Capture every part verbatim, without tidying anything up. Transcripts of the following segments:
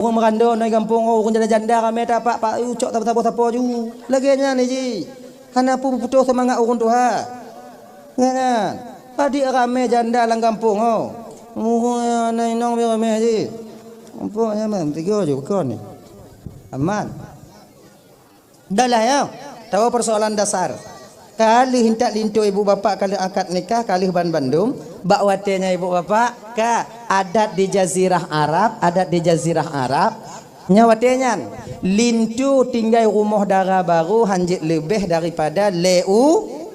Ureuëng meurandom na gampông, oh, ureuëng janda-janda ramé tapak, pak, ucok sapo-sapo ju. Lagée nyan jih. Hana peue putôh seumangat ureuëng tuha. Nyan, nyan. Padit ramé janda lam gampông, oh. Muhôi na inong beu ramé jih. Gampông nyaman, tiga ju kon ni. Aman. Dah lah, ya. Tahu persoalan dasar. Ka lheueh intat linto ibu bapak, ka lheueh akad nikah, ka lheueh ban bandum. Bak watée nyan ibu bapak, ka adat di Jazirah Arab, adat di Jazirah Arab. Nyan watée nyan, linto tinggai rumoh dara barô hanjeuet leubeh daripada lhée u-,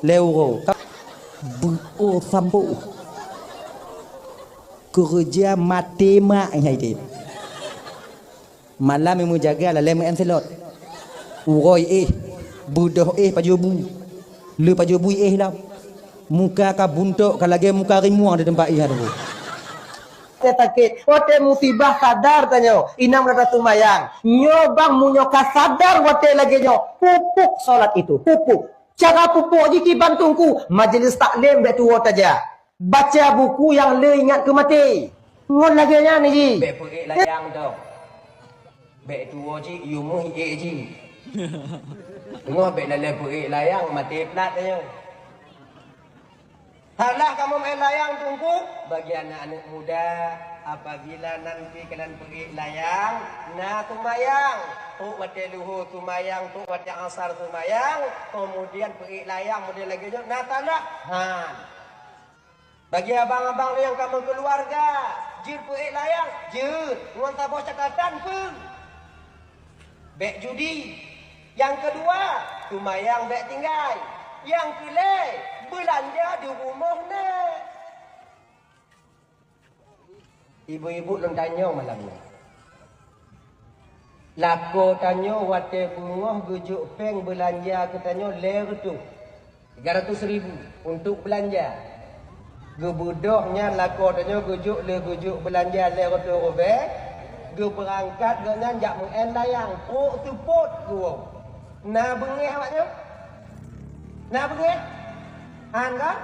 lhée uroe. Beu-o sampoe. Keureuja maté mak nyan ideh. Malam meujaga lalée meu'en silot. Uroe éh, beudoh éh pajoh bu. Le pajoh bu éh lom. Muka ka buntok, ka lagée muka rimueng di teumpat éh tu. Sakét. Watée musibah sadar tanyoe, inong rata seumayang. Nyoe bang meunyoe ka sadar watée lagée nyoe, pupuk salat itu, pupuk. Cara pupuk jih kiban teungku, majelis taklim bék tuwoe tajak. Baca buku nyang le ingat keu maté. Ngon lagée nyan jih. Bék peuék layang tu. Bék tuwoe cit, yue méuh ék jih. Teungoh bék lalée peuék layang, maté plat tanyoe. Salah kamoe main layang teungku, bagi anak-anak muda, apabila nanti kalian peuék layang, na seumayang, trok watée luhô seumayang, trok watée asar seumayang, kemudian peuék layang model lagée nyoe, na salah. Ha. Bagi abang-abang nyang ka meukeuluwarga, jeuet peuék layang, jeuet ngon saboh catatan peue? Bék judi. Nyang keudua, seumayang bék tinggai. Nyang keulhée, beulanja di rumoh na. Ibu-ibu lôn tanyong malam nyoe. Lakoe tanyoe watée beungoh geujok péng beulanja keu tanyoe lhée reutôh, tiga ratus ribu, untuk beulanja. Geubeudoh nyan lakoe tanyoe geujok lé geujok beulanja lhée reutôh ribée, geubeurangkat gobnyan jak meu'en layang, trok seupôt geuwoe. Na beungéh awaknyan? Na beungéh? Han kan?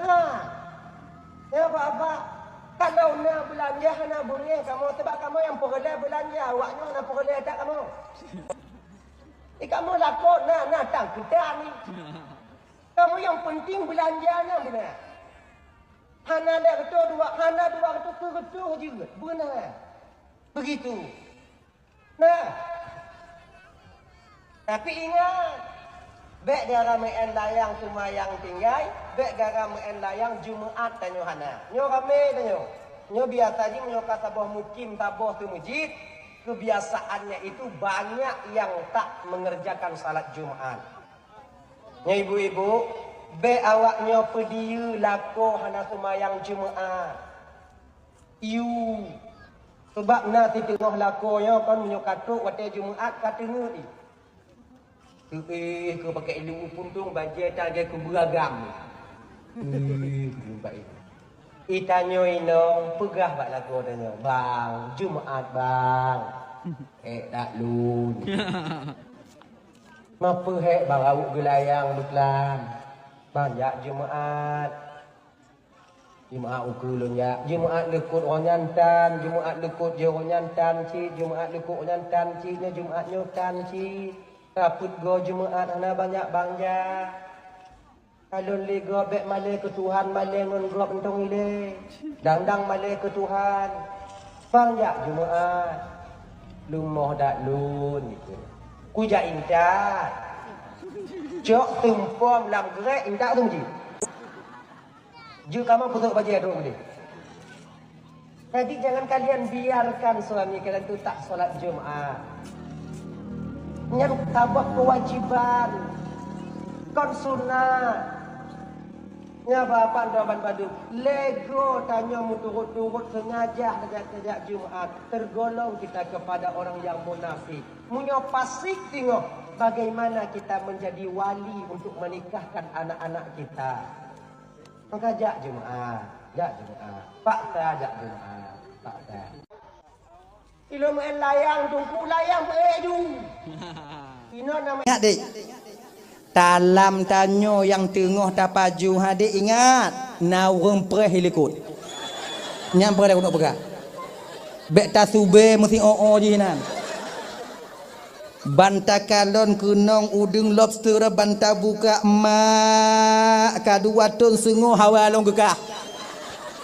Ha. Ya, Bapak, kalau na beulanja hana beungéh kamoe, sabab kamoe nyang peureulée beulanja, awaknyan hana peureulée that kamoe. Di kamoe lakoe na, na tang keutan ni. Kamoe nyang penting beulanja nyan beuna. Hana lhée reutôh dua, hana dua reutôh, keu reutôh jeuet, beuna. Begitu. Nah, tapi ingat, bék gara meu'en layang seumayang tinggai, bék gara meu'en layang Jumaat tanyoe hana. Nyoe ramé tanyoe. Nyoe biasa jih meunyoe ka saboh mukim saboh teumeujid, kebiasaannya itu banyak yang tak mengerjakan salat Jumaat. Nyoe ibu-ibu, bék awak nyoe peudiyeu lakoe hana seumayang Jumaat. Yu, sabab na siteungoh lakoe nyoe kon meunyoe ka trok watée Jumaat ka teungeut jih. Teuéh keu pakai ilmu puntông bajée tan lagée keu beuragam. Teuéh keu jumpa ilmu. Itanyoe inong peugah bak lakoe tanyoe, "Bang, Jumaat, Bang." "Hék that lôn." "Ma peue hék, Bang, aweuek geulayang beuklam?" "Bang, jak Jumaat." Jumaat ukeue lôn jak. Jumaat leukot uroe nyan tan, Jumaat leukot jih uroe nyan tan cit, Jumaat leukot uroe nyan tan cit, nyoe Jumaat nyoe tan cit. Ka peuet goe Jumaat hana banyak banja. Ka lôn lé gob bék malée keu Tuhan, malée ngon gob mantong ilée. Dang-dang malée keu Tuhan. Bang jak Jumaat. Leumoh dak lôn gitu. Kujak intat. Cok teumpom lam grék intat tu ji. Jeuet kamoe peutrok bajée droe deh. Jadi jangan kalian biarkan suami kalian tu tak solat Jumaat. Nyan saboh kewajiban. Kon sunat. Nya bapak doban badu. Lego tanyoe meuturut-turut sengaja tajak-tajak Jumaat. Tergolong kita kepada orang yang munafik. Meunyoe pasik teungoh, bagaimana kita menjadi wali untuk menikahkan anak-anak kita? Maka jak Jumaat, jak Jumaat. Paksa jak Jumaat, paksa. Ilôn meu'en layang, teungku layang peuék ju. Inoe nama Ingat dek, talam tanyoe nyang teungoh tapaju hadek ingat, na ureuëng preh ilikot. Nyang preh lagée peugah. Bèk tasubé meusiôh-ôh jih nan. Ban takalon keunong udeueng lobster ban tabuka mak, ka dua thon seungoh hawa lôn geukah.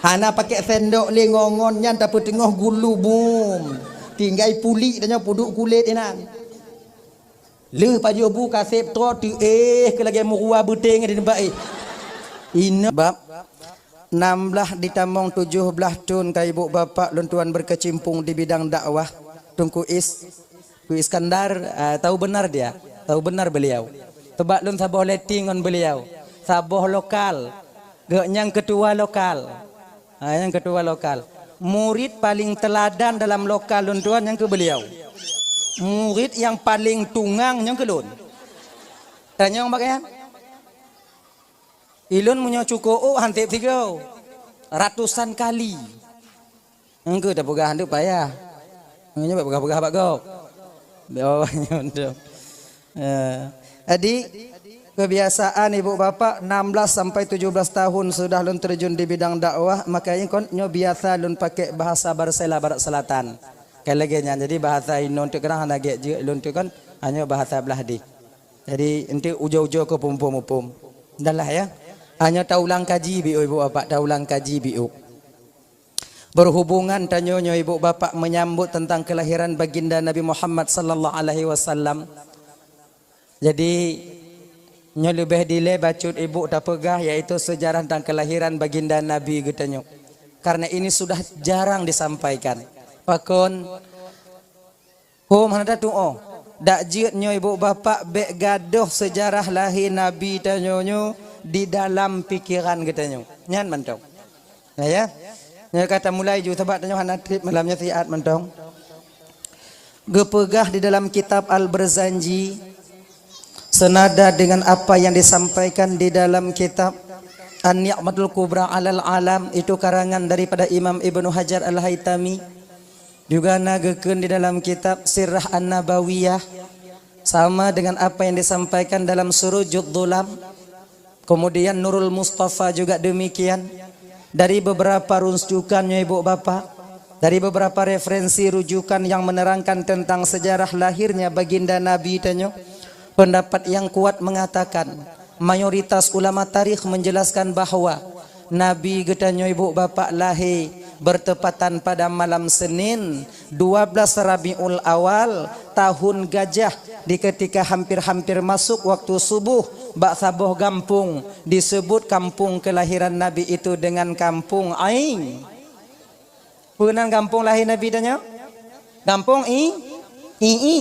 Hana pakèk sendok lé ngon-ngon nyan tapeuteungoh gulu bum. Tinggai pulik tanyoe peuduek kulét inan. Lheueh pajoh bu kaseb troe teuéh keu lagèe meurua beuténg di teumpat éh. Inoe bab enam belas ditamong tujoh belas thon ka ibu bapak lôn tuan berkecimpung di bidang dakwah. Teungku Is, Teungku Iskandar, ah, tahu benar dia, tahu benar beliau. Teubak lôn saboh letting ngon beliau, saboh lokal. Geuh nyang keutua lokal. Ha, nyang keutua lokal. Murit paling teuladan dalam lokal lôn tuan nyang keu beliau. Murit nyang paling tungang nyang keu lôn. Tanyong bak nyan. Ilôn meunyoe cuko ôk han tiep sigoe. Ratusan kali. Engkeu tapeugah hantu payah. Nyoe bak peugah-peugah bak gob. Oh, nyoe tu. Eh, jadi, kebiasaan ibu bapak enam belas sampai tujuh belas tahun sudah lôn terjun di bidang dakwah, maka ikon nyoe biasa lôn pakai bahasa Barsela Barat Selatan. Kan lagèe nyan, jadi bahasa inong tu kadang hana gèt jeuet lôn tu kan, hanya bahasa belah deh. Jadi, enti ujoe-ujoe ke muphom-muphom. Dah lah ya. Hanya taulang kaji biu ibu bapak, taulang kaji biu. Berhubungan tanyoe nyoe ibu bapak menyambut tentang kelahiran baginda Nabi Muhammad sallallahu alaihi wasallam. Jadi, nyoe leubeh dilée bacut ibu tapeugah, yaitu sejarah tentang kelahiran baginda Nabi geutanyoe. Karena ini sudah jarang disampaikan. Pakon, hom hana tatuoh. Dak jeuet nyoe ibu bapak bék gadôh sejarah lahé Nabi tanyoe nyoe di dalam pikeran geutanyoe. Nyan mantong. Nah, ya. Nyoe ka tamulai ju, sabab tanyoe hana trép malam nyoe siat mantong. Geupeugah di dalam kitab Al-Barzanji, senada dengan apa yang disampaikan di dalam kitab An-Ni'matul Kubra alal Alam, itu karangan daripada Imam Ibnu Hajar Al-Haitami. Juga na geukheun di dalam kitab Sirah An-Nabawiyah, sama dengan apa yang disampaikan dalam Surujud Dhulam. Kemudian Nurul Mustafa juga demikian. Dari beberapa rujukan nyoe ibu bapak, dari beberapa referensi rujukan yang menerangkan tentang sejarah lahirnya baginda Nabi tanyoe, pendapat yang kuat mengatakan, mayoritas ulama tarikh menjelaskan bahwa Nabi geutanyoe ibu bapak lahé bertepatan pada malam Senin, dua belas Rabiul Awal, tahun Gajah, di ketika hampir-hampir masuk waktu subuh, bak saboh gampông disebut kampung kelahiran Nabi itu dengan Kampung Ain. Peue nan gampông lahé Nabi tanyoe? Gampông I, I, I.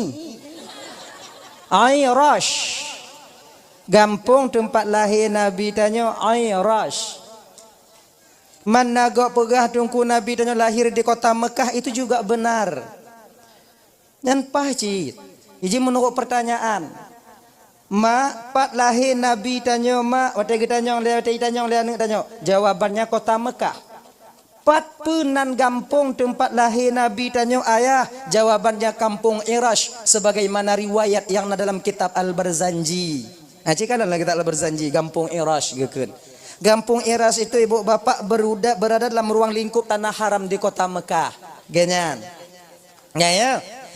Ain Rash. Gampông teumpat lahé Nabi tanyoe Ain Rash. Man na gob peugah Teungku Nabi tanyoe lahir di kota Mekah, itu juga benar. Nyan paih cit. Iji meunurot pertanyaan, mak, pat lahé Nabi tanyoe, mak? Watée geutanyong lé, watée jitanyong lé aneuëk tanyoe, jawabannya kota Mekah. Pat peue nan gampông teumpat lahé Nabi tanyoe, ayah? Jawabannya Kampung Irash, sebagaimana riwayat yang na dalam kitab Al-Barzanji. Nah, cit kalon lagée kitab Al-Barzanji, Gampông Irash geukheun. Gampông Irash itu ibu bapak beruda-, berada dalam ruang lingkup tanah haram di kota Mekah. Geuhnyan. Nya, ya.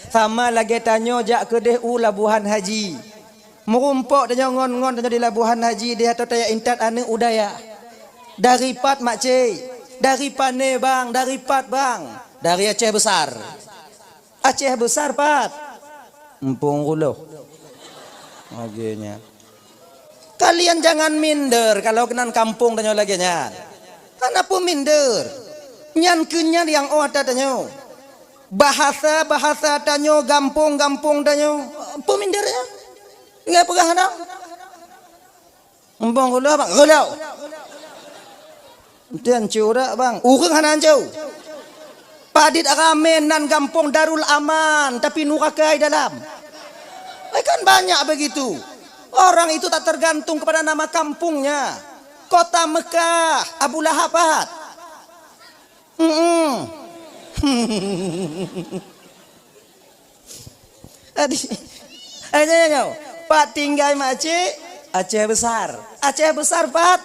Sama lagée tanyoe jak keudeh u Labuhan Haji. Meurumpok tanyoe ngon-ngon tanyoe di Labuhan Haji, di ateueh tajak intat aneuëk u dayah. Dari pat, makcik? Dari pane, bang? Dari pat, bang? Dari Aceh Besar. Aceh Besar pat? Empung Kuloh. Lagée nyan. Kalian jangan minder kalau keunan kampung tanyoe lagée nyan. Hana peue minder. Nyan keuh nyan nyang óh ata tanyoe. Bahasa-bahasa tanyoe, gampông-gampông tanyoe, peue minder nyan? Ingat peugah hana? Empung Kuloh, bang, Kuloh. Tian curak, bang. Ureuëng hana anco. Padit ramé nan gampông Darul Aman, tapi nuraka di dalam. Eh, kan banyak begitu. Orang itu tak tergantung kepada nama kampungnya. Kota Mekah, Abu Lahab pat? Mm-mm. Adi, eh, nyoe, nyoe. Pat tinggai makcik? Aceh Besar. Aceh Besar pat?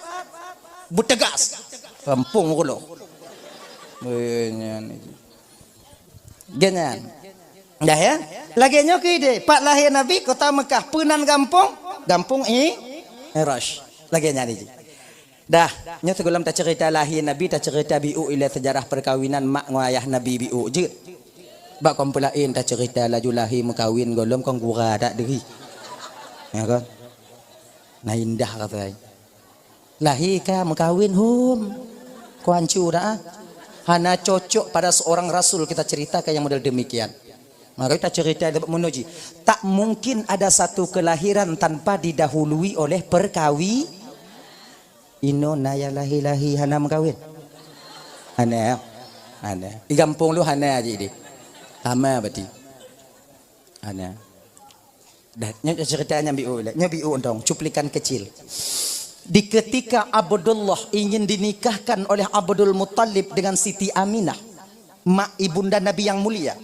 Beutegas. Kampung Kuloh. Eh, nyan itu. Geuh nyan. Dah, ya? Lagèe nyoe keuh idéh, pat lahé Nabi, kota Meukah, peunan gampông, gampông I-, Mi'raj. Lagèe nyan jih. Dah, nyoe sigohlom taceurita lahé Nabi, taceurita biôk ilèe seujarah peukawinan mak ngon ayah Nabi biôk jeuet. Bak kon peulaén taceurita laju lahé meukawen gohlom kon gura that deuhi. Ya kan? Na indah kata ai. Lahé ka meukawen hom. Kon hanco dah. Hana cocok pada seorang rasul kita ceritakan yang model demikian. Maka kita cerita dapat menuji. Tak mungkin ada satu kelahiran tanpa didahului oleh perkawi-, Inoe na nyang lahé-lahé hana meukawen? Hana, ya? Hana. Di gampông lôn hana jih deh. Sama berarti. Hana. Dah, nyoe cerita nyang biôk lé. Nyoe biôk dong, cuplikan kecil. Di ketika Abdullah ingin dinikahkan oleh Abdul Muttalib dengan Siti Aminah, mak ibunda Nabi nyang mulia.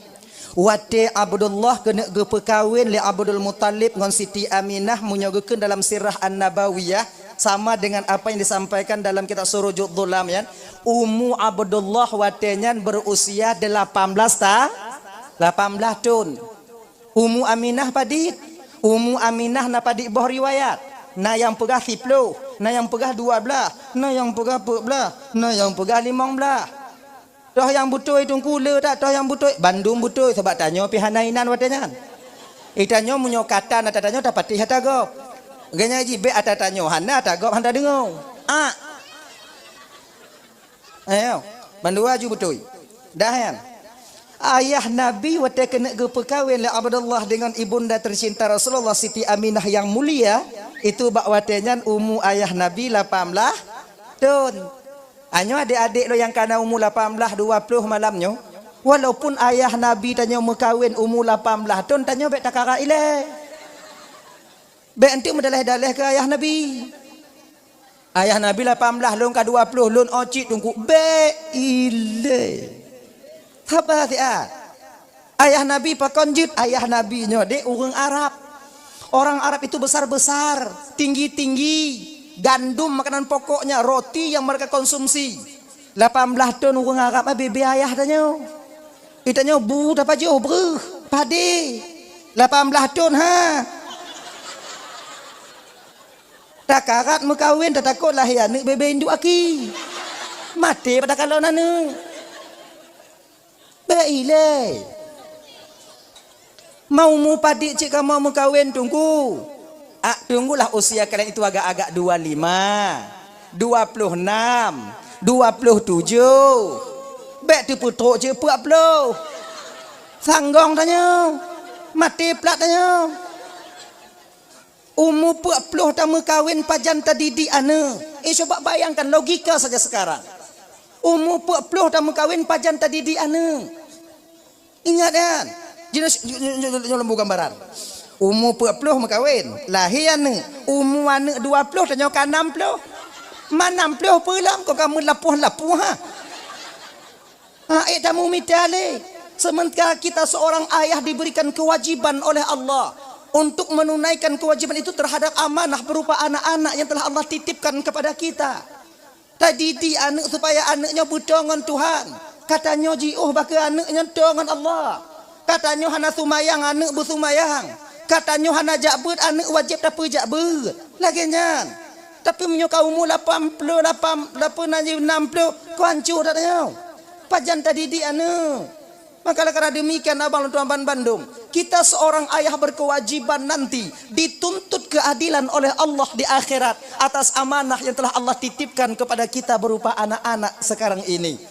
Watèe Abdullah keuneuk geupeukawen lé Abdul Muttalib ngon Siti Aminah, meunyoe geukheun dalam Sirah An-Nabawiyah, sama dengan apa yang disampaikan dalam kitab Surujud Dhulam, ya. Umu Abdullah watèe nyan berusia delapan belas ta-, lapan belas thon. Umu Aminah padit? Umu Aminah na padit boh riwayat. Na nyang peugah siplôh, na nyang peugah dua blah, na nyang peugah peuet blah, na nyang peugah limong blah. Toh nyang beutôi Teungku le that, toh nyang beutôi? Bandum beutôi, sabab tanyoe pih hana inan watèe nyan. Eh, tanyoe meunyoe ka tan ata tanyoe tapatéh ata gob. Geuhnyan jih bèk ata tanyoe hana, ata gob hana tadeungoe. Ah. Ayo, bandua ju beutôi. Dah nyan. Ayah Nabi watèe keuneuk geupeukawen lé Abdullah dengan ibunda tercinta Rasulullah Siti Aminah yang mulia, itu bak watèe nyan umu ayah Nabi lapan blah thon. Nyoe adék-adék lôn nyang ka na umu lapan blah, dua ploh malam nyoe, walaupun ayah Nabi tanyoe meukawen umu lapan blah thon, tanyoe bèk takarat ilèe. Bèk enteuk meudalèh-dalèh keu ayah Nabi. Ayah Nabi lapan blah, lôn ka dua ploh, lôn ôcit Teungku, bèk ilèe. Saba siat. Ayah Nabi pakon jeuet? Ayah Nabi nyoe deh ureueng Arab. Orang Arab itu besar-besar, tinggi-tinggi. Gandum makanan pokoknya, roti yang mereka konsumsi. Lapan blah thon ureueng Arab, ah, bebe ayah tanyoe. Itanyoe bu tapajoh breuh, padé. Lapan blah thon, ha. Takarat meukawen, tatakot lahé aneuk bebe induek aki. Maté pada kalon aneuk. Bèk ilèe. Ma umu padit cit kamoe meukawen Teungku? Ah, tunggulah usia kalian itu agak-agak dua lima, dua ploh enam, dua ploh tujoh. Bèk teupeutrok cit peuet ploh. Sanggong tanyoe. Maté plat tanyoe. Umu peuet ploh tameukawen, pajan tadidik aneuk? Eh, coba bayangkan logika saja sekarang. Umu peuet ploh tameukawen, pajan tadidik aneuk? Ingat kan? Jinoe, jinoe, jinoe, jinoe lembu gambaran. Umu peuet ploh meukawen, lahé aneuk. Umu aneuk dua ploh, tanyoe ka nam ploh. Ma nam ploh peue lom, kok ka meulapoh-lapoh, ha? Ha, ék tamumita lé. Sementara kita seorang ayah diberikan kewajiban oleh Allah untuk menunaikan kewajiban itu terhadap amanah berupa anak-anak yang telah Allah titipkan kepada kita. Tadidik aneuk supaya aneuk nyoe beuto ngon Tuhan. Ka tanyoe jiôh bak keu aneuk nyoe to ngon Allah. Ka tanyoe hana sumayang, aneuk beusumayang. Ka tanyoe hana jak beuet, aneuk wajéb tapeujak beuet. Lagèe nyan. Tapi meunyoe ka umu lapan ploh lapan, lapan, nam ploh, kok hanco that nyoe. Pajan tadidik aneuk? Maka oleh karena demikian, abang lôn tuan bandum, kita seorang ayah berkewajiban nanti dituntut keadilan oleh Allah di akhirat atas amanah yang telah Allah titipkan kepada kita berupa anak-anak sekarang ini.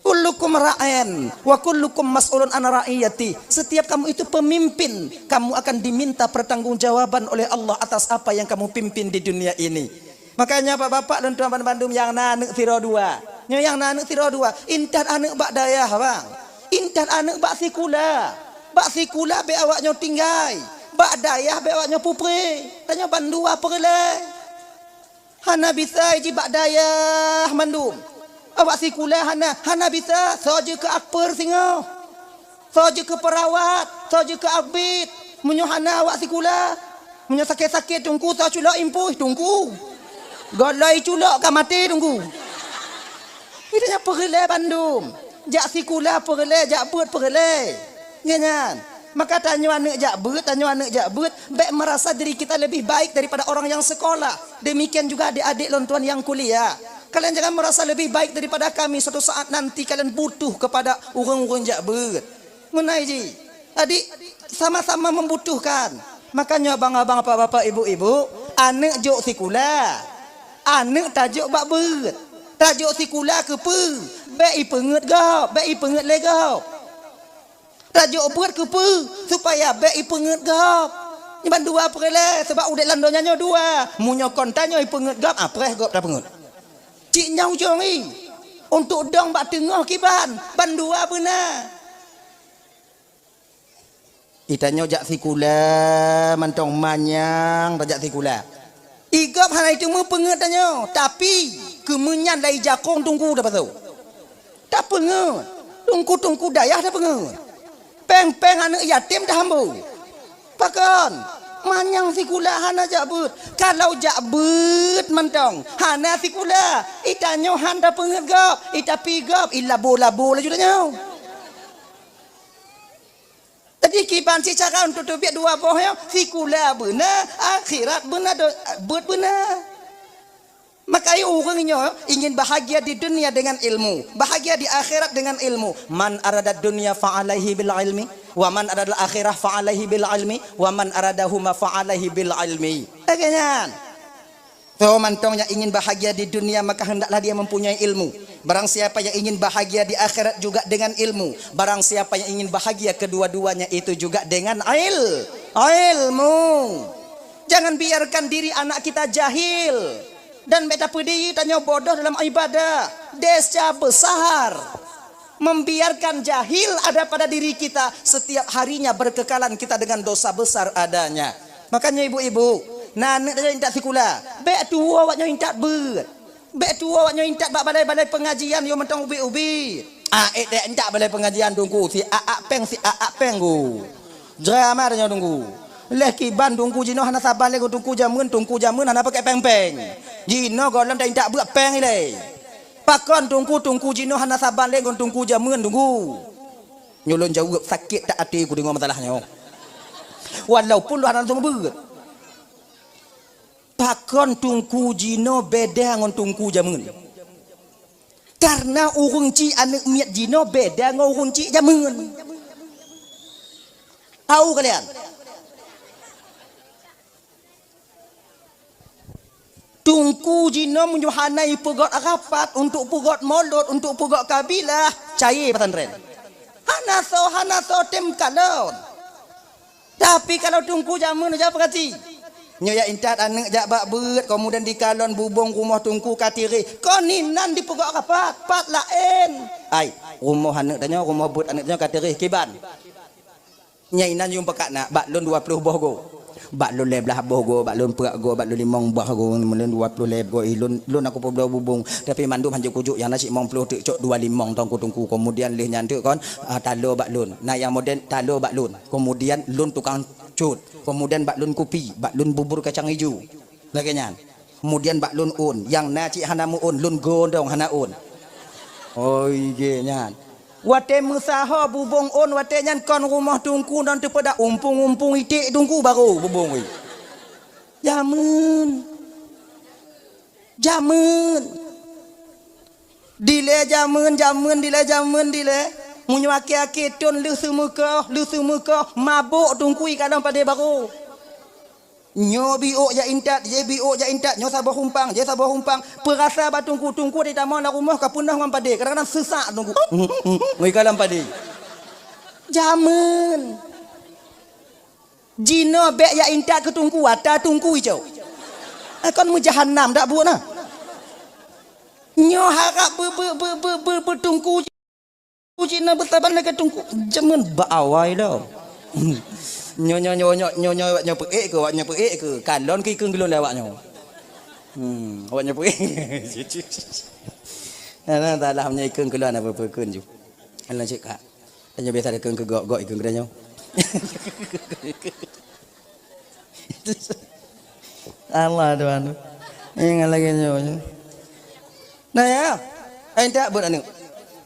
Kullukum ra'in wa kullukum mas'ulun an ra'iyati. Setiap kamu itu pemimpin, kamu akan diminta pertanggungjawaban oleh Allah atas apa yang kamu pimpin di dunia ini. Makanya bapak-bapak lôn tuan bandum nyang na aneuk sidroe dua. Nyoe nyang na aneuk sidroe dua, intat aneuk bak dayah, bang. Intat aneuk bak sikula. Bak sikula bèk awak nyoe tinggai. Bak dayah bèk awak nyoe peupreh. Tanyoe bandua peureulèe. Hana bisa jih bak dayah mandum. Awak sikula hana, hana bisa, soe jeuet keu akper singoh. Soe jeuet keu peurawat, soe jeuet keu abit. Meunyoe hana awak sikula, meunyoe sakét-sakét Teungku, soe culok impôh Teungku. Gohlom culok ka maté Teungku. Itu nyan peureulèe bandum. Jak sikula peureulée, jak beuet peureulée. Nyan, nyan. Maka tanyoe aneuëk jak beuet, tanyoe aneuëk jak beuet, bék merasa diri kita lebih baik daripada orang yang sekolah. Demikian juga adik-adik lôn tuan yang kuliah. Kalian jangan merasa lebih baik daripada kami, suatu saat nanti kalian butuh kepada ureuëng-ureuëng jak beuet. Ngon hai jih. Adik sama-sama membutuhkan. Makanya abang-abang, bapak-bapak, ibu-ibu, aneuëk jok sikula. Aneuëk tajok bak beuet. Tajok sikula keupeue? Bék ipeungeut gob, bék ipeungeut lé gob. Tajok beuet keupeue? Supaya bék ipeungeut gob. Nyan ban dua peureulée, sebab udeb lam donya nyoe dua. Meunyoe kon tanyoe ipeungeut gob, apreh gob tapeungeut. Cit nyan ujong i. Untuk dong bak teungoh kiban, ban dua beuna. Itanyoe jak sikula mantong manyang tajak sikula. Igob hana iteumé peungeut tanyoe, tapi keumeunyan lai jakong tungku tapasoe. Tapeungeut, tungku-tungku dayah tapeungeut. Péng-péng aneuëk yatim tahambô. Pakon? Manyang sikula hana jak beuet. Kalau jak beuet mantong, hana sikula, itanyoe han tapeungeut gob, itapi gob, ilabo-labo laju tanyoe. Jadi kiban seucara untuk teubiet dua boh nyoe, sikula beuna, akhirat beuna, do-, beuet beuna. Maka ureuëng nyoe ingin bahagia di dunia dengan ilmu, bahagia di akhirat dengan ilmu. Man arada dunya fa alaihi bil ilmi, wa man arada akhirah fa alaihi bil ilmi, wa man aradahuma fa alaihi bil ilmi. Lagée nyan. Soe mantong yang ingin bahagia di dunia, maka hendaklah dia mempunyai ilmu. Barang siapa yang ingin bahagia di akhirat juga dengan ilmu. Barang siapa yang ingin bahagia kedua-duanya itu juga dengan il-, ilmu. Jangan biarkan diri anak kita jahil. Dan bék tapeudiri tanyoe bodoh dalam ibadah. Desya besar. Membiarkan jahil ada pada diri kita, setiap harinya berkekalan kita dengan dosa besar adanya. Makanya ibu-ibu, na aneuëk tajak intat sikula, bék tuwoe awak nyoe intat beuet. Bék tuwoe awak nyoe intat bak balai-balai pengajian yo mantong ubit-ubit. Ah, ék dék intat balai pengajian tungku, si aak péng, si aak péng ku. Drama tanyoe tungku. Leh kiban tungku jinoe hana saban lé ngon tungku jameun, tungku jameun hana pakai péng-péng. Jinoe gohlom ta intat beuet péng ilée. Pakon tungku, tungku jinoe hana saban lé ngon tungku jameun tungku. Nyoe lôn jaweueb sakét that até ku deungoe masalah nyoe. Walaupun lôn hana langsung beuet. Pakon tungku jinoe beda ngon tungku jameun? Karena ureuëng chik aneuëk miet jinoe beda ngon ureuëng chik jameun. Tahu kalian? Tungku jinoe meunyoe hana ipeugot rapat untuk peugot molot, untuk peugot kabilah, cayée pesantren. Hana soe, hana soe tem kalon. Tapi kalau tungku jameun, jak peugati. Nyoe jak intat aneuëk jak bak beuet, kemudian dikalon bubong rumoh tungku ka tireh. Kon inan dipeugot rapat, pat laén. Ai, rumoh aneuëk tanyoe, rumoh beuet aneuëk tanyoe ka tireh kiban. Nyang inan yum peukak na, bak lôn dua ploh boh goe. Bak lôn lhée blaih boh goe, bak lôn peuet goe, bak lôn limong boh goe, lôn dua ploh lhée goe, eh, lôn, lôn aku peubloe bubong. Tapi mandum hanjeuet kujok nyang na cit limong ploh teuk cok dua limong tungku-tungku. Kemudian lheueh nyan teuk kon, ah, taloe bak lôn. Na nyang model taloe bak lôn. Kemudian lôn tukang cut. Kemudian bak lôn kupi, bak lôn bubur kacang ijo. Lagée nyan. Kemudian bak lôn ôn, nyang na cit hana meu-ôn, lôn gondong hana ôn. Oi, gé nyan. Watée meusaho bubong ôn, watée nyan kon rumoh tungku ngon teupeugah umpung-umpung iték tungku barô bubong wi. Jameun. Jameun. Dilée jameun, jameun, dilée jameun, dilée. Meunyoe akhé-akhé thon lheueh seumeukoh, lheueh seumeukoh, mabök tungku i kalon padé barô. Nyoe biôk jak intat, jih biôk jak intat, nyoe saboh umpang, jih saboh umpang. Peurasa bak tungku, tungku di tamong lam rumoh ka peunoh ngon padé. Kadang-kadang seusak tungku. Ngui ka lam padé. Jameun. Jinoe bék jak intat keu tungku, ata tungku icok. Eh, kon meujahanam dak buet na. Nyoe harab be, be, be tungku. Uji na beutaban lagée tungku jameun bak awai lom. Nyoe, nyoe, nyoe, nyoe, nyoe, nyoe, awak nyoe peuék keu, awak nyoe peuék keu. Kalon keu ikeueng keu lôn lé awak nyoe. Hmm, awak nyoe peuék. Alah, talah nyoe ikeueng keu lôn apa peukeun ju. Alah cit kak. Nyoe biasa ikeueng keu gok, gok ikeueng keu nyoe. Allah Tuhan. Ingat lagi nyoe. Nah ya, eh, tak buat aneuk.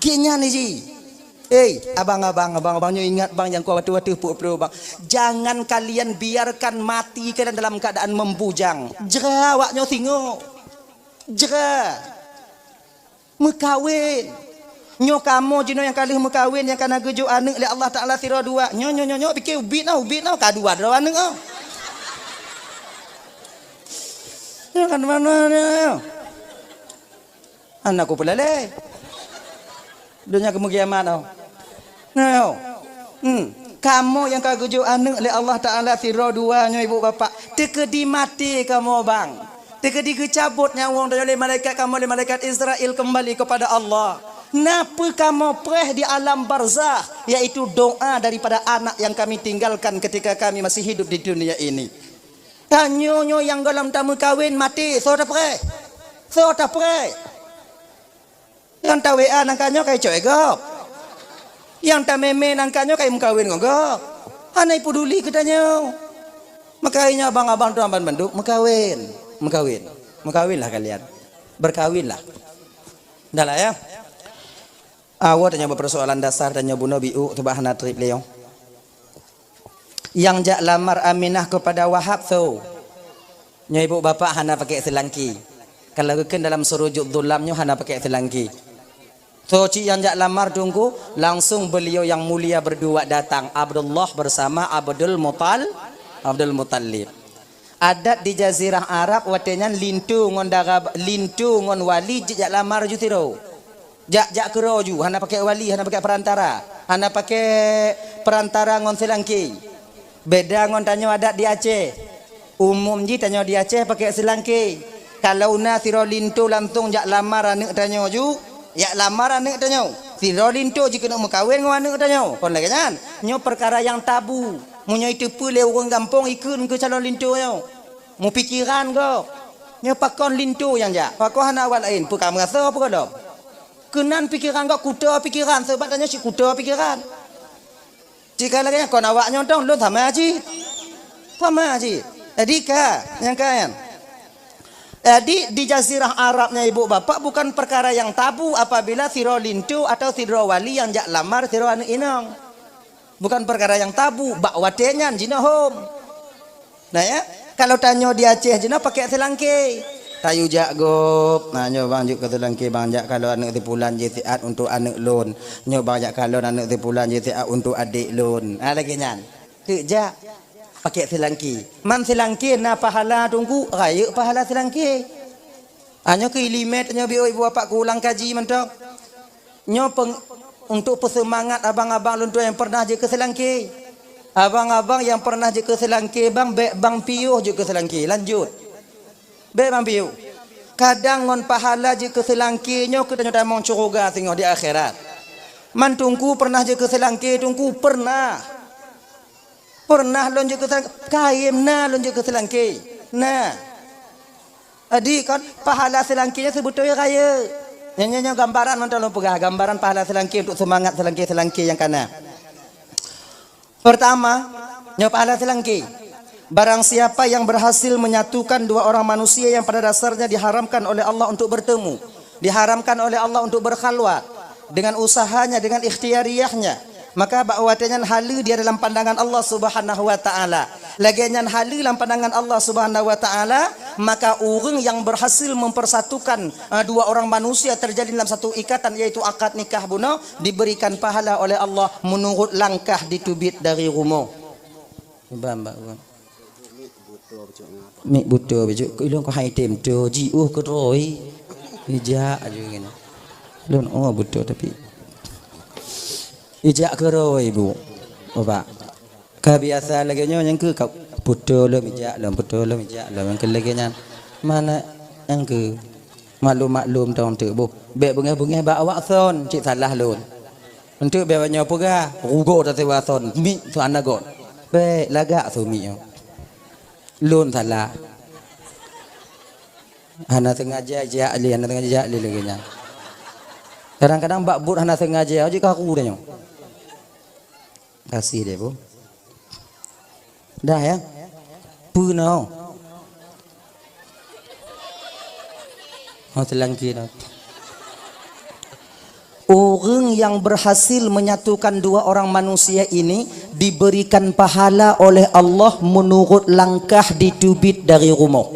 Geuhnyan ji. Hei, abang-abang, abang-abang, nyoe ingat bang, nyang ka watèe-watèe peuet ploh bang. Jangan kalian biarkan mati kalian dalam keadaan membujang. Jra awak nyoe singoh. Jra. Meukawen. Nyoe kamoe jinoe nyang ka lheueh meukawen, nyang ka na geujok aneuëk lé Allah Taala sidroe dua. Nyoe, nyoe, nyoe, nyoe, pike ubit noh, ubit noh, ka dua droe aneuëk oh. Nyoe kan mana nyoe? Hana kupeulalé. Donya keumeukiamat oh. Nah, hmm. Kamoe nyang ka geujok aneuëk lé Allah Taala sidroe dua nyoe ibu bapak, teukeudi maté kamoe bang. Teukeudi geucabot nyawöng tanyoe lé malaikat kamoe, lé malaikat Israel kembali kepada Allah. Na peue kamoe preh di alam barzakh, yaitu doa daripada anak yang kami tinggalkan ketika kami masih hidup di dunia ini. Tanyoe nyoe nyang gohlom tameukawen maté, soe tapreh? Soe tapreh? Nyang ta-W A nangka nyoe ka icok lé gob. Nyang tamé-mé nangka nyoe ka imeukawen ngon gob. Hana ipeduli keu tanyoe. Maka nyoe abang-abang tuan bandum meukawen. Meukawen. Meukawenlah kalian. Berkawinlah. Dah lah ya. Awai tanyoe bak persoalan dasar tanyoe bunoe biuk tu bah hana trép lé nyoe. Nyang jak lamar Aminah kepada Wahab soe? Nyoe ibu bapak hana pakai seulangki. Kalau geukheun dalam surujud dhulam nyoe hana pakai seulangki. Soe cit nyang jak lamar Teungku, langsung beliau yang mulia berdua datang, Abdullah bersama Abdul Mutal-, Abdul Muttalib. Adat di jazirah Arab watèe nyan linto ngon dara, linto ngon wali jijak lamar ju sidroe. Jak, jak keudroe ju, hana pakai wali, hana pakai perantara, hana pakai perantara ngon seulangki. Beda ngon tanyoe adat di Aceh. Umum jih tanyoe di Aceh pakai seulangki. Kalau na sidroe linto langsung jak lamar aneuëk tanyoe ju, jak lamar aneuëk tanyoe. Sidroe linto jikeuneuk meukawen ngon aneuëk tanyoe. Kon lagèe nyan. Nyoe peukara nyang tabu. Meunyoe iteupeue lé ureuëng gampông ikheun keu calon linto nyoe. Meupikiran gob. Nyoe pakon linto nyang jak. Pakon hana awak laén. Peue ka meurasoe peue gohlom. Keunan pikiran gob kuto pikiran. Sabab tanyoe cit kuto pikiran. Jika lagèe nyan kon awak nyoe dong, lôn sama cit. Sama cit. Jadi ka, nyang ka nyan. Jadi di jazirah Arab nyan ibu bapak bukan perkara yang tabu apabila sidroe linto atau sidroe wali nyang jak lamar sidroe aneuëk inong. Bukan perkara yang tabu, bak watèe nyan jinoe hom. Nah ya, kalau tanyoe di Aceh jinoe pakai seulangki. Tayue jak gob. Nah, nyoe bang jeuet keu seulangki bang jak kalon aneuëk si pulan jisiat untuk aneuëk lôn. Nyoe bang jak kalon aneuëk si pulan jisiat untuk adék lôn. Ah lagèe nyan. Teuk jak pakai seulangki. Man seulangki na pahala Teungku, rayeuk pahala seulangki. Ah nyoe keu ileumèe tanyoe biôh ibu bapak keu ulang kaji mantong. Nyoe peng-, untuk peuseumangat abang-abang lôn tuan nyang pernah jeuet keu seulangki. Abang-abang nyang pernah jeuet keu seulangki bang, bèk bang piôh jeuet keu seulangki. Lanjut. Bèk bang piôh. Kadang ngon pahala jeuet keu seulangki nyoe keu tanyoe tamong syeuruga singoh di akhirat. Man Teungku pernah jeuet keu seulangké, Teungku? Pernah. Pernah lôn jeuet keu seulangké? Kayém na lôn jeuet keu seulangké. Na. Jadi kan pahala seulangké nyan seubeutôi rayeuk. Nyan, nyan, nyan gambaran mantong lôn peugah, gambaran pahala seulangké untuk seumangat seulangké-seulangké nyang ka na. Pertama, nyoe pahala seulangké. Barang siapa yang berhasil menyatukan dua orang manusia yang pada dasarnya diharamkan oleh Allah untuk bertemu, diharamkan oleh Allah untuk berkhalwat, dengan usahanya, dengan ikhtiyariyahnya, maka bak watée nyan haleue dia dalam pandangan Allah Subhanahu wa Ta'ala. Lagée nyan haleue lam pandangan Allah Subhanahu wa Ta'ala, maka ureuëng yang berhasil mempersatukan, eh, dua orang manusia terjalin dalam satu ikatan, yaitu akad nikah bunoe, diberikan pahala oleh Allah menurut langkah diteubiet dari rumoh. Bang, bang, bang. Mik buto bicuk, ilong ko hai tem tu, jiôh keudroe. Ijak aju gini. Lôn oh buto tapi. Ijak keudroe, Bu. Oh, Pak. Ka biasa lagée nyoe nyang keu ka puto lom ijak lom, puto lom ijak lom, nyang keu lagée nyan. Mana nyang keu maklum-maklum tong teuk boh. Bék beungéh-beungéh bak awak son, cit salah lôn. Enteuk bék awak nyoe peugah, rugoe tasewa son, mik su hana got. Bék lagak su mik nyoe. Lôn salah. Hana sengaja jak lé, hana sengaja jak lé lagée nyan. Kadang-kadang bak buet hana sengaja, jikaru tanyoe. Kasih deh, Bu. Dah ya? Peunoh. Oh, teulangki dah. Ureuëng yang berhasil menyatukan dua orang manusia ini diberikan pahala oleh Allah menurut langkah diteubiet dari rumoh.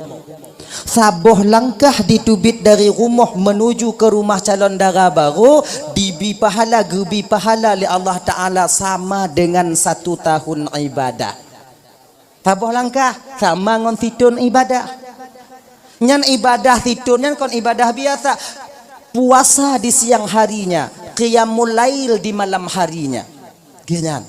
Saboh langkah diteubiet dari rumoh menuju ke rumah calon dara barô, dibi pahala, geubi pahala lé Allah Ta'ala sama dengan satu tahun ibadah. Saboh langkah sama ngon sithon ibadah. Nyan ibadah sithon nyan kon ibadah biasa. Puasa di siang harinya, qiyamul lail di malam harinya. Geuh nyan.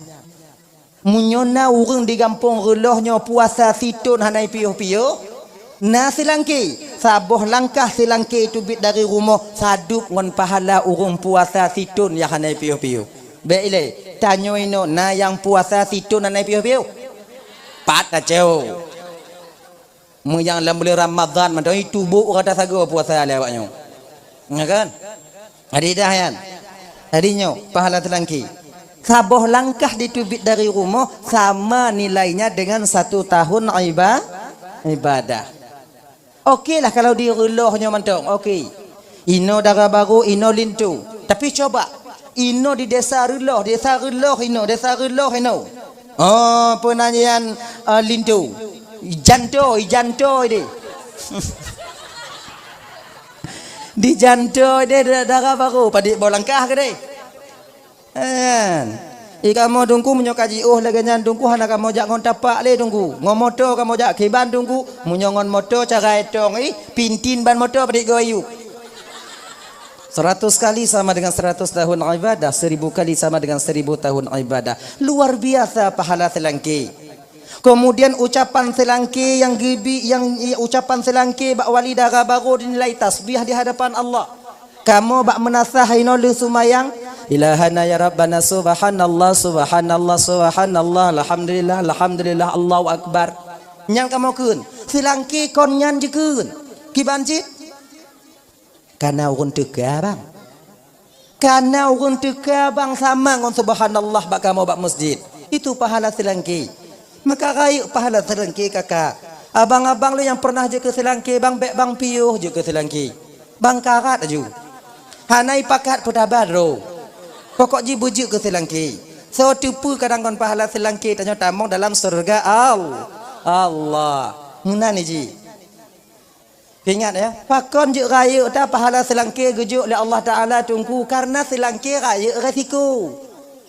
Meunyoe na ureuëng di gampông reuloh nyoe puasa sithon hana piôh-piôh, na seulangké, saboh langkah seulangké teubiet dari rumoh sadub ngon pahala ureuëng puasa sithon nyang hana piôh-piôh. Bék ilée, tanyoe inoe na nyang puasa sithon hana piôh-piôh? Pat tacok. Meunyoe lam buleuen Ramadhan mantong, itu bôk rata sagoe puasa lé awak nyoe. Ya kan? Jadi dah nyan. Jadi nyoe pahala seulangké. Saboh langkah diteubiet dari rumoh sama nilainya dengan satu tahun iba-, ibadah. Oke lah kalau di reuloh nyoe mantong. Oke. Inoe dara barô, inoe linto. Tapi coba, inoe di desa reuloh, desa reuloh inoe, desa reuloh inoe. Oh, peunanyian, eh, linto. Janto, janto deh. Di janto deh da-, dara barô, padit boh langkah keudeh. Kan? I kamoe Teungku meunyoe ka jiôh lagée nyan Teungku hana kamoe jak ngon tapak lé Teungku. Ngon moto kamoe jak kiban Teungku. Meunyoe ngon moto cara etong ih, pintin ban moto padit goyuk. Seratus kali sama dengan seratus tahun ibadah, seribu kali sama dengan seribu tahun ibadah. Luar biasa pahala seulangké. Kemudian ucapan seulangké nyang geubi, nyang, ucapan seulangké bak wali dara barô dinilai tasbih di hadapan Allah. Kamoe bak meunasah inoe lheueh seumayang, "Ilahana ya Rabbana, subhanallah, subhanallah, subhanallah, alhamdulillah, alhamdulillah, Allahu Akbar." Nyan kamoe kheun, seulangké kon nyan jikheun. Kiban cit? Kana ureuëng teuka, bang. Kana ureuëng teuka, bang, sama ngon subhanallah bak kamoe bak masjid. Itu pahala seulangké. Maka rayeuk pahala seulangké, kakak. Abang-abang lé nyang pernah jeuet keu seulangké, bang, bék bang piôh jeuet keu seulangké. Bang karat aju. Hana ipakat peutabat droe. Pokok jih beujeuet keu seulangké. Soe teupeu kadang kon pahala seulangké tanyoe tamong dalam syeuruga Al-, Allah. Meunan jih. Ingat ya, pakon jeuet rayeuk ta pahala seulangké geujok lé Allah Taala Teungku, karena seulangké rayeuk resiko.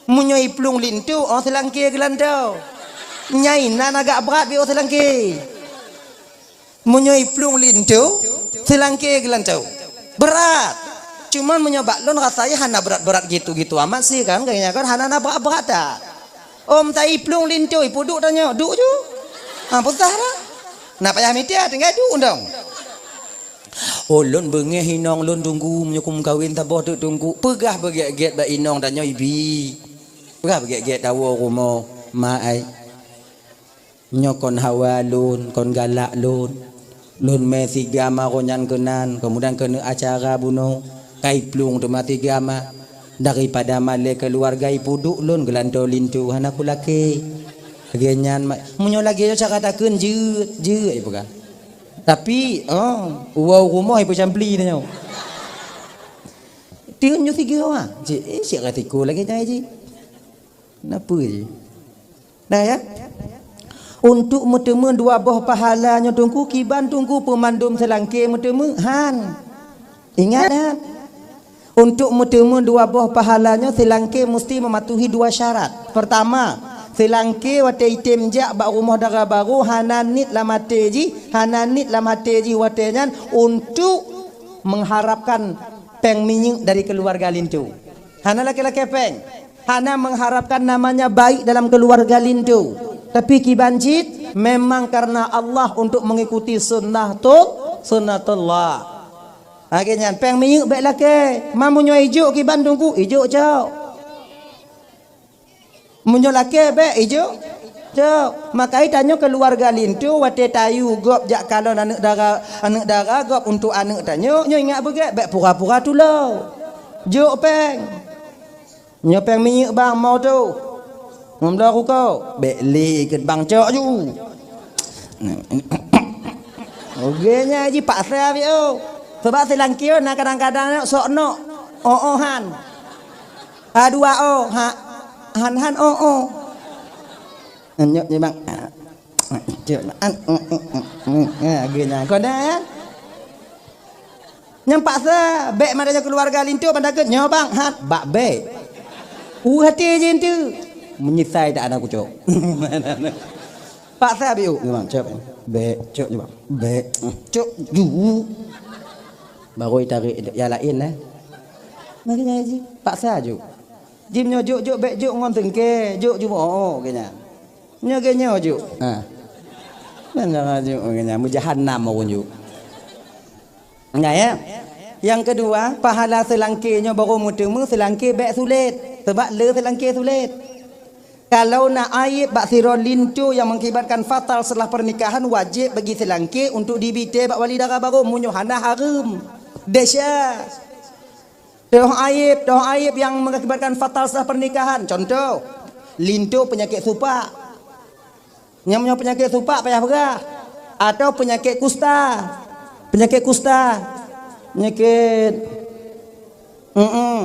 Meunyoe iplueng linto, oh seulangké geulanto. Nyai nan agak brat piôh seulangké. Meunyoe iplueng linto, seulangké geulanto. Brat. Cuman meunyoe bak lôn rasa hana brat-brat gitu-gitu amat sih kan, kayaknya kan hana na brat-brat dak. Om ta iplueng linto, ipeuduek tanyoe, duek ju. Ha, peugah dah. Nak payah mita, tinggai duek dong. Oh, lôn beungéh inong lôn Teungku, meunyoe kumeukawen saboh teuk Teungku. Peugah beugét-gét bak inong tanyoe ibi. Peugah beugét-gét tawoe rumoh, "Ma ai, nyoe kon hawa lôn, kon galak lôn. Lôn mé si Gama roh nyan keunan, keumudian keuneuk acara bunoe, kai plueng teuma si Gama. Daripada malée keuluwarga ipeuduek lôn geulantoe linto, hana kulakée." Lagée nyan ma-, meunyoe lagée nyoe cara takheun jeuet, jeuet ipeugah. Tapi, oh, woe rumoh ipeucampli tanyoe. Tiun nyoe sigoe, ah. Cit, eh, cit resiko lagée nyan jih. Kenapa jih? Nah, ya. Untuk meuteumé dua boh pahala nyoe Teungku, kiban Teungku peumandum seulangké meuteumé? Han. Ingat, han. Untuk meuteumé dua boh pahala nyoe, seulangké musti meumatuhi dua syarat. Pertama, seulangké watée item jak bak rumoh dara barô hana niet lam até jih, hana niet lam até jih watée nyan untuk mengharapkan péng minyeuk dari keuluwarga linto. Hana lakée-lakée péng. Hana mengharapkan namanya baik dalam keuluwarga linto. Tapi kiban cit memang karena Allah untuk mengikuti sunnah tu, sunnatullah. Lagée nyan, péng minyeuk bék lakée. Ma meunyoe ijok kiban Teungku, ijok cok. Meunyoe lakée bék ijok cok. Maka tanyoe keuluwarga linto watée tayue gob jak kalon aneuëk dara, aneuëk dara gob untuk aneuëk tanyoe, nyoe ingat beugét, bék pura-pura tulông. Jok péng. Nyoe péng minyeuk bang, mo tôh. Ngon bloe ruko, bék lé keu bang cok ju. Oke nya jipaksa biôh. Sebab seulangké na kadang-kadang sok nok. Oh, oh, han. A dua oh, ha. Han, han, oh, oh. Nyok ni bang. Cok, an, mm, mm, mm, mm. Ha, geuh nyan. Kon dah, ya? Nyang paksa, bék mandanya keuluwarga linto, mandakeuet nyoe bang, hat, bak bék. Uh, hati jih tu. Menyisai tak ada kucok. Paksa biôh, ni bang, cok. Bék, cok je bang. Bék, cok ju. Baru ditarik, ya lain lah. Makanya ji, paksa ju. Jim nyoe jok-jok bék jok ngon teungke, jok ju, oh, oh, keunya. Nyoe ge nyoe ju. Ha. Nyoe ju keunya, meujahanam ureueng ju. Nah, ya. Yang kedua, pahala seulangke nyoe baru meuteumé seulangke bék sulet. Sebab le seulangke sulet. Kalau na aib bak sidroe linto yang mengakibatkan fatal setelah pernikahan, wajib bagi seulangke untuk dibite bak wali dara baru meunyoe hana hareuem. Desya. Toh aib, toh aib yang mengakibatkan fatal setelah pernikahan. Contoh, linto penyakit supak. Nyang nyoe penyakit supak payah peugah. Atau penyakit kusta. Penyakit kusta. Penyakit, mm-mm.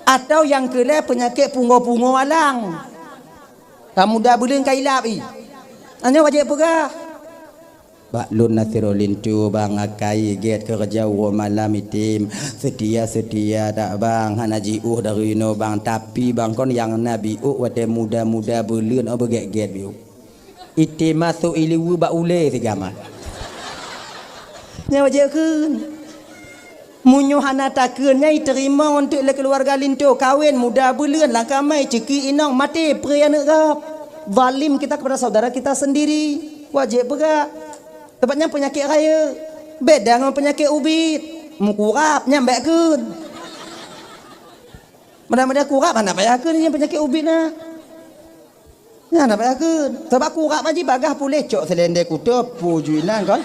Atau yang keulhèe penyakit pungo-pungo alang. Ka muda buleuen ka ilap i. Nyoe wajéb peugah. Bak lôn na sidroe linto bang, akai gét keureuja uroe malam item. Seutia-seutia dak bang, hana jiôh dari inoe bang. Tapi bang kon nyang na biôh watée muda-muda buleuen, oh, beugét-gét biôh. Item masôk i liweue bak ulée si Gama. Nyoe wajéb kheun. Meunyoe hana takheun nyan iteurimong eunteuk lé keuluwarga linto, kawen muda buleuen lam kamé, ceuki inong, maté pré aneuëk gob. Zalim kita kepada saudara kita sendiri. Wajéb peugah. Teumpat nyan peunyakét rayeuk. Beda ngon peunyakét ubit. Meukurab nyan bék kheun. Mudah-mudahan kurab hana payah kheun nyan peunyakét ubit na. Nyan hana payah kheun. Sabab kurab haji bagah puléh cok seulendé kuto puju inan kon.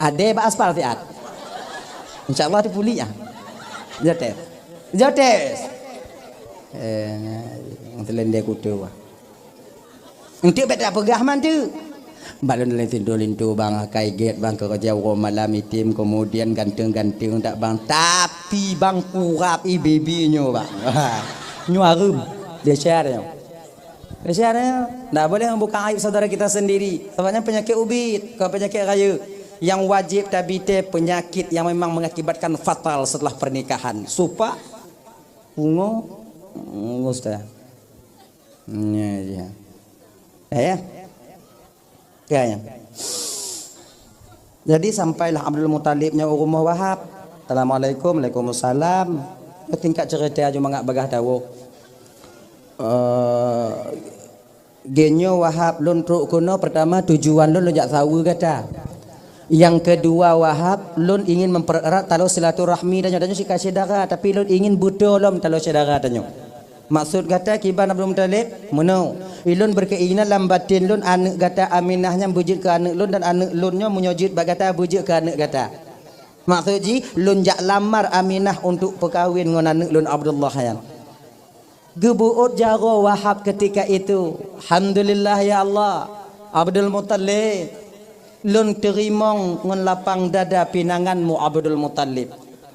Adé bak aspal siat. Insya Allah tu pulih ah. Jotes. Jotes. Eh, seulendé kuto wah. Enteuk bék tapeugah man teuk. Bak lôn lé linto-linto bang, akai gét bang, keureuja uroe malam item, keumudian ganteng-ganteng dak bang, tapi bang kurab i bibi nyoe bang. Nyoe hareuem. Desya nyoe. Desya nyoe. Ndak boleh membuka aib saudara kita sendiri. Sebabnya penyakit ubit, bukan penyakit rayeuk. Yang wajib tabite penyakit yang memang mengakibatkan fatal setelah pernikahan. Supak, pungo, ngusah. Nya, ya. Ya, ya. Ya, ya. Jadi sampailah Abdul Muthalib nyoe u rumoh Wahab. Assalamualaikum, waalaikumsalam. Nyoe tingkat cerita aju mangat bagah tawoe. Eh, geuh nyoe Wahab lôn trok keunoe, pertama tujuan lôn, lôn jak saweue gata. Nyang keudua, Wahab, lôn ingin mempererat taloe silaturahmi tanyoe, tanyoe sika syedara, tapi lôn ingin beutôi lom taloe syedara tanyoe. Maksud gata kiban Abdul Muthalib? Meunoe, ilôn berkeinginan lam batin lôn aneuëk gata Aminah nyan beujeuet keu aneuëk lôn dan aneuëk lôn nyoe meunyoe jeuet bak gata beujeuet keu aneuëk gata. Maksud jih, lôn jak lamar Aminah untuk peukawen ngon aneuëk lôn Abdullah nyan. Geubeuôt jaroe Wahab ketika itu, "Alhamdulillah ya Allah, Abdul Muthalib, lôn teurimong ngon lapang dada pinanganmu Abdul Muthalib.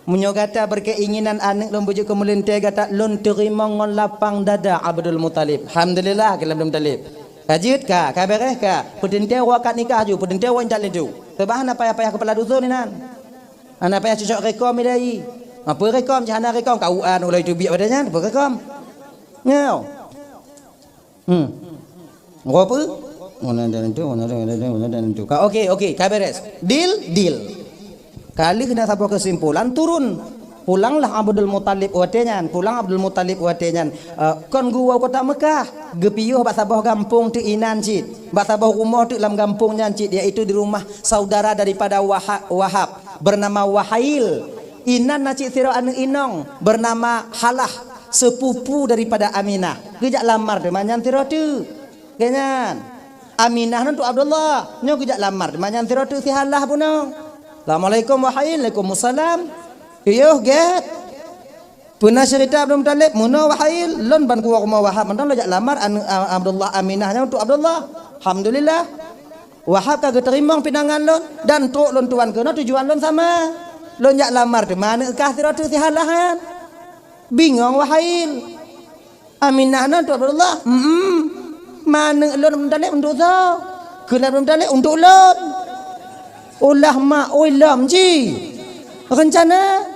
Meunyoe gata berkeinginan aneuëk lôn beujeuet keu meulintée gata, lôn teurimong ngon lapang dada Abdul Muthalib." "Alhamdulillah," kheun Abdul Muthalib. "Ka jeuet ka, ka beres ka. Peuteuntée uroe akad nikah ju, peuteuntée uroe intat linto. Teuma hana payah-payah keupeula dusun inan. Hana payah cocok rekom idai. Apa rekom? Cit hana rekom, kau an ulah itu biak pada nyan, apa rekom?" Nyoe. Hmm. Ngapa? Mana dan itu, mana dan itu, mana dan itu. Ka, okey, okey, ka beres. Deal, deal. Ka lheueh na saboh kesimpulan, turun. Pulanglah Abdul Muthalib watée nyan, pulang Abdul Muthalib watée nyan. Eh, kon geuwoe kota Mekah, geupiôh bak saboh gampông teuk inan cit, bak saboh rumoh teuk lam gampông nyan cit, yaitu di rumah saudara daripada Waha-, Wahab, bernama Wahail. Inan na cit sidroe aneuëk inong, bernama Halah, sepupu daripada Aminah. Geujak lamar teuma nyan sidroe teuk. Geuh nyan. Aminah nyan untuk Abdullah. Nyoe geujak lamar teuma nyan sidroe teuk si Halah bunoe. "Assalamualaikum, Wahail." "Waalaikumsalam." "Piôh gét?" "Peue na ceurita Abdul Muthalib?" "Meunoe, Wahail, lôn ban kuwoe rumoh Wahab mantong lôn jak lamar aneuëk, a, Abdullah, Aminah nyan untuk Abdullah." "Alhamdulillah. Wahab ka geuteurimong pinangan lôn dan trok lôn tuan keunoe tujuan lôn sama. Lôn jak lamar teuma aneuëk kah sidroe teuk si Halah nyan." Bingong Wahail. "Aminah nyan untuk Abdullah?" "Mm-mm." "Ma aneuëk lôn Abdul Muthalib untuk soe?" "Keunan Abdul Muthalib untuk lôn." "Ulah mak oi lom ji rencana."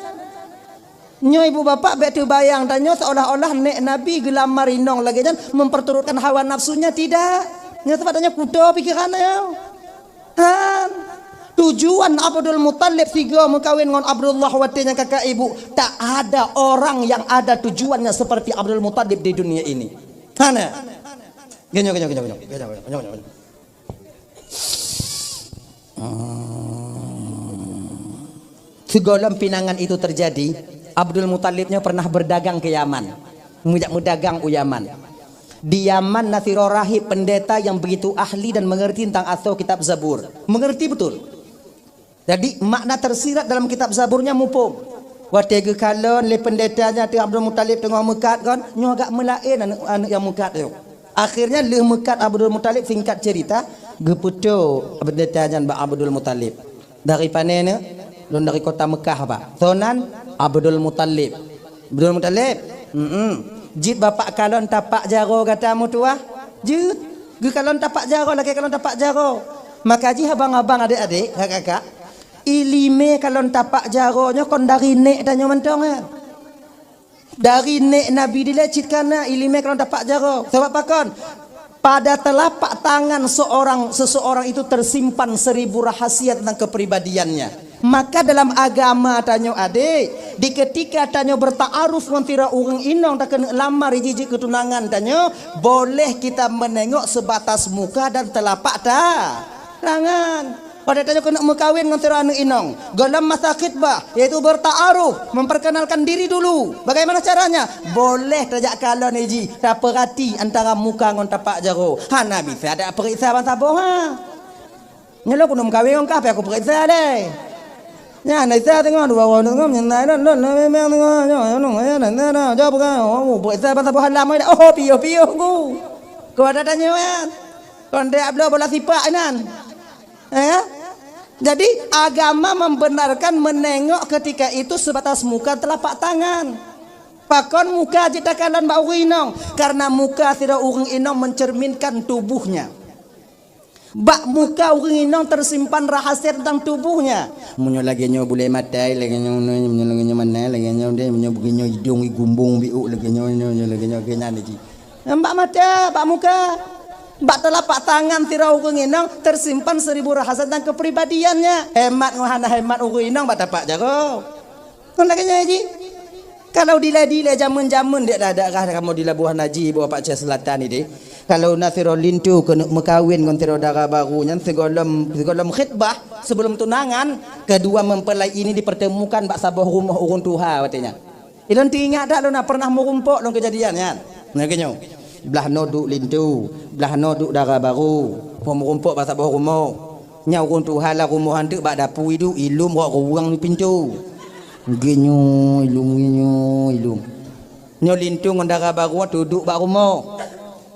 Nyoe ibu bapak bék teubayang tanyoe seolah-olah nék Nabi geulamar inong lagée nyan memperturutkan hawa nafsunya, tidak. Nyoe sabab tanyoe kuto pikiran nyoe. Han. Tujuan Abdul Muthalib sigoe meukawen ngon Abdullah watée nyan kakak ibu, tak ada orang yang ada tujuannya seperti Abdul Muthalib di dunia ini. Hana. Genyo, genyo, genyo, genyo. Sigohlom pinangan itu terjadi, Abdul Muthalib nyoe pernah berdagang ke Yaman. Meujak meudagang u Yaman. Di Yaman na sidroe rahib pendeta yang begitu ahli dan mengerti tentang asoe kitab Zabur. Mengerti betul. Jadi, makna tersirat dalam kitab Zabur nyan muphom. Watée geukalon lé pendeta nyan teungoh Abdul Muthalib teungoh meukat kon, nyoe agak meulaén aneuëk, aneuëk nyang meukat nyoe. Akhirnya lheueh meukat Abdul Muthalib, singkat cerita, geupeutoe pendeta nyan bak Abdul Muthalib. "Dari pane neuh?" "Lôn dari kota Mekah, Pak." "Soe nan?" "Abdul Muthalib." "Abdul Muthalib?" "Mm-mm." "Jeuet bapak kalon tapak jaroe gata meutuwah?" "Jeuet." Geukalon tapak jaroe, lagée kalon tapak jaroe. Maka jih abang-abang, adék-adék, kakak-kakak, iéleumé kalon tapak jaroe nyoe kon dari nék tanyoe mantong, eh. Dari nék Nabi dilée cit kana iéleumé kalon tapak jaroe. Sabab pakon? Pada telapak tangan seorang, seseorang itu tersimpan seribu rahasia tentang kepribadiannya. Maka dalam agama tanyoe, adék, di ketika tanyoe bertaaruf ngon sidroe ureuëng inong, takeuneuk lamar jih jeuet keu tunangan tanyoe, boleh kita menengok sebatas muka dan telapak ta-, tangan. Pada tanyoe keuneuk meukawen ngon sidroe aneuëk inong, gohlom masa khitbah, yaitu bertaaruf, memperkenalkan diri dulu. Bagaimana caranya? Boleh tajak kalon jih, tapeurati antara muka ngon tapak jaroe. Hana bisa tapeuriksa ban saboh, ha. Nyoe lôn keuneuk meukawen ngon kah, pih aku peuriksa lé. Nyan, na Isa teungoh, dua ureuëng teungoh, nyan na lôn, lôn, lôn, memang teungoh, nyoe, nyoe, nyoe, nyoe, nyoe, jaweueb kan, oh, peuriksa ban saboh halam, oh, piôh-piôh ku. Keu ada tanyoe kan. Kon dek bloe bola sipak inan. Eh? Jadi, agama membenarkan menengok ketika itu sebatas muka telapak tangan. Pakon muka jeuet takalon bak ureuëng inong? Karena muka sidroe ureuëng inong mencerminkan tubuhnya. Bak muka ureuëng inong tersimpan rahasia tentang tubuhnya. Meunyoe lagée nyoe bulée maté, lagée nyoe, meunyoe lagée nyoe mané, lagée nyoe deh, meunyoe beugeuh nyoe idong igumbong biuk, lagée nyoe, nyoe, nyoe, lagée nyoe, lagée nyan jih. Bak mata, bak muka, bak telapak tangan sidroe ureuëng inong tersimpan seribu rahasia tentang kepribadiannya. Hemat ngon hana hemat ureuëng inong bak tapak jaroe. Kon lagée nyan jih. Kalau dilée-dilée jameun-jameun dek daerah kamoe di Labuhan Haji, Bapak Aceh Selatan ni deh. Kalau na sidroe linto keuneuk meukawen ngon sidroe dara barô nyan, sigohlom, sigohlom khitbah, sebelum tunangan, kedua mempelai ini dipertemukan bak saboh rumoh ureuëng tuha watée nyan. Ilôn teuingat that lôn na pernah meurumpok lôn keujadian nyan. Nyan keuh nyoe. Blah noe duek linto, blah noe duek dara barô, meurumpok bak saboh rumoh. Nyan ureuëng tuha lam rumoh anteuk bak dapu iduek, ilôn rot ruweueng pintoe. Geunyoe ilôn, geunyoe ilôn. Nyoe linto ngon dara barô teuduek bak rumoh.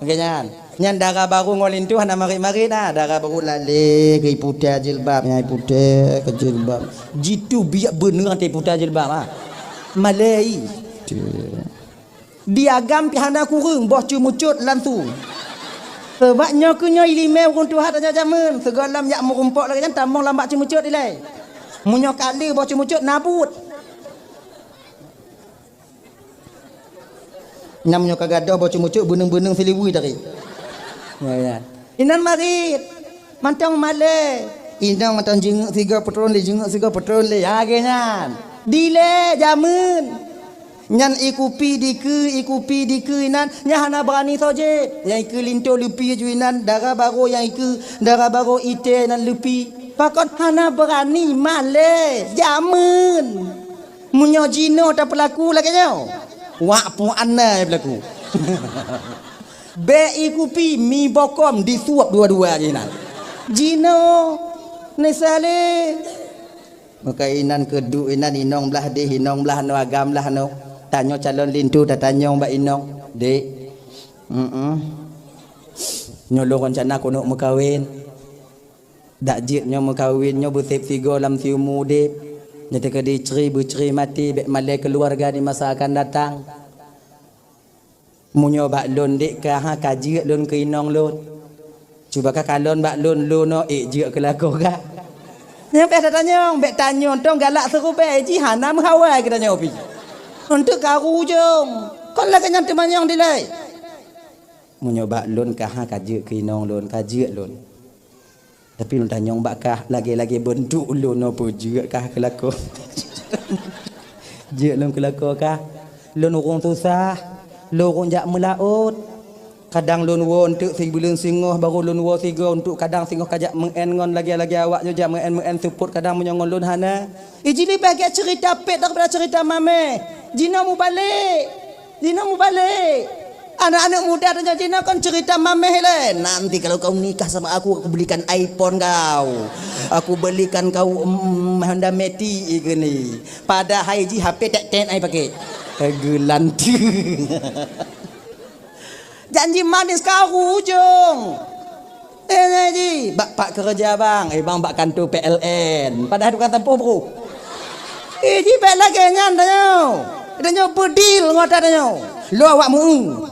Oke nyan. Nyan dara barô ngon linto hana marit-marit na. Dara barô lalée keu iputa jilbab, nyan iputa keu jilbab. Jitu biak beuneueng teuiputa jilbab ha. Malée. Di agam pih hana kureueng boh ceumeucot langsung. Sabab nyoe keuh nyoe iéleumé ureuëng tuha tanyoe jameun, sigohlom jak meurumpok lagée nyan tamong lam bak ceumeucot ilée. Meunyoe ka le boh ceumeucot na buet. Nyang meunyoe ka gadôh boh ceumeucot beuneueng-beuneueng siliwi tadi. Ya, ya. Inan marit, mantong malée. Inong mantong jingeuk sigoe peutrön lé, jingeuk sigoe peutrön lé. Ya, lagée nyan. Dilée jameun. Nyan ikupi dikeue, ikupi dikeue inan, nyan hana beurani soe jép. Nyang ikeue linto leupi ju inan, dara barô nyang ikeue, dara barô itée inan leupi. Pakon hana beurani malée, jameun. Meunyoe jinoe tapeulaku lagée nyoe, wak puan na peulaku. Bék ikupi mi bokom disuap dua-dua jinan. Jinoe, Nesa lé. Maka inan keuduek inan inong blah deh, inong blah noe, agam blah noe. Tanyoe calon linto tatanyong bak inong, "Dek, mm-mm. Nyoe lôn rencana keuneuk meukawen." Dak jeuet nyoe meukawen nyoe beusép sigoe lam siumu udép. Nyoe teuka dicri beucri maté bék malée keuluwarga di masa akan datang. Meunyoe bak lôn dek ka ha ka jeuet lôn keu inong lôn. Cuba ka kalon bak lôn, lôn nyoe ék jeuet keu lakoe ka. Nyang payah tatanyong, bék tanyong tong galak seurubée jih hana meuhawa geutanyoe pih. Untuk karu ujong. Kon lagée nyan teumanyong dilée. Meunyoe bak lôn ka ha ka jeuet keu inong lôn, ka jeuet lôn. Tapi lôn tanyong bak kah, lagée-lagée beuntuk lôn nyoe peue jeuet kah keu lakoe. Jeuet lôn keu lakoe kah. Lôn ureuëng susah, lôn ureuëng jak meulaôt. Kadang lôn woe eunteuk sibuleuen singoh, barô lôn woe sigoe eunteuk, kadang singoh ka jak meu'en ngon lagée-lagée awak nyoe jak meu'en-meu'en seupôt, kadang meunyoe ngon lôn hana. Iji leubeh gét ceurita pet daripada ceurita mameh. Jinoe mubalek. Jinoe mubalek. Aneuk-aneuk muda tanyoe jinoe kon ceurita mameh lé. "Nanti kalau kau menikah sama aku, aku belikan iPhone kau. Aku belikan kau, mm, Honda Matic," ikeu ni. Padahai jih H P tet-tet ai pakai. Geulanteue. Janji manis karu ujong. Eh, nyan ji, bak pat keureuja bang. Eh, bang bak kantô P L N. Padahai tukang tampoh bro. Eh, ji bék lagée nyan tanyoe. Tanyoe beudil ngon ata tanyoe. Lo awak meu-eu.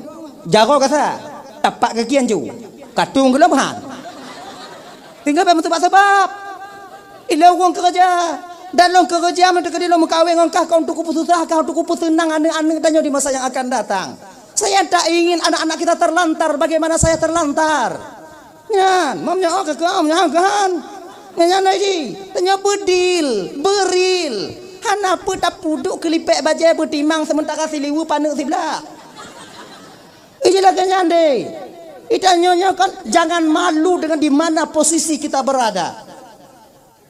Jaroe kasa. Tapak kaki ancu. Katong geulom han. Tinggai bék meuseubab-seubab. Ilée ureuëng keureuja. Dan lôn keureuja meunteuk lôn meukawen ngon kah, kah untuk kupeususah, kah untuk kupeuseunang aneuk-aneuk tanyoe di masa nyang akan datang. Saya tak ingin anak-anak kita terlantar bagaimana saya terlantar. Nyan, mam nyoe ka keuh, nyan kan. Nyan, nyan lagi. Tanyoe beudil, beuril. Hana peue tapuduk keu lipék bajée beutimang seumeuntara siliwu paneuk siblah. Iji lagée nyan deh. Ita nyoe nyoe kan jangan malu dengan di mana posisi kita berada.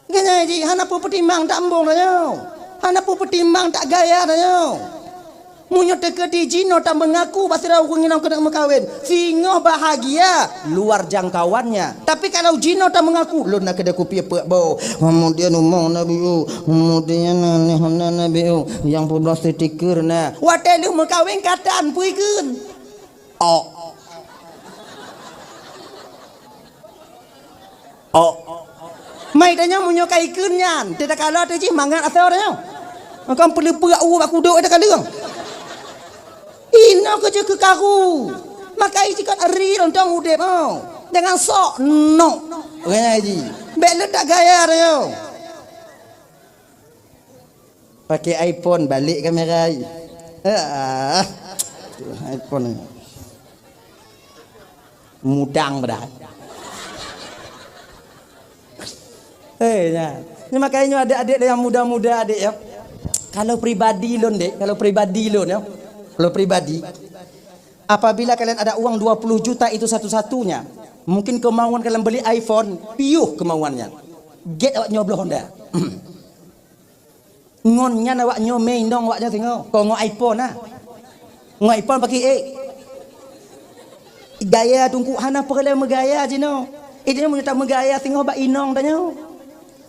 Nyan ji hana peue peutimang tak embong tanyoe. Hana peue peutimang tak gaya tanyoe. Meunyoe teukeudi jinoe tameungaku bak sidroe ureuëng inong keuneuk meukawen, singoh bahagia luar jangkauannya. Tapi kalau jinoe tameungaku, "Lôn na keudeh kupi peuet boh, kemudian umong na biu, kemudian aneh na biu, nyang peubloe stiker na." Watée lheueh meukawen ka tan peue ikheun. Ok. Ok. Mai tanyoe meunyoe ka ikheun nyan, teutakala teuh jih mangat asoe tanyoe. Makam peuleupeuk u bak kudok teukaleueng. Inoe keuh jeuet keu karu. Maka ijih kon ri lontong udeb, oh. Jangan sok nok. Orang jih. Bék leutak gaya tanyoe. Pakai iPhone, balik kamera. Ah, iPhone ni. Mudang padahal. Eh, nya. Ni makanya adik-adik yang muda-muda adik ya. Kalau pribadi lôn dek, kalau pribadi lôn ya. Kalau pribadi. Apabila kalian ada uang dua puluh juta itu satu-satunya, mungkin kemauan kalian beli iPhone, piôh kemauannya. Gét awak nyoe bloe Honda. Ngon nyan awak nyoe mé inong awak nyoe singoh. Kon ngon iPhone nah. Ngon iPhone pakai ék. Gaya tungku hana peureulée meugaya jinoe. Itu nyoe meunyoe tameugaya singoh bak inong tanyoe.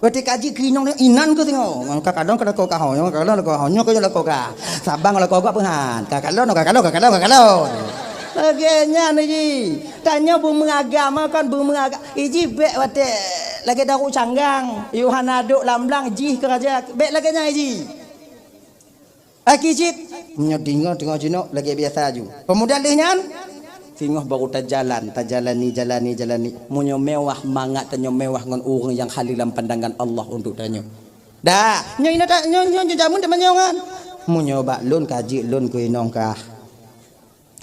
Watée ka jeuet keu inong nyoe, inan keu singoh. Ka kalon ka lakoe ka ho nyoe, ka kalon lakoe ho nyoe, ka lakoe ka. Sabang lakoe gak peuhan. Ka kalon, ka kalon, ka kalon, ka kalon. Lagée nyan ji. Tanyoe beumeuagama kon beumeuaga. Iji bék watée lagée daru canggang, Yohana duek lam blang jih keu raja. Bék lagée nyan iji. Aki cit, meunyoe deungoe teungoh jinoe lagée biasa ju. Peumuda lheueh nyan, singoh baru tajalan, tajalani, jalani, jalani. Meunyoe mewah mangat tanyoe mewah ngon ureuëng nyang haleue lam pandangan Allah untuk tanyoe. Dah, nyoe inoe ta-, nyoe, nyoe, nyoe jameun teumanyong kan. Meunyoe bak lôn ka jeuet lôn keu inong kah.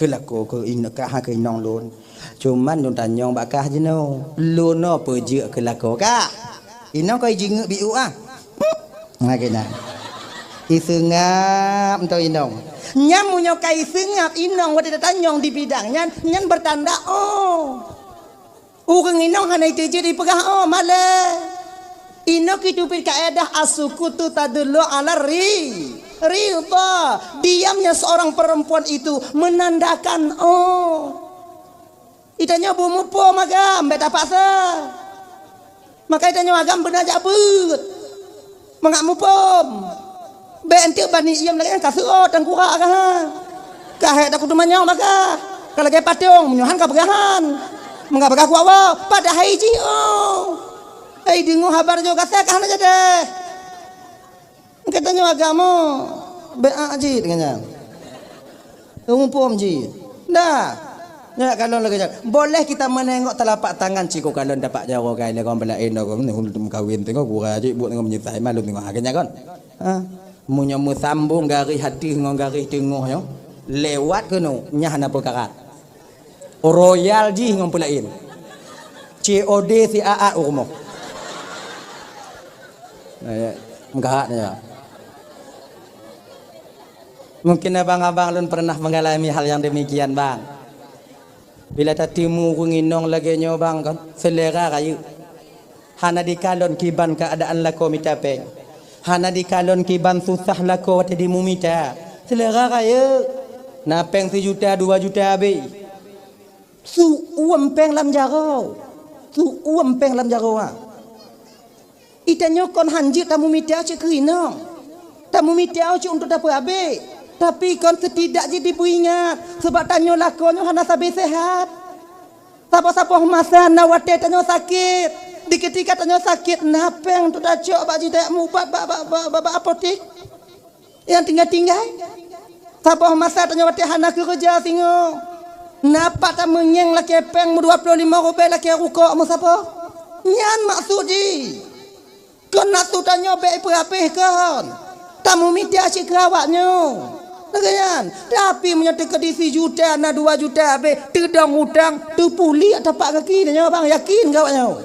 Keu lakoe keu in-, kah keu inong lôn. Cuman lôn tanyong bak kah jinoe. Lôn nyoe peujeuet keu lakoe kah? Inong kah jingeuk biuk ah. Lagée nyan. Iseungab mantong inong. Nyan meunyoe ka iseungab inong watée tatanyong di bidang nyan, nyan bertanda oh. Ureuëng inong hana jiteupeue jipeugah oh malée. Inoe kiteubiet kaedah as-sukutu tadullu ala ri-, ridha. Diamnya seorang perempuan itu menandakan oh. Itanyoe beumuphom agam bék tapaksa. Maka itanyoe agam beuna jak beuet. Mangat muphom. Bék enteuk bani iem lagée nyan ka seuôt tangkurak ka ha. Ka hék takutu manyong baka. Ka lagée patong meunyoe han ka peugah han. Meunga baka kuat woe, padahai jih oh. Hai deungoe haba nyoe gata ka hana jadeh. Geutanyoe agama bék jih deungon nyan. Muphom jih. Dah. Nyak kalon lagée nyan. Boleh kita menengok telapak tangan ciko kalon dapat jaroe gai lagée ureuëng laén dah kon meukawen tengok gura jih buet ngon meunyeusai malu tengok ha keu nyan kon. Ha. Meunyoe meusambong garéh ateueh ngon garéh teungoh nyoe, lewat keunoe, nyan hana peukara. Royal jih ngon peulaén. C O D siaat u rumoh. Eh, meukarat ya. Mungkin abang-abang lôn pernah mengalami hal yang demikian, bang. Bila tateumu ureuëng inong lagée nyoe bang kan, seulera rayeuk. Hana dikalon kiban keuadaan lakoe mita péng. Hana dikalon kiban susah lakoe watée jimumita. Seulera rayeuk. Na péng sijuta, dua juta habéh. Su uem péng lam jaroe. Su uem péng lam jaroe. Itanyoe kon hanjeuet tamumita cit keu inong. Tamumita cit untuk tapeuabéh. Tapi kon setidak jih dipeuingat. Sabab tanyoe lakoe nyoe hana sabe sehat. Saboh-saboh masa na watée tanyoe sakét. Di keutika tanyoe sakét, na péng untuk tacok bak jih tajak mubat bak, bak, bak, bak, bak apotek. Nyang tinggai-tinggai. Saboh masa tanyoe watée hana keureuja singoh. Na pat tameungieng lakée péng meudua ploh limong rubée lakée rukok meusaboh. Nyan maksud jih. Kon nafeusu tanyoe bék ipeuhabéh kon. Tamumita cit keu awak nyoe. Lagée nyan. Tapi meunyoe teukeudi sijuta na dua juta habéh, teudong utang, teupuléh tapak gaki tanyoe bang, yakin keu awak nyoe.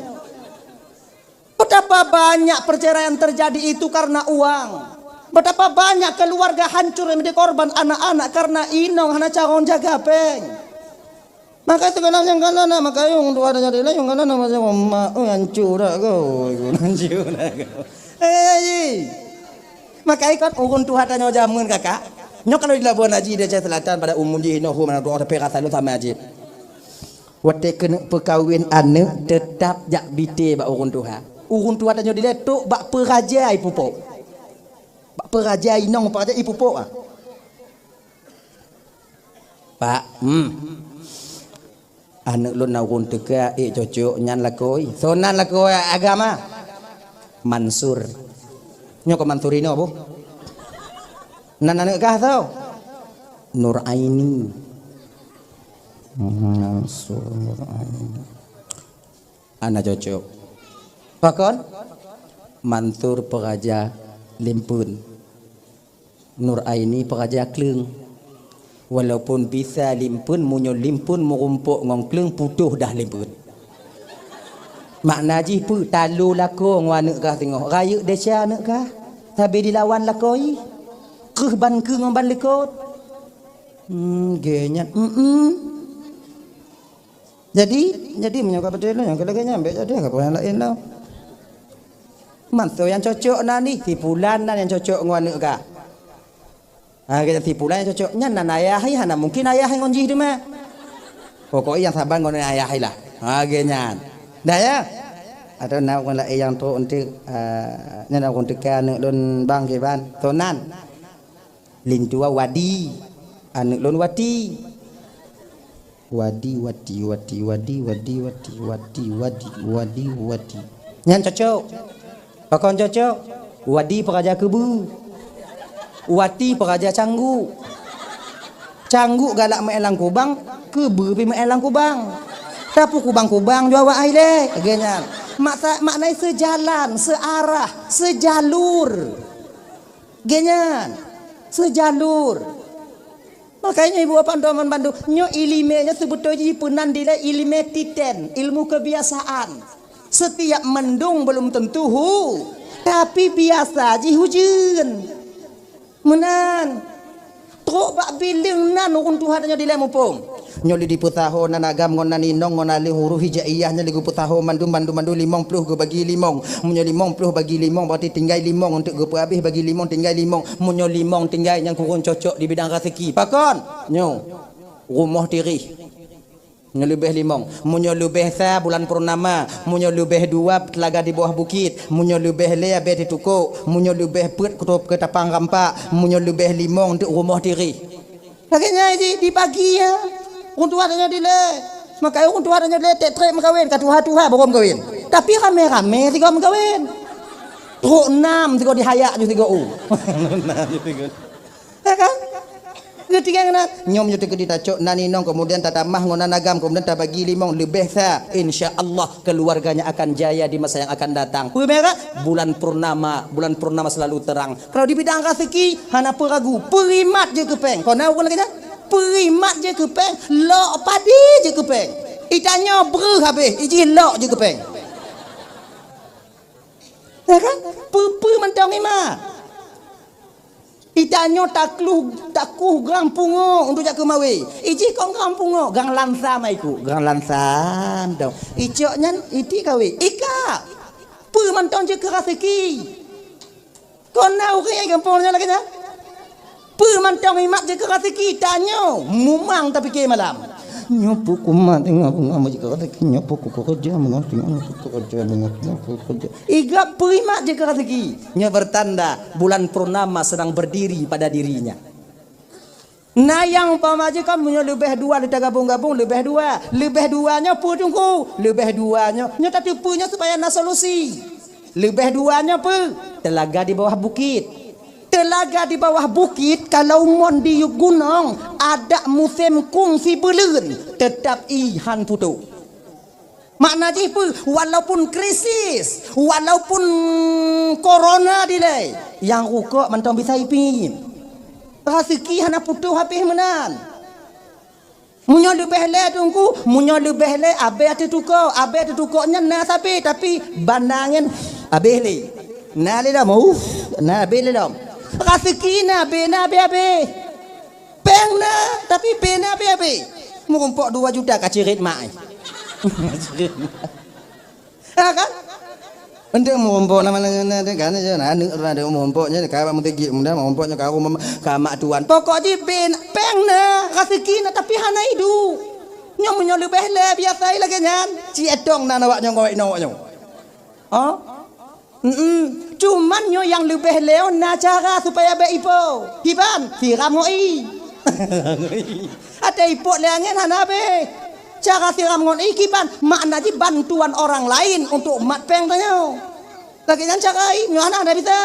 Betapa banyak perceraian terjadi itu karena uang. Betapa banyak keluarga hancur yang menjadi korban anak-anak karena inong hana carông jaga péng. Maka sigohlom nyang kana na makayong dua raja dilai nyang kana na macam mak oi hancur dah kau. Hancur dah kau. Eh, ji. Maka ikut urun tuha tanyoe jameun kakak. Nyoe kalau di Labuan Haji di Aceh Selatan pada umum jih inoe mana doa tapi rasa lu sama aja. Watée keuneuk peukawen aneuëk, teutap jak bite bak ureuëng tuha. Ureuëng tuha tanyoe dilée tok bak peuraja ipupok. Bak peuraja inong peuraja ipupok ah. Pak, hmm. Aneuëk lôn na ureuëng teuka ék cocok nyan lakoe. Soe nan lakoe agama? Mansur. Nyoe keu Mansur inoe boh. Nan aneuëk kah soe? Nur Aini. Mansur Nur Aini. Hana cocok. Pakon? Mansur peuraja limpeuen. Nur Aini peuraja kleueng. Walaupun bisa limpeuen, meunyoe limpeuen meurumpok ngon kleueng putôh dah limpeuen. Makna jih peue? Talo lakoe ngon aneuëk kah singoh. Rayeuk desya aneuëk kah. Sabe dilawan lakoe. Kreueh ban keue ngon ban likot. Hmm, geuh nyan. Mm-mm. Jadi, jadi meunyoe ka beutôi lôn, nyang keu lagèe nyan, bèk jadi, ka peue nyang laén lom. Mantong nyang cocok na nih, si Pulan na nyang cocok ngon aneuk kah. Ha, geuh si Pulan nyang cocok. Nyan nan ayah, hana mungkin ayah ngon jih teuma. Pokok nyang saban ngon ayah lah. Ha, geuh nyan. Dah ya? Atau na ureueng laén nyang trok eunteuk, ah, nyan ureueng teuka aneuk lôn bang kiban. Toh nan. Lintua Wadi. Aneuk lôn Wati. Wadi, Wati, Wati, Wadi, Wadi, Wati, Wati, Wadi, Wadi, Wati. Nyan cocok. Pakon cocok? Wadi peuraja keubeu. Wati peuraja cangguk. Cangguk galak meu'en lam kubang, keubeu pih meu'en lam kubang. Tapi kubang-kubang jua awak hai lé. Geuh nyan. Maksa-, makna seujalan, seuarah, seujalur. Geuh nyan. Seujalur. Makanya ibu bapak teman bandu, nyoe ileumèe nyoe seubeutôi jih peunan dilèe ileumèe titen, ilmu kebiasaan. Setiap mendung belum tentu hu, tapi biasa jih hujeuen. Meunan. Trok bak bileung nan ureueng tuha nyoe dilèe muphom. Nyoe lé dipeusaho nan agam ngon nan inong ngon aleuh huruf hijaiyah nyan lé geupeusaho mandum, mandum, mandum limong ploh geubagi limong. Meunyoe limong ploh bagi limong, berarti tinggai limong untuk geupeuhabéh bagi limong, tinggai limong. Meunyoe limong tinggai nyang kureueng cocok di bidang raseuki. Pakon? Nyoe. Rumoh tireh. Nyoe leubeh limong. Meunyoe leubeh sa bulan purnama, meunyoe leubeh dua teulaga di bawah bukit, meunyoe leubeh lhèe abèe teutukok, meunyoe leubeh peuet keu tapang rampak, meunyoe leubeh limong teuk rumoh tireh. Lagèe nyan di, dibagi ya. Ureueng tuha tanyoe dilèe. Maka ureueng tuha tanyoe dilèe trép-trép meukawen, ka tuha-tuha baru meukawen. Tapi ramé-ramé sigoe meukawen. Trok nam sigoe dihayak ju sigoe u. Nam ju sigoe. Ya kan? Keutika nyan, nyoe meunyoe teukeudi tacok nan inong, kemudian tatamah ngon nan agam, kemudian tabagi limong, leubeh sa, insya Allah keluarganya akan jaya di masa yang akan datang. Peue merah? Bulan purnama, bulan purnama selalu terang. Kalau di bidang raseuki, hana peue ragu, peurimat jeuet keu péng. Kon na ureueng lagèe nyan? Peurimat jeuet keu péng, lok padé jeuet keu péng. Itanyoe breuh habéh, ijih lok jeuet keu péng. Ya kan? Peue-peue mantong imat. Itanyoe takluh, takuh grang pungo untuk jak keu mawe. Ijih kon grang pungo, grang lansam aiku, grang lansam dong. Icok nyan iti kawe. Ika. Peue mantong jeuet keu raseuki. Kon na ureueng gampông nyoe lagèe nyan. Peue mantong imat jeuet keu raseuki, tanyoe mumang tapike malam. Nyoe peue kumat teungoh beungoh jeuet keu raseuki, nyoe peue kukeureuja beungoh teungoh kukeureuja beungoh teungoh kukeureuja. Igab peue imat jeuet keu raseuki. Nyoe bertanda bulan purnama sedang berdiri pada dirinya. Na nyang umpama jih kan, meunyoe leubeh dua lé tagabong-gabong, leubeh dua. Leubeh dua nyoe peue teungku? Leubeh dua nyoe, nyoe tateupeue nyoe supaya na solusi. Leubeh dua nyoe peue? Teulaga di bawah bukit. Teulaga di bawah bukit, kalau mon di gunong, adak musém kungsi beuleuen, teutap i han putôh. Makna jih peue? Walaupun krisis, walaupun korona dilèe, nyang rukok mantong bisa ipiep. Raseuki hana putôh habéh meunan. Meunyoe leubeh lé teungku, meunyoe leubeh lé abèe teutukok, abèe teutukok nyan na sabe, tapi banda nyan abéh lé. Na lé lom, uff, na abéh lé lom. Raseuki na abéh, na abéh-abéh. Péng na, tapi péng na abéh-abéh. Meurumpok dua juta ka cirét mak ai. Ha kan? Untuk meurumpok nama na, na, na, kan, ya, na, aneuk, na, aneuk meurumpok nyan, ka mak meuteugik, mudah meurumpok nyan ka rumah, ka mak tuan. Pokok jih péng, péng na, raseuki na, tapi hana idup. Nyoe meunyoe leubeh lé biasa lagèe nyan, ci etong na awak nyoe, awak nyoe. Oh? Mm-mm. Cuman nyoe nyang leubeh lé na cara supaya bèk ipo. Kiban, siram ngon ie. Até ipok lé angén hana abéh. Cara siram ngon ie kiban, makna jih bantuan orang lain untuk mat péng tanyoe. Lagèe nyan cara ie, nyoe hana, hana bisa.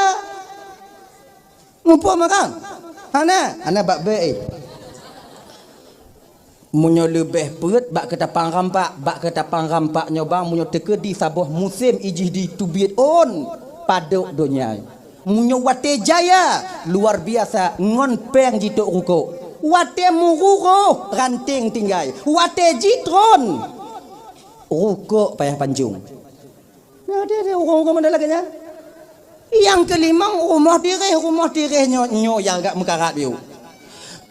Muphom kan? Hana, hana bak bèk ie. Meunyoe leubeh peuet bak keutapang rampak, bak keutapang rampak nyoe bang, meunyoe teukeudi saboh musém ijih diteubiet ôn, padub donya. Meunyoe watèe jaya, luar biasa, ngon péng jitôk rukok. Watèe meururoh, ranténg tinggai. Watèe jitron, rukok payah pancong. Nah, dia, dia, ureueng-ureueng model lagèe nyan. Nyang keulimong, rumoh tireh, rumoh tireh nyoe, nyoe nyang agak meukarat yôh.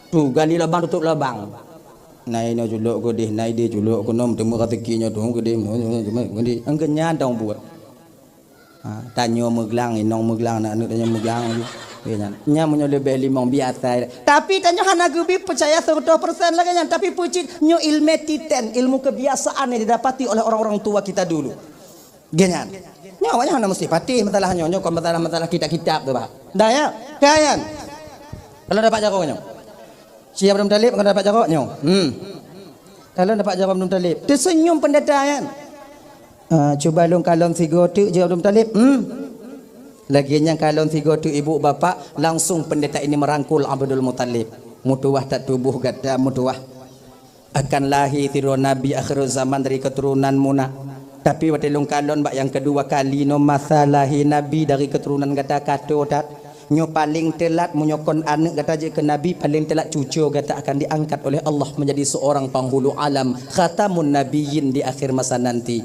Tu gali lubang tutup lubang. Nai nyoe culok keudeh, nai deh culok keunoe, teuma rezeki nyoe tu keudeh, nyoe, nyoe, nyoe, cuma keudeh. Engkeu nyan dong buet. Ha, tanyoe meuglang, inong meuglang, aneuk-aneuk tanyoe meuglang laju. Lagèe nyan. Nyan meunyoe leubeh limong biasa. Tapi tanyoe hana geubi peucaya seratus persen lagèe nyan. Tapi peue cit nyoe ilmu titen, ilmu kebiasaan yang didapati oleh orang-orang tua kita dulu. Lagèe nyan. Nyoe awaknyan hana meusti patéh masalah nyoe. Nyoe kon masalah-masalah kitab-kitab tu, bah. Dah ya? Kan? Kalau dapat jaroe nyoe. Si Abdul Muthalib kalau dapat jaroe nyoe. Hmm. Kalau dapat jaroe Abdul Muthalib. Teuseunyum pendeta nyan. Ah, cuba lôn kalon sigoe teuk, jaweueb Abdul Muthalib. Hmm. Lagèe nyan kalon sigoe teuk ibu bapak, langsung pendeta ini merangkul Abdul Muthalib. Meutuwah that tuboh gata, meutuwah. Akan lahé sidroe nabi akhirul zaman dari keturunan muna. Tapi watèe lôn kalon bak nyang keudua kali nyoe masa lahé nabi dari keturunan gata ka toe that. Nyoe paleng teulat meunyoe kon aneuk gata jeuet keu nabi, paleng teulat cucoe gata akan diangkat oleh Allah menjadi seorang penghulu alam, khatamun nabiyyin di akhir masa nanti.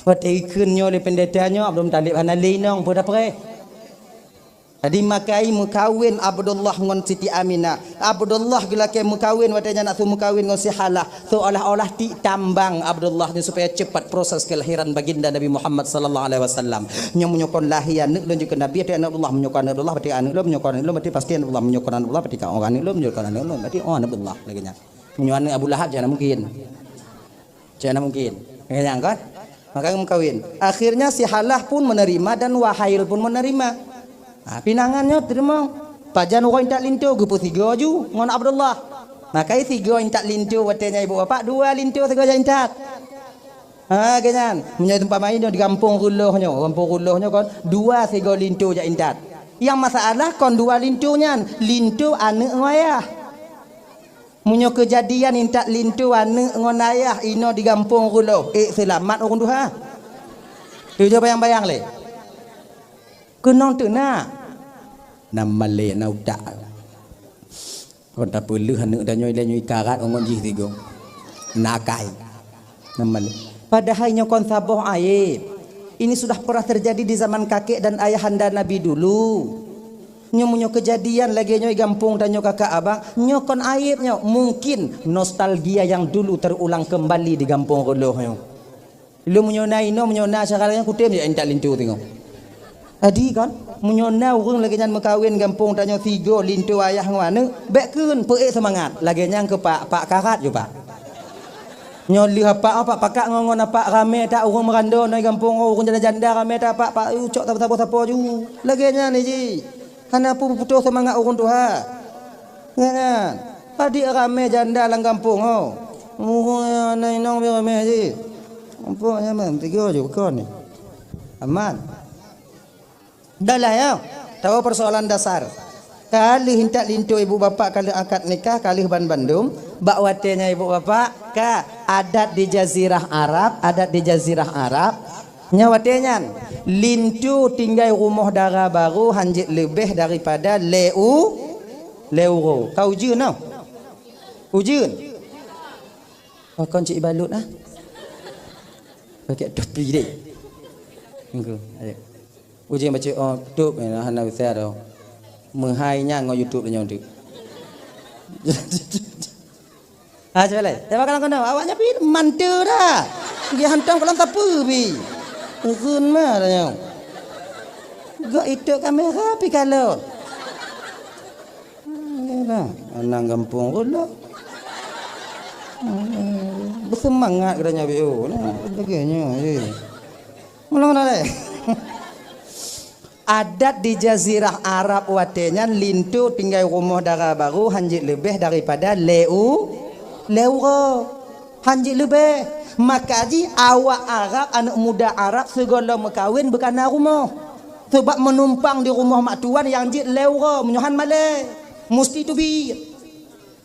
Watèe ikheun nyoe lé pendeta nyoe, Abdul Muthalib hana lé inong, peue tapreh. Jadi makai meukawen Abdullah ngon Siti Aminah. Abdullah geulakèe meukawen watèe nyan, nak su meukawen ngon si Halah. Seolah-olah tik tambang Abdullah nyoe supaya cepat proses kelahiran baginda Nabi Muhammad sallallahu alaihi wasallam. Nyoe meunyoe kon lahé aneuk lôn jeuet keu nabi, até aneuk Abdullah, meunyoe kon aneuk Abdullah, berarti aneuk lôn, meunyoe kon aneuk lôn, berarti pasti aneuk Abdullah, meunyoe kon aneuk Abdullah, berarti aneuk lôn, meunyoe kon aneuk lôn, berarti oh aneuk Abdullah lagèe nyan. Meunyoe aneuk Abu Lahab, jangan mungkin. Cek na mungkin. Nyang kan? Maka meukawen. Akhirnya si Halah pun menerima dan Wahail pun menerima. Ha, pinangan nyoe teurimong. Pajan uroe intat linto geupeusigoe ju ngon Abdullah. Maka sigoe intat linto watèe nyan ibu bapak, dua linto sigoe jak intat. Ha, lagèe nyan. Meunyoe teumpat main nyoe di gampông Reuloh nyoe, gampông Reuloh nyoe kon dua sigoe linto jak intat. Nyang masalah kon dua linto nyan, linto aneuk ngon ayah. Meunyoe keujadian intat linto aneuk ngon ayah inoe di gampông Reuloh, ék seulamat ureueng tuha? Tujoh bayang-bayang lé. Keunong teunak. Nam malèe na utak. Kon tapeuleueh aneuk tanyoe ilèe nyoe ikarat ngon jih sigoe. Nakai. Namanya. Padahai nyoe kon saboh aib. Ini sudah pernah terjadi di zaman kakek dan ayahanda Nabi dulu. Nyoe meunyoe keujadian lagèe nyoe di gampông tanyoe kakak abang, nyoe kon aib nyoe. Mungkin nostalgia yang dulu terulang kembali di gampông Reuloh nyoe. Lôn meunyoe na inoe, meunyoe na syedara nyan kutem jak intat linto singoh. Jadi kan, meunyoe na ureueng lagèe nyan meukawen gampông tanyoe sigoe linto ayah ngon aneuk, bèk kheun, peuék seumangat. Lagèe nyan keu Pak, Pak karat ju Pak. Nyoe lheueh Pak, Pak pakat ngon, ngon Pak ramè that ureueng meurando nyoe gampông, ureueng janda-janda ramè that Pak, Pak, uh, cok sapo-sapo ju. Lagèe nyan jih. Hana peue putôh seumangat ureueng tuha. Nyan, nyan. Padit ramè janda lam gampông ho. Muhôi aneuk inong pih ramè jih. Gampông nyaman, tiga ju kon ni. Aman. Dah lah ya. Tahu persoalan dasar. Ka lheueh intat linto ibu bapak, ka lheueh akad nikah, ka lheueh ban bandum. Bak watèe nyan ibu bapak, ka adat di jazirah Arab, adat di jazirah Arab. Nyan watèe nyan, linto tinggai rumoh dara barô hanjeuet leubeh daripada lhèe u-, lhèe uroe. Ka ujeuen noh. Ujeuen. Pakon cit ibalut ah. Pakai topi deh. Engko, ayo. Ujeuen baca, oh, tutup, eh, hana usah dah. Meuhai nyan ngon YouTube nyoe tu. Ha, cuba laén. Dah makan kono, awak nyan pih manteu dah. Dia hantom kalau sapu pih. Urun mah dah nyoe. Gak itu kamera pih kalau. Hmm, ya dah. Anang gampông pula. Hmm, bersemangat katanya B O. Nah, sebagainya. Eh. Mana-mana deh. Adat di Jazirah Arab watèe nyan linto tinggai rumoh dara barô hanjeuet leubeh daripada lhèe u-, lhèe uroe. Hanjeuet leubeh. Maka jih awak Arab, aneuk muda Arab sigohlom meukawen beukana rumoh. Sabab meunumpang di rumoh mak tuan nyang jeuet lhèe uroe, meunyoe han malèe. Musti teubiet.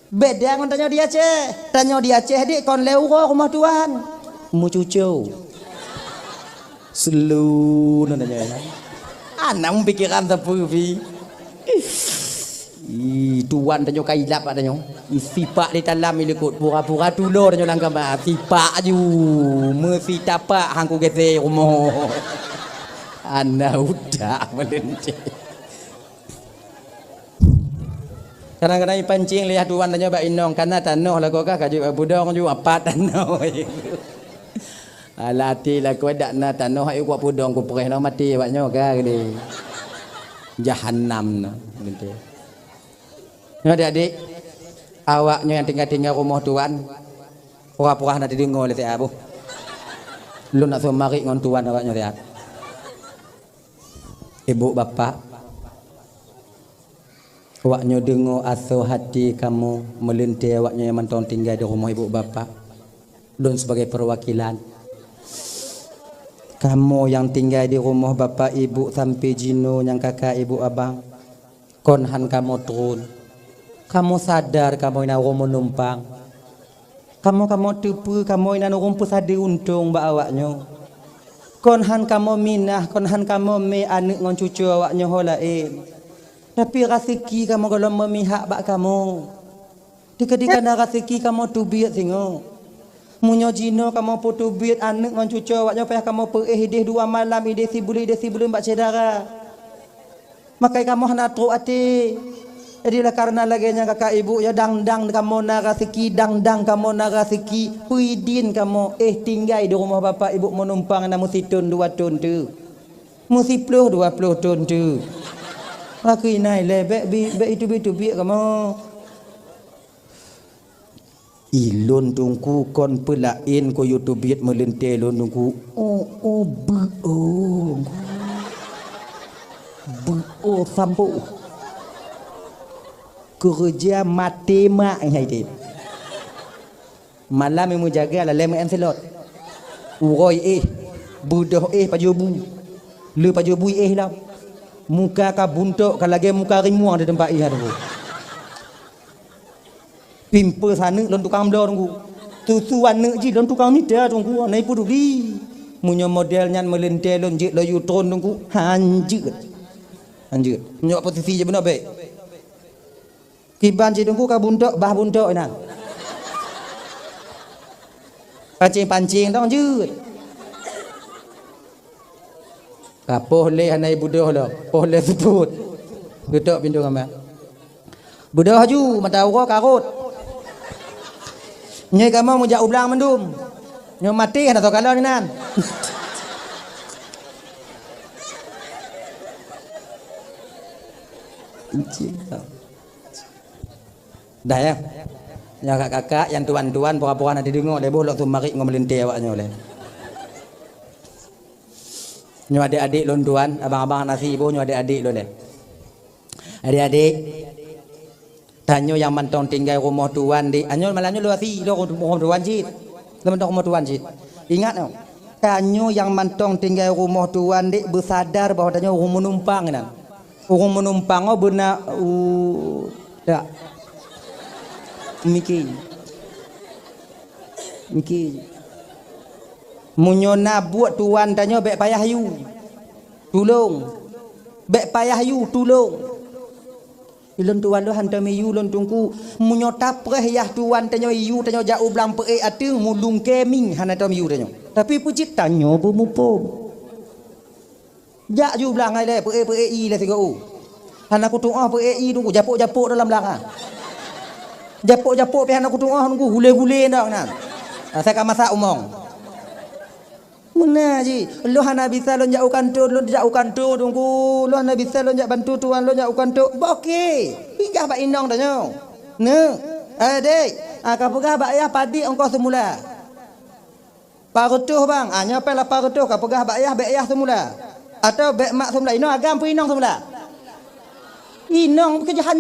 Beda ngon tanyoe di Aceh. Tanyoe di Aceh dek kon lhèe uroe rumoh tuan. Meucuco. Selu na tanyoe. Ana meupikiran sapeue pih. Ih, tuan tanyoe ka ilap bak tanyoe. Sipak di dalam ilikot pura-pura tulo tanyoe lam kama. Sipak aju. Meusitapak hangku gete rumoh. Ana utak meulente. Kadang-kadang ipancing lé yah tuan tanyoe bak inong, kana tanoh lakoe kah ka jeuet bak peudong ju apat tanoh. Alah até lakoe dak na tanoh, ayo kuat peudong kupreh lom maté awak nyoe ka geude. Jahanam na, gitu. Nyoe adik-adik, awak nyoe nyang tinggai-tinggai rumoh tuan, pura-pura hana teudeungoe lé siat boh. Lôn nak seumarit ngon tuan awak nyoe siat. Ibu bapak, awak nyoe deungoe asoe hati kamoe meulintée awak nyoe nyang mantong tinggai di rumoh ibu bapak. Lôn sibagai peuwakilan. Kamoe nyang tinggai di rumoh bapak ibu sampoe jinoe nyang kakak ibu abang, kon han kamoe tron. Kamoe sadar kamoe na ureuëng meunumpang. Kamoe, kamoe teupeue kamoe inan ureuëng peusadeue untông bak awak nyoe. Kon han kamoe minah, kon han kamoe mé aneuëk ngon cucoe awak nyoe ho laén. Tapi raseuki kamoe gohlom meumihak bak kamoe. Dikeue-dikeue na raseuki kamoe teubiet singoh. Meunyoe jinoe kamoe peuteubiet aneuëk ngon cucoe awak nyoe payah kamoe peuéh ideh dua malam, ideh sibuleuen, ideh sibuleuen bak syedara. Makai kamoe hana trok até. Jadi, oleh karena lagée nyan kakak ibu, ya, dang-dang kamoe na raseuki, dang-dang kamoe na raseuki, peuidin kamoe éh tinggai di rumoh bapak ibu meunumpang na meusithon dua thon teuk. Meusiploh dua ploh thon teuk. Aku inai lé, bék bi-, bék iteubiet-teubiet kamoe. Ilôn teungku kon peulaén keu yue teubiet meulintée lôn teungku. Oh, oh, beu, oh. Beu, oh, sampoe. Keureuja maté mak hai deh. Malam nyang meujaga lalée meu'en silot. Uroe éh, beudôh éh pajoh bu. Le pajoh bu éh lom. Muka ka buntok ka lagée muka rimueng di teumpat éh teungku. Pimpeu saneuk lôn tukang bloe teungku. Susu aneuk jih lôn tukang mita teungku, hana ipeuduli. Meunyoe model nyan meulintée lôn jeuet laju tron teungku, hanjeuet. Hanjeuet. Meunyoe posisi jih beuna bék. Kiban cit teungku ka buntok, bah buntok inan. Pancing-pancing dong jeuet. Ka poh lé hana ibeudôh lom, poh lé seupôt. Geutok pintoe kamar. Beudôh laju, mata uroe ka rhot. Nyoe kamoe meujak u blang mandum. Nyoe maté hana soe kalon inan. Dah ya. Nyang kakak-kakak, nyang tuan-tuan, pura-pura na teudeungoe lé boh lôn seumarit ngon meulintée awak nyoe lé. Nyoe adék-adék lôn tuan, abang-abang hana si boh nyoe adék-adék lôn lé. Adék-adék, tanyoe nyang mantong tinggai rumoh tuan dék. Anyoe malam nyoe lôn si lôn rumoh tuan cit. Lôn mantong rumoh tuan cit. Ingat nyoe, tanyoe nyang mantong tinggai rumoh tuan dék beusadar bahwa tanyoe ureuëng meunumpang inan. Ureuëng meunumpang nyoe beuna u dak. Miki. Miki. Meunyoe na buet tuan tanyoe bék payah yue. Tulông. Bék payah yue, tulông. Ilôn tuan lôn hantom yue lôn teungku. Meunyoe tapreh yah tuan tanyoe yue tanyoe jak u blang peuék ateueng mulung keming hana tom yue tanyoe. Tapi peue cit tanyoe beumuphom. Jak ju blang hai lé, peuék-peuék ié lé sigoe. Hana kutuoh peuék ié teungku, japôk-japôk dalam blang ah. Japôk-japôk pih hana kutuoh teungku, gulé-gulé ndak nan. Asai ka masak umong. Meunan jih, lôn hana bisa lôn jak u kantô, lôn jak u kantô teungku. Lôn hana bisa lôn jak bantu tuan lôn jak u kantô. Bah oke. Peugah bak inong tanyoe. Neu, eh dék, ah, ka peugah bak yah padit ongkoh seumula. Lapan reutôh bang, ah, nyoe pih lapan reutôh ka peugah bak yah, bék yah seumula. Atau bék mak seumula, inong agam peue inong seumula. Inong keujahan,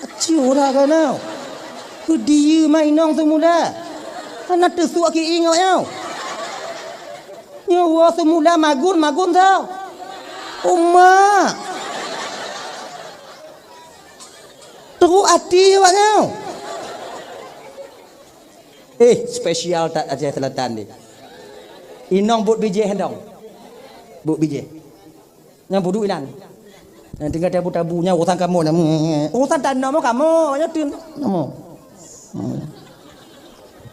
acuh lah keunoe. Peudiyeu mak inong seumula. Hana teusuak ki ingoe nyoe. Nyoe woe seumula magun, magun tau. Uma. Teruk hati awak nyoe. Eh, spesial that Aceh Selatan ni. Inong buet bijéh dong. Buet bijéh. Nyang budu inan. Nyang tinggai tabu-tabu nyang urusan kamoe nyan. Urusan tanoh mo kamoe, nyan tun kamoe. Hmm.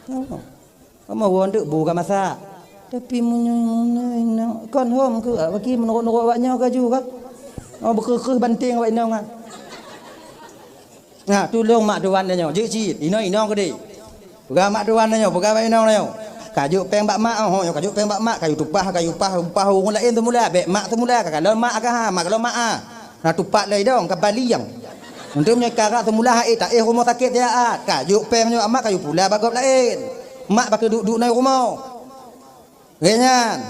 Kamoe. Kamoe won deuk bu ka masak. Tapi meunyoe, meunyoe inong kon hom keu bagi meunurot-nurot awak nyoe ka ju ka. Oh, beukeukeuh banting awak inong ah. Nah, tulông mak tuan tanyoe, jeuet cit, inong-inong keudeh. Peugah mak tuan tanyoe, peugah bak inong tanyoe. Kajok péng bak mak, oh, nyoe kajok péng bak mak, kayue tumpah, kayue upah, upah ureueng laén teumula, bèk mak teumula, ka kalon mak ka ha, mak kalon mak ah. Na tupat lé idong, ka bali nyang. Untuk meunyoe karap teumula hai, taéh rumoh sakét siat, kajok péng nyoe mak, kayue pula bak gob laén. Mak paké duek-duek na rumoh. Lheueh nyan,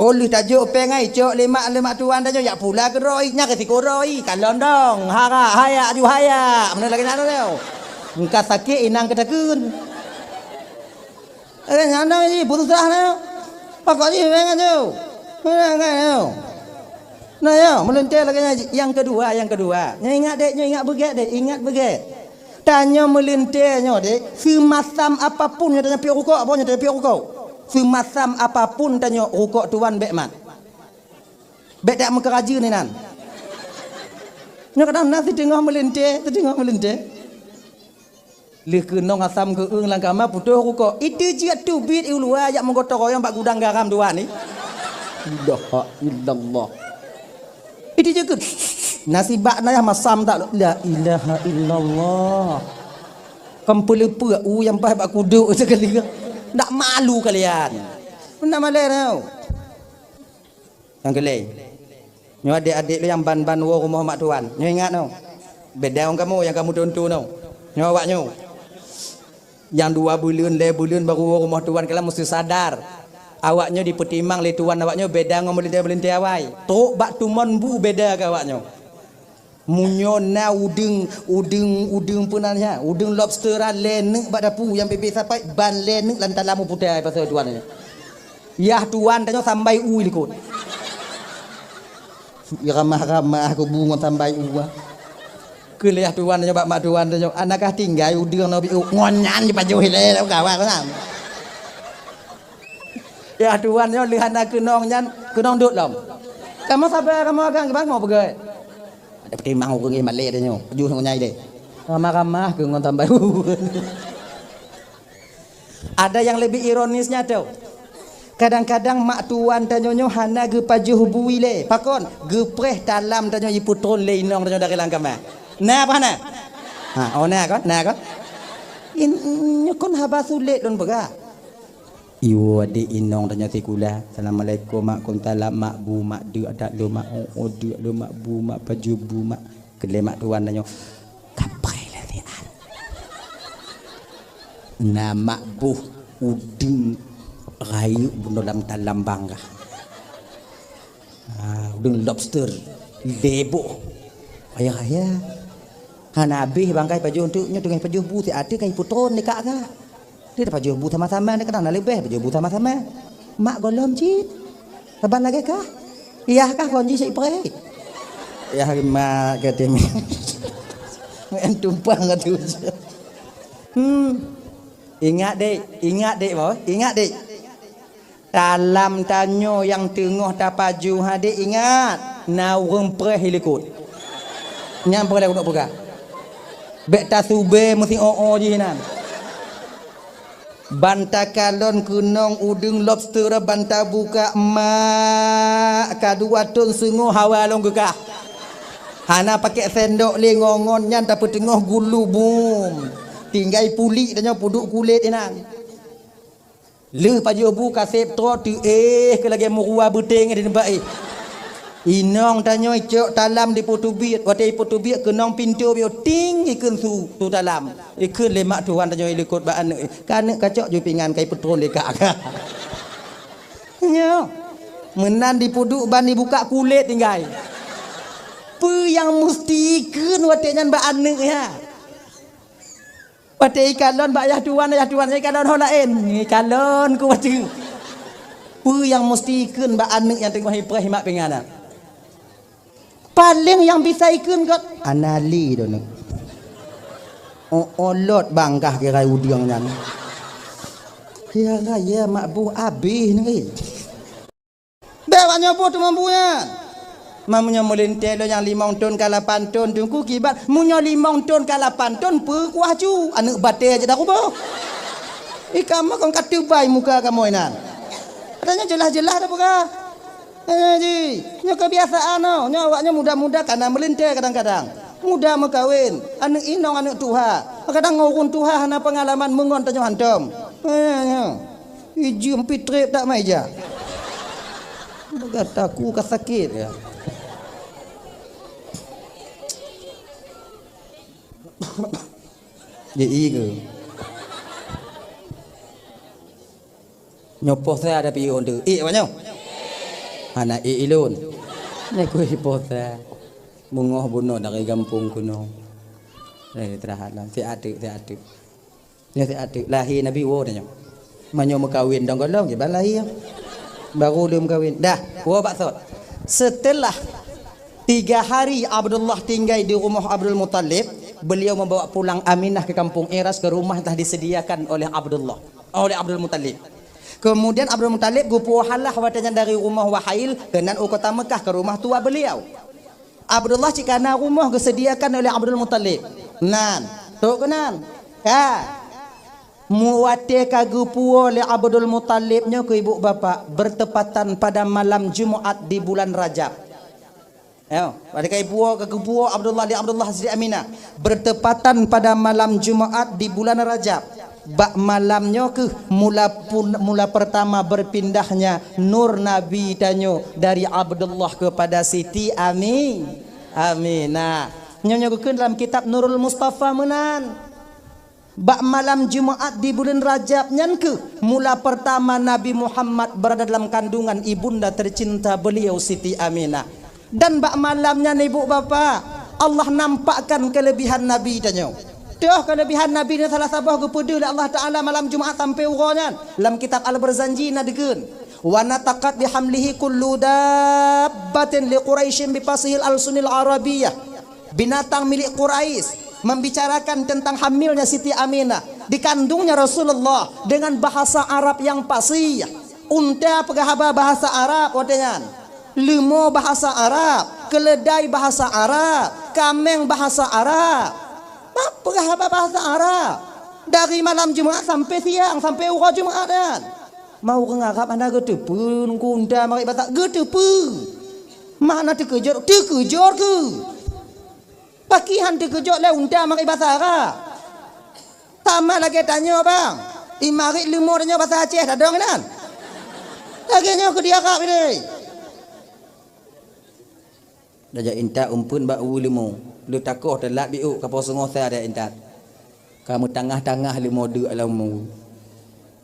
oh lheueh tajok péng ai, cok lé mak, lé mak tuan tanyoe, jak pula keudroe, nyan resiko droe, kalon dong, hara, hayak ju hayak, meunan lagèe nyan nyoe. Engka sakét inong keutakheun. Lheueh nyan na jih, putusah na. Pakon jih péng nyoe. Meunan kan nyoe. Nah, ya, meulintèe lagèe nyan. Nyang keudua, nyang keudua. Nyoe ingat dek, nyoe ingat beugèt dek, ingat beugèt. Tanyoe meulintèe nyoe dek, seumasam apapun nyoe tanyoe piôh rukok, apa nyoe tanyoe piôh rukok. Seumasam apapun tanyoe rukok tuan bèk mat. Bèk tak meukeurajeuen inan. Nyoe kadang na siteungoh meulintèe, siteungoh meulintèe. Lheueh keunong asam geueung lam kama putôh rukok. Itu jeuet teubiet i luwa jak meugotong royong bak gudang garam tuan ni. Ilaha illallah. Itu je ke. Nasibak na yah masam tak. La ilaha illallah. Kan peuleupeuk u nyang paih bak kuduk sekali. Ndak malu kalian. Ndak malèe tau. Nyang keulhèe. Nyoe adék-adék lôn nyang ban-ban woe rumoh mak tuan. Nyoe ingat nyoe. Beda ngon kamoe nyang kamoe tuntu nyoe. Nyoe awak nyoe. Nyang dua buleuen, lhèe buleuen baru woe rumoh tuan kalian meusti sadar. Awak nyoe jipeutimang lé tuan awak nyoe beda ngon meulintèe-meulintèe awai. Trok bak tumon bu beda keu awak nyoe. Meunyoe na udeueng, udeueng, udeueng peue nan nyan, udeueng lobster lhèe neuk bak dapu nyang pih-pih sapai, ban lhèe neuk lam talam u putai pasai tuan nyan. Yah tuan tanyoe sambai u likot. Ramah-ramah kubu ngon sambai u. Keu lé yah tuan tanyoe bak mak tuan tanyoe, "Anakah tinggai udeueng nyoe bi u?" Ngon nyan jipajoh ilèe lam kawan nyan. Yah tuan nyoe lheueh hana keunong nyan, keunong dot lom. Kamoe sabar, kamoe agam, kamoe peugah. Ada peutimang ureueng malèe tanyoe, pajoh ngon nyai deh. Ramah-ramah keu ngon tambai. Ada nyang leubeh ironisnya teu. Kadang-kadang mak tuan tanyoe nyoe hana geupajoh bu ilèe. Pakon? Geupreh talam tanyoe jipeutron lé inong tanyoe dari lam kama. Na apa na? Ha, oh na kon? Na kon? In, nyoe kon haba sulet lôn peugah. Iwoe adék inong tanyoe sikula. Assalamualaikum, mak. Waalaikumsalam, mak. Bu, mak, deuk adak lôn, mak. Oh, oh, deuk lôn, mak. Bu, mak, pajoh bu, mak. Keu lé mak tuan tanyoe, kapai lé sinan. Na mak boh udeueng rayeuk bunoe lam talam bangga. Ah, udeueng lobster, lhèe boh. Ayah, ayah. Hana abéh bangkai pajoh teuk nyoe teungoh pajoh bu siat ka jipeutron dikak ka. Dia pajoh bu sama-sama ni kadang na leubeh pajoh bu sama-sama. Mak gohlom cit. Saban lagèe kah? Yah kah kon jih sik preh. Yah mak kata mi. Main tumpang atu. Hmm. Ingat dek, ingat dek boh, ingat dek. Talam tanyoe nyang teungoh tapajoh ha dek ingat, na ureueng preh i likot. Nyan preh lé keuneuk peugah. Bèk tasubé meusi o-o jih nan. Ban takalon keunong udeueng lobster ban tabuka mak kadua thon seungoh hawa lôn geukah. Hana pakèk sendok lé ngon-ngon nyan tapeuteungoh gulu bum. Tinggai pulik tanyoe peuduek kulét inan. Lheueh pajoh bu kaseb troe teuéh keu lagèe meurua beuténg di teumpat éh. Inong tanyoe icok talam dipeuteubiet, watèe ipeuteubiet keunong pintoe bioe ting ikheun su, su talam. Ikheun lé mak tuan tanyoe ilikot bak aneuk, "Ka aneuk kacok ju pingan ka ipeutron lé kak." Nyoe. Meunan dipeuduek ban dibuka kulét tinggai. Peue nyang musti ikheun watèe nyan bak aneuk nyan? Watèe ikalon bak yah tuan, yah tuan ikalon ho laén. Ikalon ku bacut. Peue nyang musti ikheun bak aneuk nyang teungoh ipreh mak pingan nyan? Paleng nyang bisa ikheun göt, "Ana lé droeneuh." Oh, olot bangkah kirai udeueng nyan. Ya raya mak boh abéh nyoe. Bèk awak nyoe boh teumampu nyan. Ma meunyoe meulintèe lôn nyang limong thon ka lapan thon teungku kiban, meunyoe limong thon ka lapan thon peue kuah cu, aneuk batèe cit takuboh. Ih, kamoe kon ka teubai muka kamoe nyan. Ata nyoe jeulaih-jeulaih tapeugah. Eh, ji, nyoe keubiasaan nyoe. Nyoe awak nyoe muda-muda kana meulintèe kadang-kadang. Muda meukawen, aneuk inong, aneuk tuha. Kadang ureueng tuha hana peungalaman, meungon tanyoe hantom. Eh, nyoe. Ijeuem pih trép that meuija. Gata ku ka sakét ya. Ji i ke? Nyoe poh sa ada pion tu. Ék awak nyoe? Hana ék ilôn. Nyoe kui poh sa. Beungoh bunoe dari gampông keunoe. Eh, teuhah lam. Siat teuk, siat teuk. Nyoe siat teuk. Lahé Nabi woe tanyoe. Meunyoe meukawen dong golom, kiban lahé. Baru lheueh meukawen. Dah, woe bak sot. Setelah tiga hari Abdullah tinggai di rumoh Abdul Muttalib, beliau membawa pulang Aminah ke kampung Iras, ke rumah yang telah disediakan oleh Abdullah, oleh Abdul Muttalib. Kemudian Abdul Muttalib geupuwoe halah watée nyan dari rumoh Wahail keunan u kota Meukah, ke rumah tua beliau. Abdullah cit kana rumoh geusediakan oleh Abdul Muttalib. Nan, trok keunan. Ka. Mu watée ka geupuwoe lé Abdul Muttalib nyoe keu ibu bapak, bertepatan pada malam Jumat di bulan Rajab. Yo, pada kai puwoe ka geupuwoe Abdullah di Abdullah Siti Aminah, bertepatan pada malam Jumat di bulan Rajab. Bak malam nyoe keuh mula pun, mula pertama berpindahnya nur Nabi tanyoe dari Abdullah kepada Siti Ami-, Aminah. Nyoe, nyoe geukheun dalam kitab Nurul Mustafa meunan. Bak malam Jumat di buleuen Rajab nyan keuh mula pertama Nabi Muhammad berada dalam kandungan ibunda tercinta beliau Siti Aminah. Dan bak malam nyan, ibu bapak, Allah nampakkan kelebihan Nabi tanyoe. Toh kelebihan Nabi nyoe salah saboh geupeudeuh lé Allah Taala malam Jumat sampai uroe nyan. Lam kitab Al-Barzanji na deukeuen, "Wa nataqat bihamlihi kullu dabbatin li Quraisyin bifasihil alsunil Arabiyyah." Binatang milik Quraisy membicarakan tentang hamilnya Siti Aminah, dikandungnya Rasulullah, dengan bahasa Arab yang fasih. Unta peugah haba bahasa Arab watée nyan. Leumo bahasa Arab, keuleudai bahasa Arab, kaméng bahasa Arab. Bah, peugah haba bahasa Arab. Dari malam Jumat sampai siang, sampai uroe Jumat nyan. Mau ureuëng Arab hana geuteupeue, Teungku, unta marit bahasa, geuteupeue. Makna teukeujot, teukeujot keuh. Pakriban teukeujot lé unta marit bahasa Arab. Sama lagée tanyoe, bang. I marit leumo tanyoe bahasa Aceh, tadong inan. Lagée nyoe keu di Arab ini. Tajak intat umpeuen bak ueh leumo. Leueh takoh teulat biôk, ka po seungoh sa tajak intat. Ka meutangah-tangah leumo deuk lam ueh.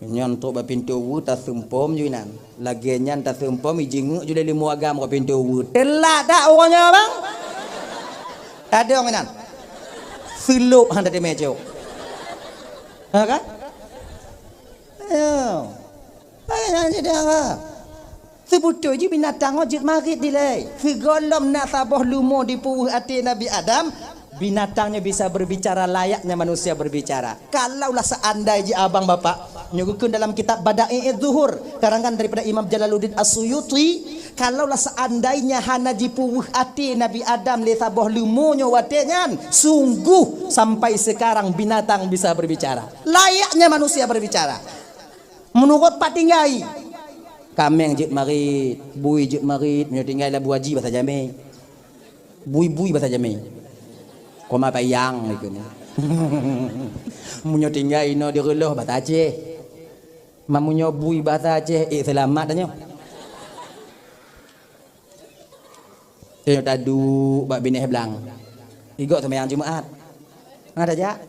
Nyan trok bak pintoe ueh, taseumpom ju inan. Lagée nyan taseumpom, ijeungeuk ju lé leumo agam bak pintoe ueh. Teulat that uroe nyoe, bang? Tadong inan. Seulop han tateumé cok. Ha kan? Ayo. Hai, nyan jadi apa? Seubeutôi jih binatang nyoe jeuet marit dilée. Sigohlom na saboh leumo di peu ueh até Nabi Adam, binatang nyoe bisa berbicara layaknya manusia berbicara. Kalaulah seandai jih abang bapak, nyoe geukheun dalam kitab Bada'i'uz Zuhur, karangan daripada Imam Jalaluddin As-Suyuti, kalaulah seandainya hana jipeu ueh até Nabi Adam lé saboh leumo nyoe watée nyan, sungguh sampai sekarang binatang bisa berbicara. Layaknya manusia berbicara. Meunurot pat tinggai. Kaméng jeuet marit, bui jeuet marit, meunyoe tinggai lam Abu Haji bahasa Jamé. Bui-bui bahasa Jamé. Koma payang ikeu nyan. Meunyoe tinggai inoe di Reulôh bahasa Aceh. Ma meunyoe bui bahasa Aceh, ék seulamat tanyoe. Tanyoe taduek bak binéh blang. Igok seumayang Jumat. Hana tajak.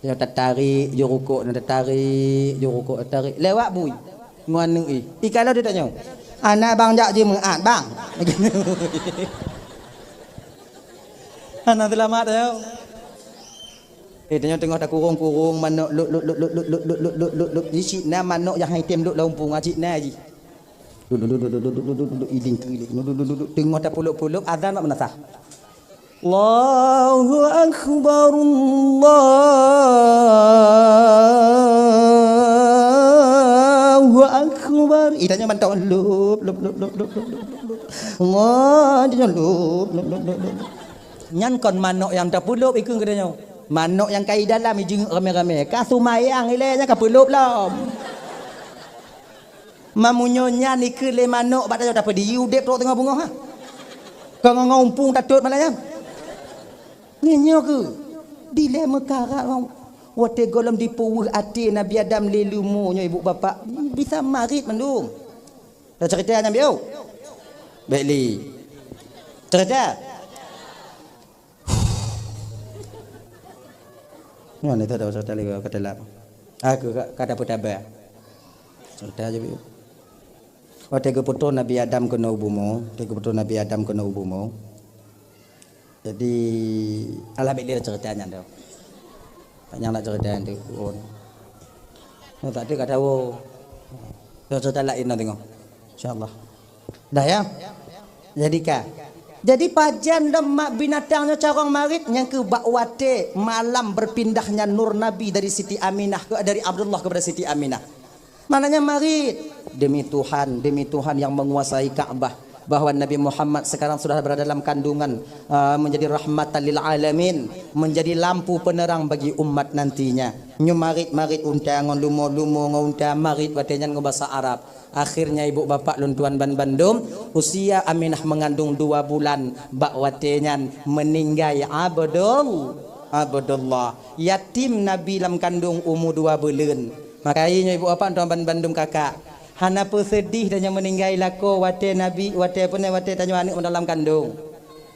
Tanyoe tatarék, jurukok, na tatarék, jurukok, tatarék. Lewat bui. Ngon aneuk i. I ka lheueh tanyoe. Aneuk bang jak Jumat, bang. Hana seulamat tanyoe. Eh, tanyoe teungoh takurong-kurong manok lop, lop, lop. Di sinan manok nyang hai tem lop lam umpung, ah, sinan jih. Duduk, duduk, duduk, duduk, duduk, duduk, iding keulik. Duduk, duduk, duduk, teungoh tapulop-pulop, azan bak meunasah. Allahu Akbar, Allahu Akbar. Ih, tanyoe mantong. Lop, lop, lop, lop, lop, lop, lop. Allah, tanyoe lop, lop, lop, lop, lop. Nyan kon manok nyang tapulop, ikeu geutanyoe. Manok nyang ka i dalam, ijeungeuk ramé-ramé. Ka seumayang ilée nyan ka peulop lom. Mamunyoe nyan ikeu lé manok bak tanyoe, tapeudiyeu udeb trok teungoh beungoh, ha? Kon ngon umpung tatot malam nyan. Nyoe keuh dilée meukarat, watée gohlom dipeuweuh até Nabi Adam lé leumo nyoe ibu bapak, bisa marit mandum. Dah cerita nyan bieu. Baik li. Cerita. Nyoe ni tak ada cerita lagi kata lap. Aku ka- kada peutaba. Cerita aja bieu. Watée geupeutoh Nabi Adam keunoe u bumoe, watée geupeutoh Nabi Adam keunoe u bumoe. Jadi, alah, bèk lé cerita nyan tu. Nyang nak cerita nyan tu. Oh. Nyoe tak ada kata, oh. Nyoe cerita laén nyoe tengok. Insya Allah. Dah ya? Jadi ka. Jadi pajan lom mak binatang nyoe carông marit nyang keu bak watée malam berpindahnya nur Nabi dari Siti Aminah ke, dari Abdullah kepada Siti Aminah. Maknanya marit. Demi Tuhan, demi Tuhan yang menguasai Ka'bah, bahwa Nabi Muhammad sekarang sudah berada dalam kandungan, ah, menjadi rahmatan lil alamin, menjadi lampu penerang bagi umat nantinya. Nyoe marit-marit unta ngon lumo-lumo ngon unta marit watée nyan ngon basa Arab. Akhirnya ibu bapak lôn tuan ban bandum, usia Aminah mengandung dua bulan, bak watée nyan meninggai Abdul, Abdullah. Yatim Nabi lam kandung umu dua buleuen. Maka nyoe ibu bapak tuan ban bandum kakak, hana peuseudih tanyoe meuninggai lakoe watée Nabi, watée peue nyoe, watée tanyoe aneuëk dalam kandong.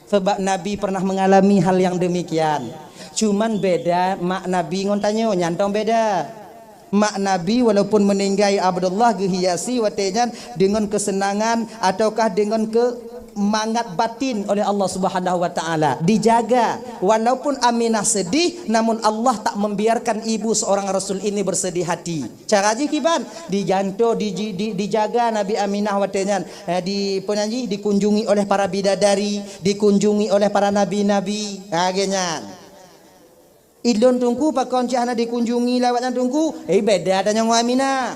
Sabab Nabi pernah mengalami hal yang demikian. Cuman beda mak Nabi ngon tanyoe, nyan tong beda. Mak Nabi walaupun meuninggai Abdullah geuhiasi watée nyan deungon keuseunangan ataukah deungon keu mangat batin oleh Allah Subhanahu wa Taala. Dijaga, walaupun Aminah sedih, namun Allah tak membiarkan ibu seorang Rasul ini bersedih hati. Cara jih kiban, dijanto, di, di, dijaga Nabi Aminah watée nyan, eh, di, peue nyan jih, dikunjungi oleh para bidadari, dikunjungi oleh para nabi-nabi. Ha, lagée nyan. Ilôn teungku pakon cit hana dikunjungi lé awaknyan teungku? Eh, beda tanyoe ngon Aminah.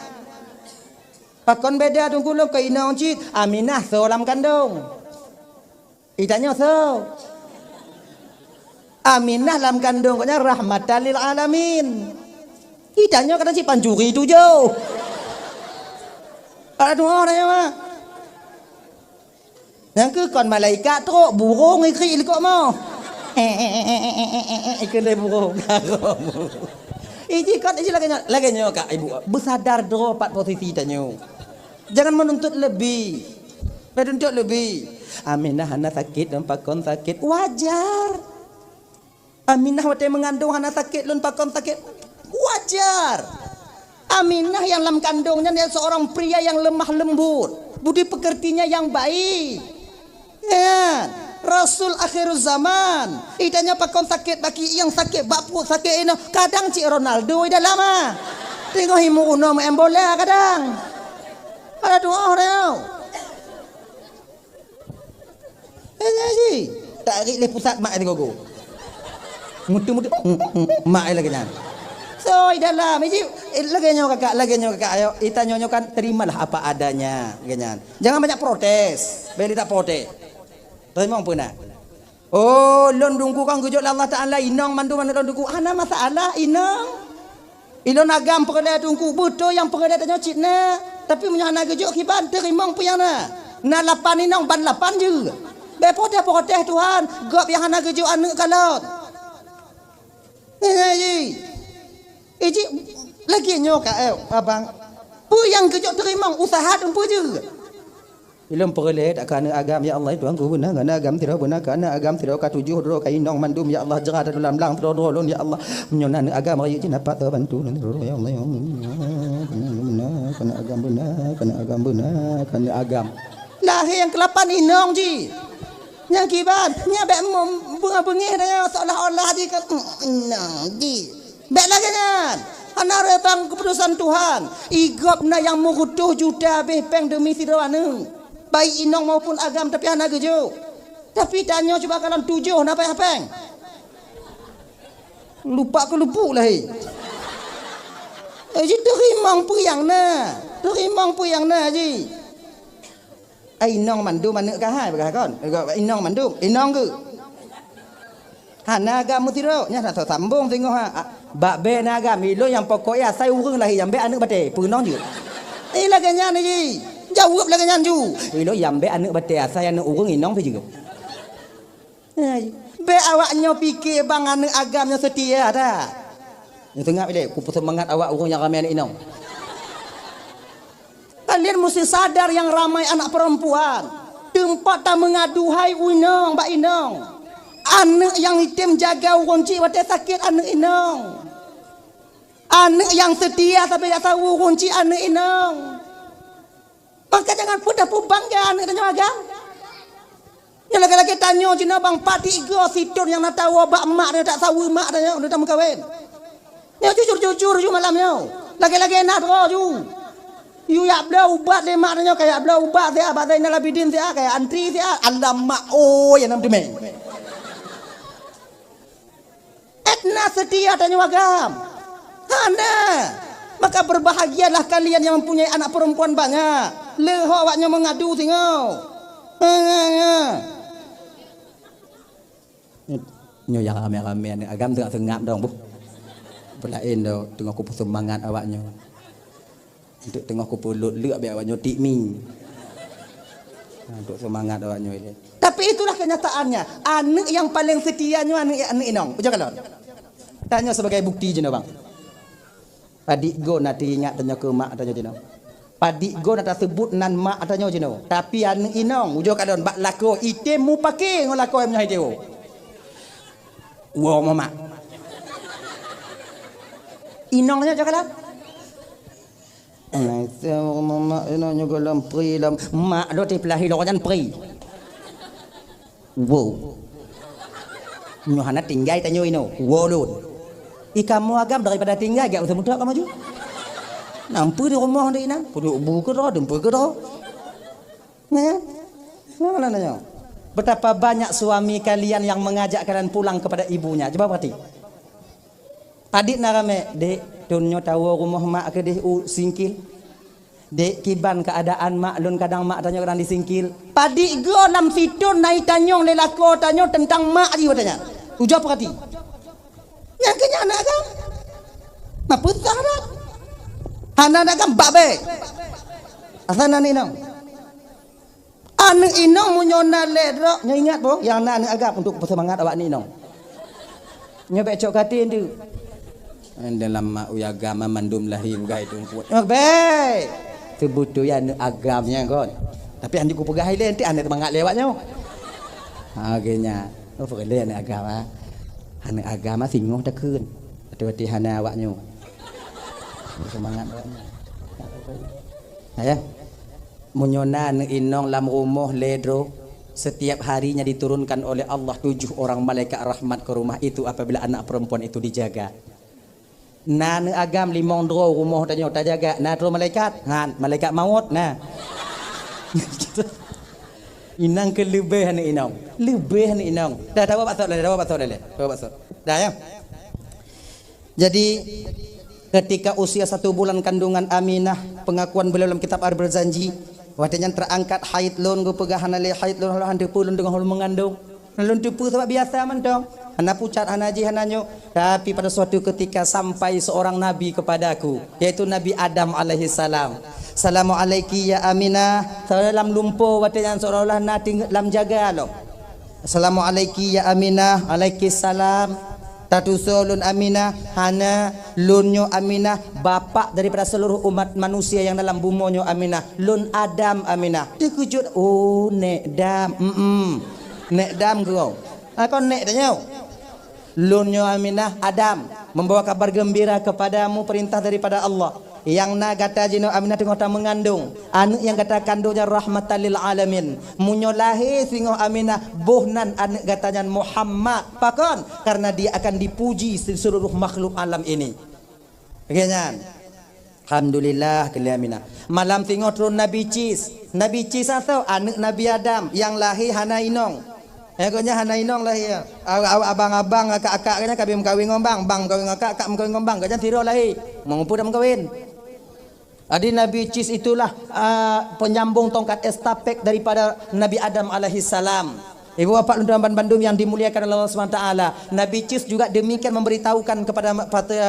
Pakon beda teungku, lôn kon inong cit, Aminah soe lam kandong. Itanyoe soe? Aminah lam kandong gobnyan rahmatan lil alamin. Itanyoe kadang cit pancuri tujoh. Ada dua orang ya, Mak. Nyang keu kon malaikat trok, burung ikrik likot moh. Ikeu lé burung. Iji kon, iji lagée nyoe, lagée nyoe kak ibu. Beusadar droe pat posisi tanyoe. Jangan menuntut lebih. Menuntut lebih. Aminah hana sakét dan pakon sakét. Wajar. Aminah watée meungandong hana sakét lôn pakon sakét. Wajar. Aminah yang lam kandong nyan dia seorang pria yang lemah lembut, budi pekertinya yang baik. Ya, Rasul akhir zaman. Itanyoe pakon sakét baki yang sakét bak pruet sakét inoe. Kadang cit Ronaldo di dalam ah. Tengok himu unoe main bola kadang. Ada dua orang. Eh, ngaji. Tarik lé pusat mak di gogo. Mutu-mutu mak lagée nyan. Soi dalam iji lagée nyoe kakak, lagée nyoe kakak. Ayo, itanyoe nyoe kan terimalah apa adanya, lagée nyan. Jangan banyak protes. Beli tak protes. Terima pun nak. Oh, lôn dungku kan geujok lé Allah Taala inong mandum aneuk lôn dungku. Hana masalah inong. Ilôn agam peureulée teungku, beutôi nyang peureulée tanyoe cit na. Tapi meunyoe hana geujok kiban, teurimong peue nyang na. Na lapan inong ban lapan jeuet. Bèk protes-protes Tuhan, gob nyang hana geujok aneuk kalon. Nyan ji. Iji lagée nyoe ka, eh, abang. Peue nyang geujok teurimong, usaha teumpeue jeuet. Ilôn peureulée that keu aneuk agam, ya Allah, Tuhanku, beuna keu aneuk agam sidroe, beuna keu aneuk agam sidroe, ka tujoh droe, ka inong mandum, ya Allah, jeurat dalam blang sidroe-droe lôn, ya Allah. Meunyoe na aneuk agam rayeuk jih dapat bantu lôn sidroe, ya Allah, ya Allah. Beuna keu aneuk agam, beuna keu aneuk agam, beuna keu aneuk agam. Lahé nyang keulapan inong jih. Nyang kiban, nyan bèk mem-, beungéh-beungéh dah nyan, seolah-olah jih ka, mm, inong jih. Bèk lagée nyan. Hana reutan keuputusan Tuhan. Igob na nyang meureutôh juta habéh péng deumi sidroe aneuk. Baik inong maupun agam, tapi hana geujok. Tapi tanyoe cuba kalon tujoh na payah péng. Lupa keu lupuk lahé. Eh, ji teurimong peue nyang na. Teurimong peue nyang na ji. Ai inong mandum aneuk kah hai, peugah kon. Inong mandum, inong geuh. Hana agam meusidroe, nyan rasa sambong singoh ha. Bak bèk na agam, ilôn nyang pokok ya asai ureueng lahé nyang bèk aneuk batèe, peue inong jeuet. Eh, lagée nyan ji. Jaweueb lagée nyan ju. Ilôn nyang bèk aneuk batèe asai aneuk ureueng inong pih jeuet. Hai. Bèk awak nyoe pike bang aneuk agam nyoe seutia that. Nyoe teungoh ilèe, kupeuseumangat awak ureueng nyang ramè aneuk inong. Kalian mesti sadar yang ramai anak perempuan. Teumpat tameungaduhai u inong bak inong. Aneuk nyang item jaga ureueng chik watèe sakét aneuk inong. Aneuk nyang seutia sabe jak saweue ureueng chik aneuk inong. Maka jangan mudah pubangga aneuk tanyoe agam. Nyoe lagèe-lagèe tanyoe jinoe bang, padit goe sithon nyang na tawoe bak mak tanyoe, tak saweue mak tanyoe, udah tameukawen. Nyoe jujur-jujur ju malam nyoe. Lagèe-lagèe na droe ju. Yue jak bloe ubat lé mak tanyoe, ka jak bloe ubat siat, bak Zainal Abidin siat, ka jak antri siat. Alamak, oi, nyang na meuteumèe. Ét na seutia tanyoe agam? Hana. Maka berbahagialah kalian yang mempunyai anak perempuan banyak. Lheuh awak nyoe meungadu singoh. Nyoe nyang ramè-ramè aneuk agam teungoh seungab dong, boh. Peulaén dong, teungoh kupeuseumangat awak nyoe. Untuk teungoh kupeulot leuk bèk awak nyoe tik mi. Nah, untuk seumangat awak nyoe ilèe. Tapi itulah kenyataannya. Aneuk nyang paleng seutia nyoe aneuk, aneuk inong. Ujoe kalon. Tanyoe sebagai bukti jinoe bang. Padit goe na teuingat tanyoe keu mak tanyoe jinoe. Padit goe na taseubut nan mak tanyoe jinoe. Tapi aneuk inong, ujoe kalon bak lakoe item mupake ngon lakoe meunyoe hai teuh. Woe mak. Inong nyoe ujoe kalon. Nah, itu mama ina nyoe goh lom pri lom. Mak do teuh peulahi lôn nyan pri. Wo. Nyoe hana tinggai tanyoe inoe. Wo lôn. I kamoe agam daripada tinggai gak usah mudah kamoe ju. Nampu di rumoh di inan. Puduk bu keudroe, dumpu keudroe. Nah, nah, nah, nah. Betapa banyak suami kalian yang mengajak kalian pulang kepada ibunya. Coba perhati. Padit na ramè, "Dek, thon nyoe tawoe rumoh mak keudeh u Singkil. Dek, kiban keuadaan mak lôn, kadang mak tanyoe kadang di Singkil." Padit goe lam sithon na itanyong lé lakoe tanyoe teuntang mak jih watèe nyan. Ujoe peurati. Nyang keu nyan aneuk agam. Mapeusah dah. Hana aneuk agam bak bèe. Asai na aneuk inong. Aneuk inong meunyoe na lhèe droe, nyoe ingat boh, nyang na aneuk agam untuk peuseumangat awak aneuk inong. Nyoe bèk cok katé nteuk. Dalam mak uya agama mandum lahé bugai teungku. Nyoe bèk. Teubeutôi aneuk agam nyan kon. Tapi hanjeuet kupeugah ilèe, nanti aneuk teumangat lé awak nyoe. Ha, oke nya. Oh, peureulèe aneuk agama. Aneuk agama singoh takheun. Watèe-watèe hana awak nyoe. Seumangat awak nyoe. Nah, ya. Meunyoe na aneuk inong lam rumoh lhèe droe, setiap harinya diturunkan oleh Allah tujuh orang malaikat rahmat ke rumah itu apabila anak perempuan itu dijaga. Na aneuk agam limong droe rumoh tanyoe tajaga, na droe malaikat? Nyan, malaikat maut, na. Inong keu leubeh aneuk inong. Leubeh aneuk inong. Dah, dah, bawa batok dah, dah, bawa batok dah, dah. Bawa batok. Dah, ya. Jadi, ketika usia satu bulan kandungan Aminah, pengakuan beliau dalam kitab Al-Barzanji, watèe nyan terangkat haid lôn, geupeugah hana lé haid lôn, hana lôn teupeu lôn teungoh lôn meungandung. Lôn teupeu sabab biasa mantong. Hana pucat, hana jih, hana nyoe. Tapi pada suatu ketika sampai seorang nabi kepadaku, yaitu Nabi Adam alaihissalam. "Assalamualaikum ya Aminah." Dalam lumpoe watèe nyan seolah-olah na ting-, lam jaga lom. "Assalamualaikum ya Aminah." "Alaikumsalam." "Tatusoe lôn Aminah?" "Hana, lôn nyoe Aminah, bapak daripada seluruh umat manusia yang dalam bumoe nyoe Aminah. Lôn Adam Aminah." Teukeujot, "Oh, nèk Dam." "Mm-mm. Nèk Dam keu." "Ah, kon nèk tanyoe." "Lôn nyoe Aminah Adam, membawa kabar gembira kepadamu perintah daripada Allah. Nyang na gata jinoe Aminah teungoh tameungandung. Aneuk nyang gata kandung nyan rahmatan lil alamin. Meunyoe lahé singoh Aminah, boh nan aneuk gata nyan Muhammad. Pakon? Karena dia akan dipuji se-, seluruh makhluk alam ini." Oke nyan. Alhamdulillah, keu lé Aminah. Malam singoh trôn Nabi Cis. Nabi Cis atau aneuk Nabi Adam nyang lahé hana inong. Eh, gobnyan hana inong lahé. A-, a-, abang-abang, akak-akak gobnyan ka meukawen ngon bang, bang meukawen ngon akak, akak meukawen ngon bang. Gobnyan sidroe lahé. Meungeupeu dak meukawen. Jadi Nabi Cis itulah, ah, penyambung tongkat estafet daripada Nabi Adam alaihissalam. Ibu bapak lôn tuan bandum yang dimuliakan oleh Allah Subhanahu wa Taala, Nabi Cis juga demikian memberitahukan kepada,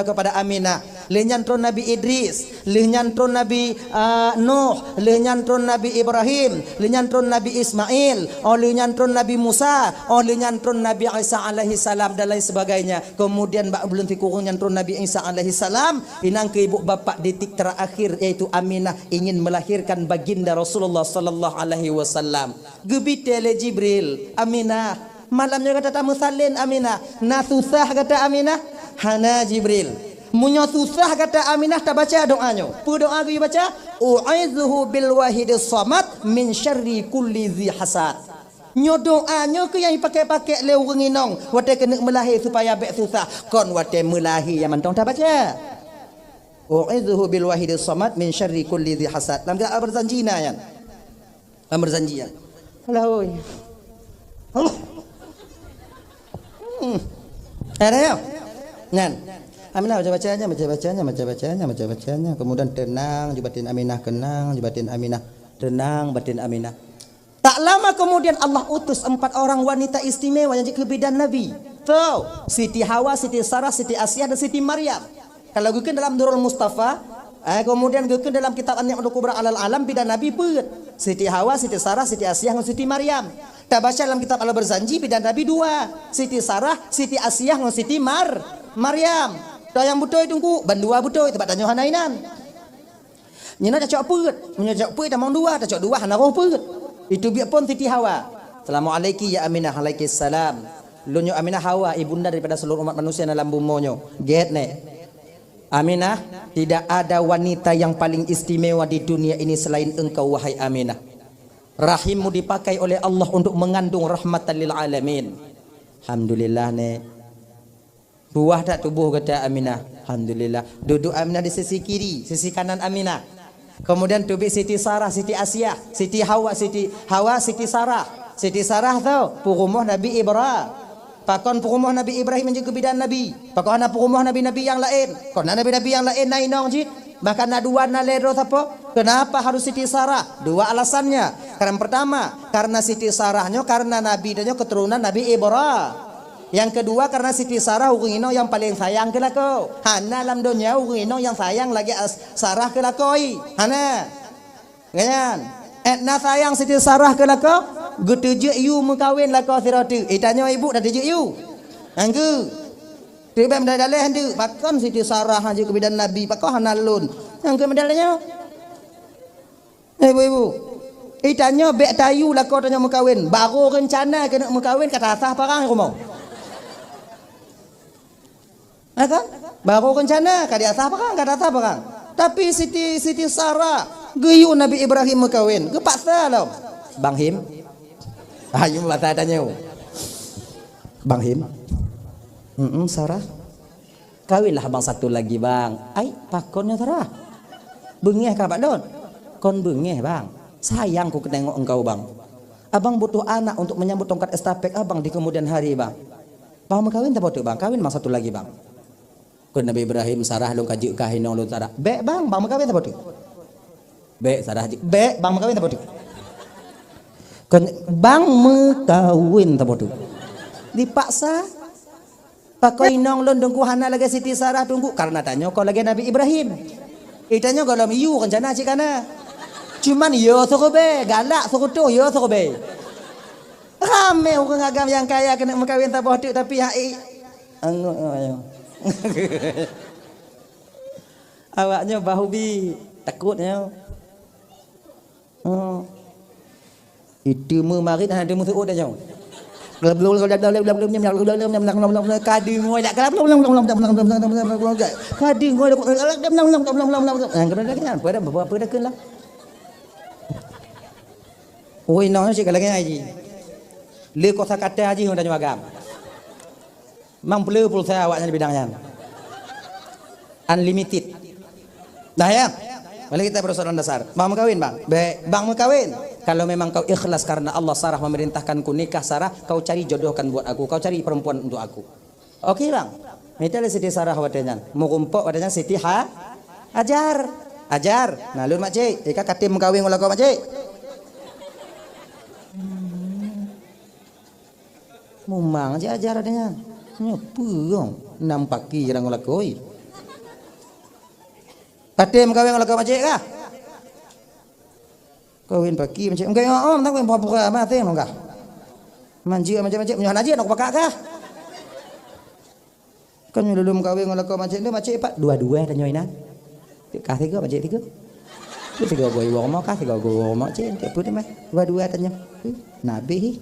kepada Aminah, Lheueh nyan tron Nabi Idris, lheueh nyan tron Nabi, ah, Nuh, lheueh nyan tron Nabi Ibrahim, lheueh nyan tron Nabi Ismail, oh lheueh nyan tron Nabi Musa, oh lheueh nyan tron Nabi Isa alaihi salam dan lain sebagainya. Kemudian bak buleuen sikureueng nyan tron Nabi Isa alaihi salam, inang keu ibu bapak detik terakhir, yaitu Aminah ingin melahirkan baginda Rasulullah sallallahu alaihi wasallam. Geubitée lé Jibril, "Aminah, malam nyoe gata tameusalin, Aminah. Na susah gata, Aminah?" "Hana, Jibril." "Meunyoe susah gata, Aminah, tabaca doa nyoe." Peue doa geuyue baca? "U'idzuhu bil wahidis samad min syarri kulli dzi hasad." Nyoe doa nyoe keuh nyang jipakék-pakék lé ureuëng inong watée keuneuk meulahé supaya bék susah. Kon watée meulahé nyang mantong tabaca. "U'idzuhu bil wahidis samad min syarri kulli dzi hasad." Lam kitab Al-Barzanji na nyan. Amr Zanji ya. Alah, oi. Allah. Hmm. Ada ya? Nyan. Aminah baca-bacanya, baca-bacanya, baca-bacanya, baca-bacanya. Kemudian tenang, ju batin Aminah, tenang, ju batin Aminah. Tenang, batin Aminah. Tak lama kemudian Allah utus empat orang wanita istimewa nyang jeuet keu bidan Nabi. Tuh, Siti Hawa, Siti Sarah, Siti Asiah, dan Siti Maryam. Kalau geukheun dalam Durrul Mustafa, eh, kemudian geukheun dalam kitab An-Ni'matul Kubra alal Alam, bidan Nabi peuet. Siti Hawa, Siti Sarah, Siti Asiah ngon Siti Maryam. Tabaca dalam kitab Al-Barzanji, bidan Nabi dua. Siti Sarah, Siti Asiah ngon Siti Mar-, Maryam. Toh nyang beutôi Teungku, bandua beutôi, teuma tanyoe hana inan. Nyan na tacok peuet. Meunyoe tacok peuet tamong dua, tacok dua hana roh peuet. Itu biet phon Siti Hawa. "Assalamualaiki ya Aminah." "Alaikissalam." "Lôn nyoe Aminah Hawa, ibunda daripada seluruh umat manusia dalam bumoe nyoe." "Gét nèk." "Aminah, tidak ada wanita yang paling istimewa di dunia ini selain engkau, wahai Aminah. Rahimmu dipakai oleh Allah untuk mengandung rahmatan lil alamin." "Alhamdulillah, Nèk." "Puih that tuboh gata, Aminah?" "Alhamdulillah." Duduek Aminah di sisi kiri, sisi kanan Aminah. Kemudian teubiet Siti Sarah, Siti Asiah, Siti Hawa, Siti Hawa, Siti Sarah. Siti Sarah tu peurumoh Nabi Ibra-, pakon peurumoh Nabi Ibrahim nyang jeuet keu bidan Nabi? Pakon hana peurumoh nabi-nabi nyang laén? Kon na nabi-nabi nyang laén na inong jih? Bahkan na dua, na lhèe droe sapo? Kenapa harus Siti Sarah? Dua alasannya. Yang pertama, karena Siti Sarah nyoe karena Nabi nyoe keturunan Nabi Ibra-, Yang kedua, karena Siti Sarah ureuëng inong nyang paleng sayang keu lakoe. Hana lam donya ureuëng inong nyang sayang lagée as-, Sarah keu lakoe. Hana. Nyan. Eh, na sayang Siti Sarah keu lakoe, geuteujeuet yue meukawen lakoe sidroe teuk. Eh, tanyoe ibu dak teujeuet yue. Nyang keu. Teubiet meudaleh-daleh nteuk, pakon Siti Sarah hana jeuet keu bidan Nabi, pakon hana lôn. Nyang keu meudaleh nyoe. Eh, ibu-ibu, eh, tanyoe bék tayue lakoe tanyoe meukawen. Barô reuncana keuneuk meukawen ka tasah parang rumoh. Ya kan? Barô reuncana ka diasah parang, ka tasah parang. Tapi Siti, Siti Sarah geuyue Nabi Ibrahim meukawen, geupaksa lom. "Bang Him." Ayo masa tanyoe. "Bang Him." "Mm-mm, Sarah." "Kawinlah abang satu lagi, Bang." "Ai, pakon nyoe, Sarah? Beungéh kah bak lôn?" "Kon beungéh, Bang. Sayang ku kutengok engkau, Bang. Abang butuh anak untuk menyambut tongkat estafet abang di kemudian hari, Bang. Bang meukawen saboh teuk, Bang. Kawin abang satu lagi, Bang." Kheun Nabi Ibrahim, "Sarah, lôn ka jeuet kah inong lôn, Sarah." "Bék, Bang. Bang meukawen saboh teuk." "Bék, Sarah, jeuet." "Bék, Bang meukawen saboh teuk." Kon, "Bang meukawen saboh teuk." Dipaksa. "Pakon inong lôn Teungku hana lagée Siti Sarah Teungku?" "Karena tanyoe kon lagée Nabi Ibrahim. Eh, tanyoe gohlom yue reuncana cit kana. Cuman yo seureubée, galak seureutôh yo seureubée." Ramé ureuëng agam nyang kaya keuneuk meukawen saboh teuk, tapi hai anggô nyoe. Awaknyoe bahubi, takot nyoe. Oh. Itu meumarit hana teumeusu'ut nyoe. Ka deungoe dak, ka deungoe dak. Apa dah, apa dah keulah? Oi, nyoe cit ka lagée nyan jih. Le kosa kata jih ngon tanyoe agam. Mang peuleu pulsa awaknyan di bidang nyan. Unlimited. Nah ya. Mari kita persoalan dasar. Bang meukawen, Bang. Bék, Bang meukawen. Kalau memang kau ikhlas karena Allah, Sarah memerintahkanku nikah, Sarah, kau cari jodohkan buat aku, kau cari perempuan untuk aku. Oke, Bang. Mita lé Siti Sarah watée nyan. Meurumpok watée nyan Siti Ha-, Hajar. "Hajar, na lôn makcik. Ika katem meukawen ngon lakoe makcik." Mumang cit Hajar watée nyan. Nyoe peue gong? Nam paki jarang ngon lakoe. Patéh meukawen ngon lakoe macék kah? Kawin paki macék. Meukawen, oh, oh, meukawen pura-pura maté ngon kah? Manjeuet macék-macék, meunyoe hana jeuet, nak pakak kah? Kan meunyoe lôn meukawen ngon lakoe macék, lôn macék pat, dua-dua tanyoe inan. Kah tiga, macék tiga. Tiga goe iwoe rumoh, kah tiga goe iwoe rumoh, cék, tak peue teuma. Dua-dua tanyoe. Nabi hi.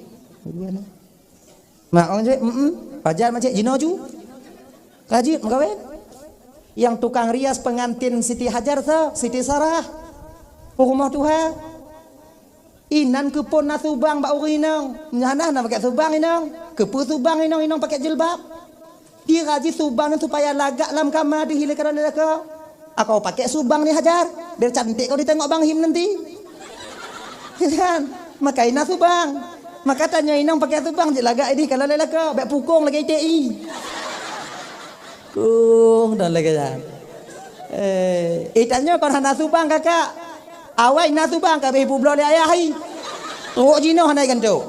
Dua-dua na. Mak orang cék, mm, pajan macék jinoe ju. Ka jeuet meukawen. Yang tukang rias pengantin Siti Hajar sa, Siti Sarah. Peurumoh tuha. Inan keupeue na subang bak ureueng inong. Nyan na pakai subang inong. Keupeue subang inong, inong pakai jilbab. Dira jih subang nyan supaya lagak lam kama dihilangkan oleh lakoe. Aku pakai subang ni Hajar, biar cantik kau ditengok Bang Him nanti. Kan? Maka ina subang. Maka tanyoe inong pakai subang je lagak ini kalau lelaka, bek pukong lagi I T I. Kung dan lagi jan. Eh, eh tanyoe kon hana subang kakak. Awai na subang ka beh publoe lé ayah hai. Trok jinoe hana ganto.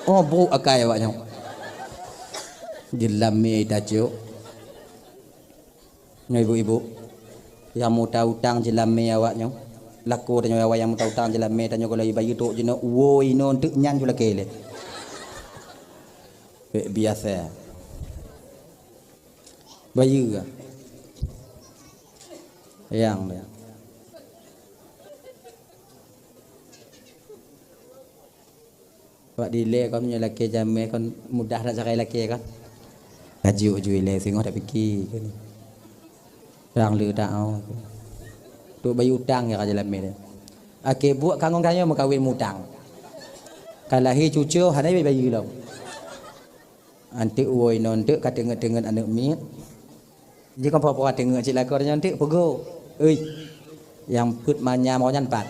Oh, brok akai awak nyoe. Jelamé tacok. Nyoe ibu-ibu, nyang muta utang jelamé awak nyoe. Laku tanyoe awak nyang muta utang jelamé tanyoe kalau ibayeue trok jinoe uwo inoe teuk nyan ju lakée lé. Pek biasa. Bayeue. Yang dia. Bak dilée kon meunyoe lakée jamé kon mudah that sagai lakée kon. Laju-laju ilée singoh tapike kon. Rang le tak au. Tu bayeue utang ya ka jalan mé. Akhé buet ka ngon gayue meukawen mutang. Ka lahé cucu hana bayeue lom. Anteuk woe nonteuk ka teungeut-teungeut aneuk miet. Jikon pura-pura teungeut cit lakoe nyan teuk peugo. Ui. Nyang peuet manyam roh nyan pat.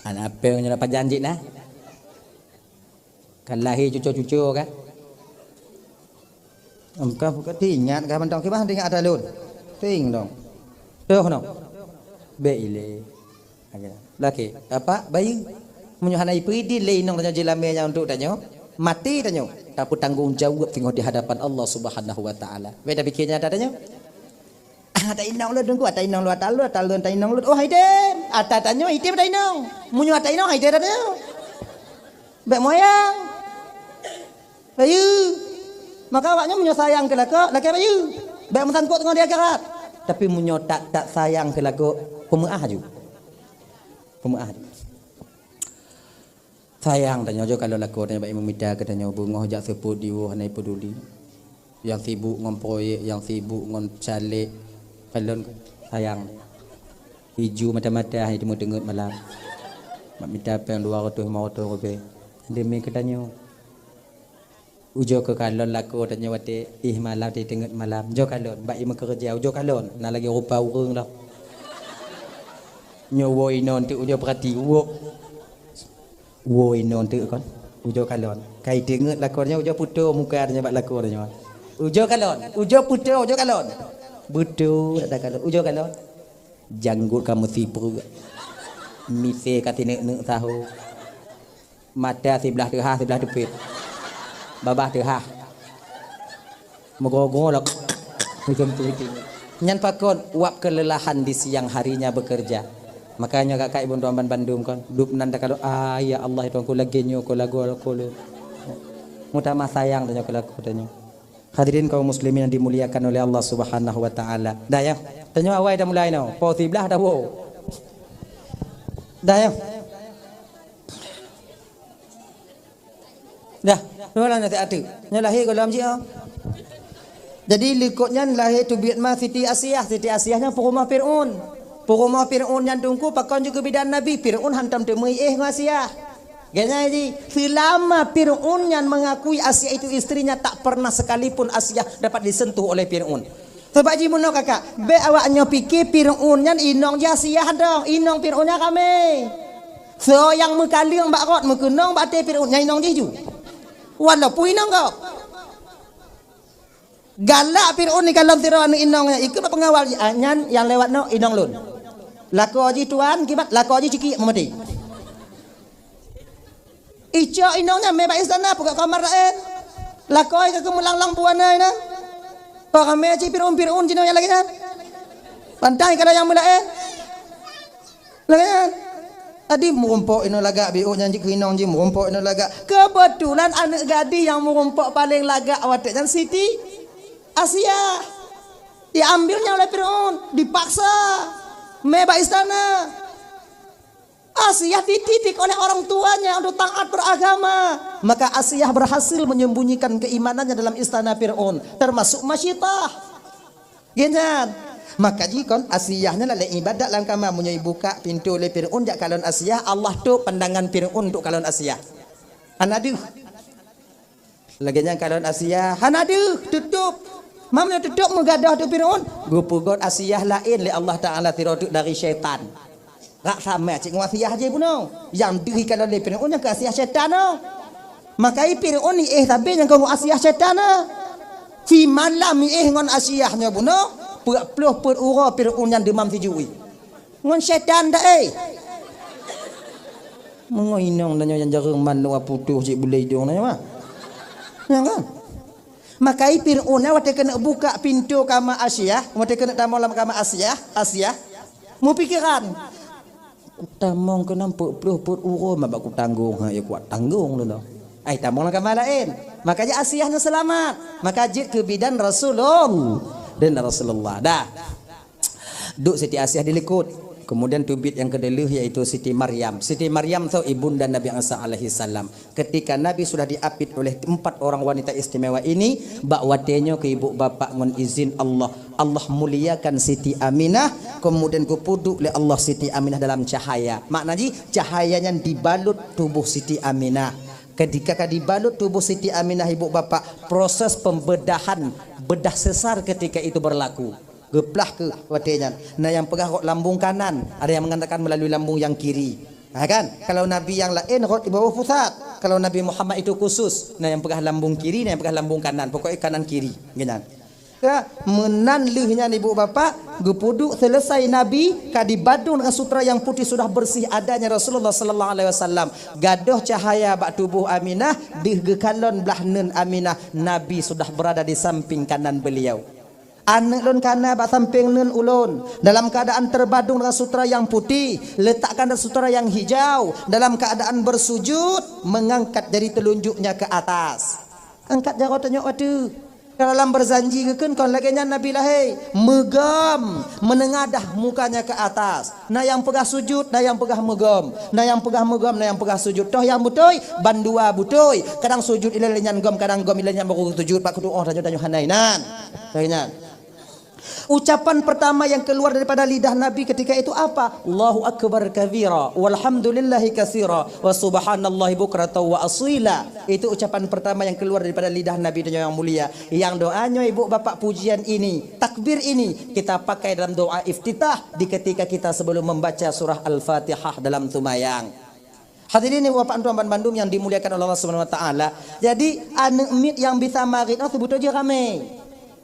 Aneuk apée nyoe pajan jih na. Ka lahé cucu-cucu ka. Em, ka, ka teuingat ka mantong kiban teuingat ata lôn. Teuing dong. Toh noh. Bek ilée. Lagée, apa? Bayeue. Meunyoe hana ipeudin lé inong tanyoe jilamé nyan untuk tanyoe, maté tanyoe, tapeutanggong jaweueb teungoh di hadapan Allah Subhanahu wa Taala. Beda pikir nyata tanyoe. Ah, ata inong lôn tunggu, ata inong lôn, ata lôn, ata lôn, ata inong lôn. Oh, hai dem. Ata tanyoe, hai dem ata inong. Meunyoe ata inong, hai dem ata tanyoe. Bek moyang. Bayeue. Maka awaknyan meunyoe sayang keu lakoe, lakée bayeue. Bék meusangkot ngon di akhirat. Tapi meunyoe tak, tak sayang keu lakoe, peumeu'ah aju. Peumeu'ah aju. Sayang tanyoe jok kalau lakoe tanyoe bak imeumeumita keu tanyoe beungoh jak seupôt diwoe hana ipeuduli. Nyang sibuk ngon proyek, nyang sibuk ngon caleg. Kalon sayang. Iju mata-mata hai teungeut-teungeut malam. Mak mita péng dua ratus lima ratus ribèe. Demi keu tanyoe. Ujoe keu kalon lakoe tanyoe watée ih malam teuteungeut malam. Ujoe kalon bak imeukeureuja ujoe kalon na lagée rupa ureuëng dah. Nyoe woe inoe teuk ujoe peurati woe. Woe inoe teuk kon. Ujoe kalon. Kai teungeut lakoe nyoe ujoe putôh muka tanyoe bak lakoe nyoe. Ujoe kalon. Ujoe putôh ujoe kalon. Beutôi dak kalon. Ujoe kalon. Janggot ka meusipreuk. Misée ka sineuk-neuk saho. Mata siblah teuhah, siblah teupet. Babah teuhah. Meugoe-goe lom. Nyan pakon uap kelelahan di siang harinya bekerja. Makanya kakak ibu tuan ban bandum kan, dup nan takalon, ah ya Allah Tuhanku lagée nyoe ko lagu ko le. Mutamah sayang tanyoe keu lakoe tanyoe. Hadirin kaum muslimin yang dimuliakan oleh Allah Subhanahu wa taala. Dah ya. Tanyoe awai dah mulai noh. Po siblah dah wo. Dah ya. Dah, dua lah nanti atu. Nyoe lahé gohlom jih, oh. Jadi likot nyan lahé teubiet ma Siti Asiah. Siti Asiah nyan peurumoh Fir'aun. Peurumoh Fir'aun nyan teungku pakon jeuet keu bidan Nabi. Fir'aun hantom teumeuiéh ngon Asiah. Geuhnyan jih, selama Fir'aun nyan mengakui Asiah itu istrinya, tak pernah sekalipun Asiah dapat disentuh oleh Fir'aun. Sabab jih meunoe kakak, bék awak nyoe pike Fir'aun nyan inong jih Asiah dong, inong Fir'aun nyan ramé. Soe nyang meukaleueng bak rot meukeunong bak até Fir'aun nyan inong jih ju. Walaupun inong gob. Galak Fir'aun ni kalon sidroe aneuk inong nyan, ikeu bak peungawal jih, ah, nyan nyang lewat nyoe inong lôn. Lakoe jih tuan, kiban lakoe jih cikiek meumaté. Icok inong nyan mé bak istana, peugah kamar laén. Lakoe ka keumeulanglang buana inan. Ramé cit Fir'aun-Fir'aun cit nyang lagèe nyan. Pantai kada nyang meulaén. Lagèe nyan. Adi meurumpok inoe lagak, biôh nyan jih keuinong jih meurumpok inoe lagak. Keubeutulan aneuk gadih nyang meurumpok paleng lagak watèe nyan Siti Asiah. Diambil nyan oleh Fir'aun, dipaksa. Mé bak istana. Asiah dididik oleh orang tuanya untuk taat beragama. Maka Asiah berhasil menyembunyikan keimanannya dalam istana Fir'aun, termasuk Masyitah. Geuh nyan. Maka jikon Asiah nyan lalé ibadat lam kama, meunyoe ibuka pintoe lé Fir'aun jak kalon Asiah, Allah tutup pandangan Fir'aun untuk kalon Asiah. Hana deuh. Lagèe nyan kalon Asiah, hana deuh, tutup. Meunyoe tutup meugadôh teuk Fir'aun, geupeugot Asiah laén lé Allah Taala sidroe teuk dari syaitan. Rak sama cit ngon Asiah jih bunoe. Nyang deuh ikalon lé Fir'aun nyang keu Asiah syaitan nyoe. Maka i Fir'aun iéh sabe nyang keu ngon Asiah syaitan nyoe. Simalam iéh ngon Asiah nyoe bunoe, peuet ploh peuet uroe Fir'aun nyan deumam sijui. Ngon syaitan dak, eh? Meungoe inong tanyoe nyang jareueng manok putôh cit bulèe idông tanyoe, ha? Nyan kan? Maka i Fir'aun nyan watèe keuneuk buka pintoe kama Asiah, watèe keuneuk tamong lam kama Asiah, Asiah, meupikeran, "Kutamong keunan peuet ploh peuet uroe ma bak kutanggong, ha, ya kuat tanggong lôn." Ai tamong lam kama laén. Maka jih Asiah nyan seulamat. Maka jeuet keu bidan Rasulul-, dan Rasulullah. Dah. Duek Siti Asiah dilikot. Kemudian teubiet nyang keudua lheueh yaitu Siti Maryam. Siti Maryam tu ibunda Nabi Isa alaihi salam. Ketika Nabi sudah diapit oleh empat orang wanita istimewa ini, bak watèe nyoe keu ibu bapak ngon izin Allah, Allah muliakan Siti Aminah, kemudian geupeuduek lé Allah Siti Aminah dalam cahaya. Makna jih cahaya nyan dibalut tuboh Siti Aminah. Ketika ka dibalut tuboh Siti Aminah ibu bapak, proses pembedahan bedah sesar ketika itu berlaku. Geuplah keu watèe nyan. Na nyang peugah rot lambung kanan, ada yang mengatakan melalui lambung yang kiri. Ha kan? Kalau nabi yang laén rot di bawah pusat. Kalau Nabi Muhammad itu khusus, na nyang peugah lambung kiri, na nyang peugah lambung kanan. Pokoknya kanan kiri. Geunan. Ya, meunan lheueh nyan ibu bapak, geupeuduek selesai nabi ka dibadong dengan sutra yang putih sudah bersih adanya Rasulullah sallallahu alaihi wasallam. Gadôh cahaya bak tuboh Aminah, deuh geukalon blah neun Aminah, nabi sudah berada di samping kanan beliau. Aneuk lôn kana bak sampéng neun ulôn, dalam keadaan terbadong dengan sutra yang putih, letakkan sutra yang hijau, dalam keadaan bersujud, mengangkat jari telunjuknya ke atas. Angkat jaroe tanyoe ateueh. Dalam berjanji geukheun kon lagèe nyan Nabi lahé, meugom, meunengadah mukanya ke atas. Na nyang peugah sujud, na nyang peugah meugom. Na nyang peugah meugom, na nyang peugah sujud. Toh nyang beutôi, bandua beutôi. Kadang sujud ilèe nyan gom, kadang gom ilèe nyan baru sujud. Bak keutu'oh tanyoe, tanyoe hana inan. Lagèe nyan. Ucapan pertama yang keluar daripada lidah Nabi ketika itu apa? "Allahu akbar kabira, walhamdulillahi katsira, wa subhanallahi bukratan wa asila." Itu ucapan pertama yang keluar daripada lidah Nabi tanyoe yang mulia. Yang doa nyoe, ibu bapak, pujian ini, takbir ini, kita pakai dalam doa iftitah di ketika kita sebelum membaca surah Al-Fatihah dalam seumayang. Hadirin ibu bapak tuan bandum yang dimuliakan oleh Allah Subhanahu wa taala. Jadi, aneuk miet nyang bisa marit nyoe seubeutôi jih ramé.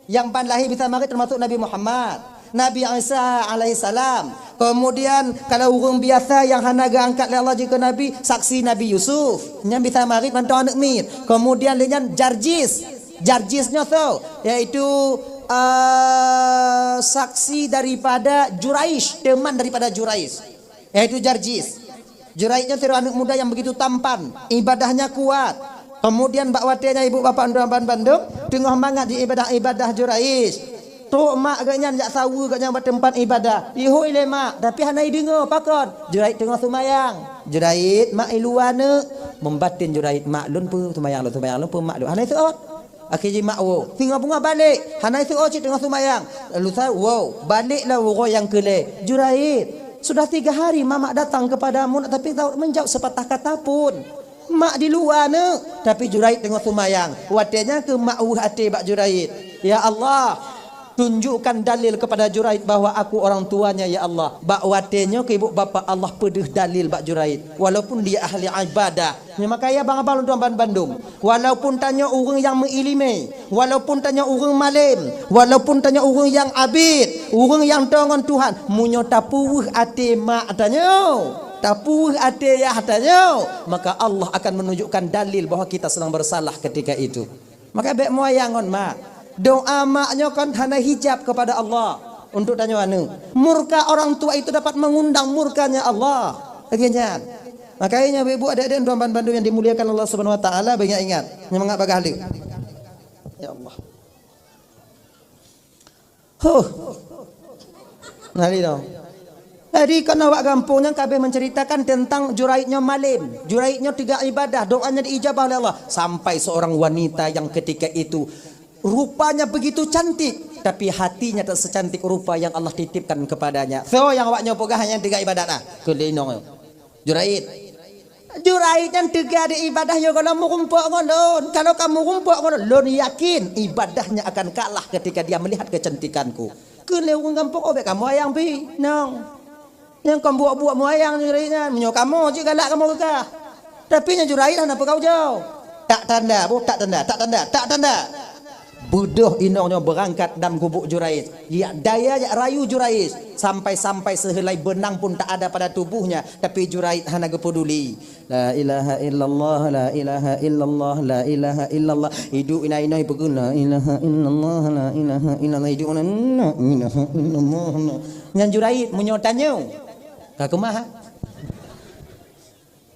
Nyang ban lahé bisa marit termasuk Nabi Muhammad, Nabi Isa alaihissalam. Kemudian, kalau ureueng biasa nyang hana geuangkat lé Allah jeuet keu nabi, saksi Nabi Yusuf. Nyan bisa marit mantong aneuk miet. Kemudian lé nyan Jarjis. Jarjis nyoe soe? Yaitu, eh, saksi daripada Juraij, teman daripada Juraij. Yaitu Jarjis. Juraij nyan sidroe aneuk muda yang begitu tampan, ibadahnya kuat. Kemudian bak watèe nyan ibu bapak tuan bandum, teungoh mangat di ibadah-ibadah Juraij. Trok mak geuh nyan jak saweue geuh nyan bak teumpat ibadah. Ihôi lé mak, tapi hana ideungoe, pakon? Juraij teungoh seumayang. Juraij, mak i luwa neuk. Meubaten Juraij, mak lôn peue seumayang lôn, seumayang lôn peue mak lôn. Hana iseuôt. Akhé jih mak woe. Singoh beungoh balek. Hana iseuôt cit teungoh seumayang. Lalu sa-, woe, balek lom uroe nyang keu lhèe. Juraij, sudah tiga hari mamak datang kepadamu, tapi tak menjawab sepatah kata pun. Mak di luwa neuk, tapi Juraij teungoh seumayang. Watèe nyan keuh mak weueh até bak Juraij. Ya Allah, tunjukkan dalil kepada Juraij bahwa aku orang tuanya, ya Allah. Bak watèe nyoe keu ibu bapak Allah peudeuh dalil bak Juraij. Walaupun dia ahli ibadah. Nyoe makajih abang-abang lôn tuan bandum. Walaupun tanyoe ureueng nyang meuileumèe, walaupun tanyoe ureueng malém, walaupun tanyoe ureueng nyang abit, ureueng nyang toe ngon Tuhan, meunyoe tapeuweueh até mak tanyoe, tapeuweueh até yah tanyoe, maka Allah akan menunjukkan dalil bahwa kita sedang bersalah ketika itu. Maka bèk meuyang ngon mak. Doa mak nyoe kan hana hijab kepada Allah untuk tanyoe aneuk. Murka orang tua itu dapat mengundang murkanya Allah. Lagèe nyan. Makanya ibu-ibu, adik-adik, tuan-tuan bandum yang dimuliakan Allah Subhanahu wa taala, banyak ingat. Nyemangat bagah lé. Ya Allah. Huh. Nali dong. Jadi kan awak gampông nyan kabeh menceritakan tentang Juraid nyoe malem. Juraid nyoe teuga ibadah, doanya diijabah oleh Allah. Sampai seorang wanita yang ketika itu rupanya begitu cantik, tapi hatinya tak secantik rupa yang Allah titipkan kepadanya. So nyang awak nyoe peugah nyang teuga ibadah nah. Keu lé inong nyoe. Juraid. Juraid nyan teuga di ibadah nyoe kalau meurumpok ngon lôn. Kalau kamu rumpok ngon lôn, lôn yakin ibadahnya akan kalah ketika dia melihat kecantikanku. Keu lé ureueng gampông, "Oh, bèk kamoe ayang pih, nong. Nyang kon buet-buet moe ayang Juraid nyan, meunyoe kamoe cit galak kamoe keugah." Tapi nyan Juraid hana peugah ujoe. Tak tanda, boh, tak tanda, tak tanda, tak tanda. Beudôh inong nyoe beurangkat dan gubuk Juraij. Jak daya jak rayu Juraij. Sampai-sampai seuheulai beunang pun tak ada pada tubuhnya, tapi Juraij hana geupeduli. La ilaha illallah, la ilaha illallah, la ilaha illallah. Idup inai-inai peugah, la ilaha illallah, la ilaha illallah. Idup na, la ilaha illallah. Nyan Juraij meunyoe tanyoe. Ka keumah.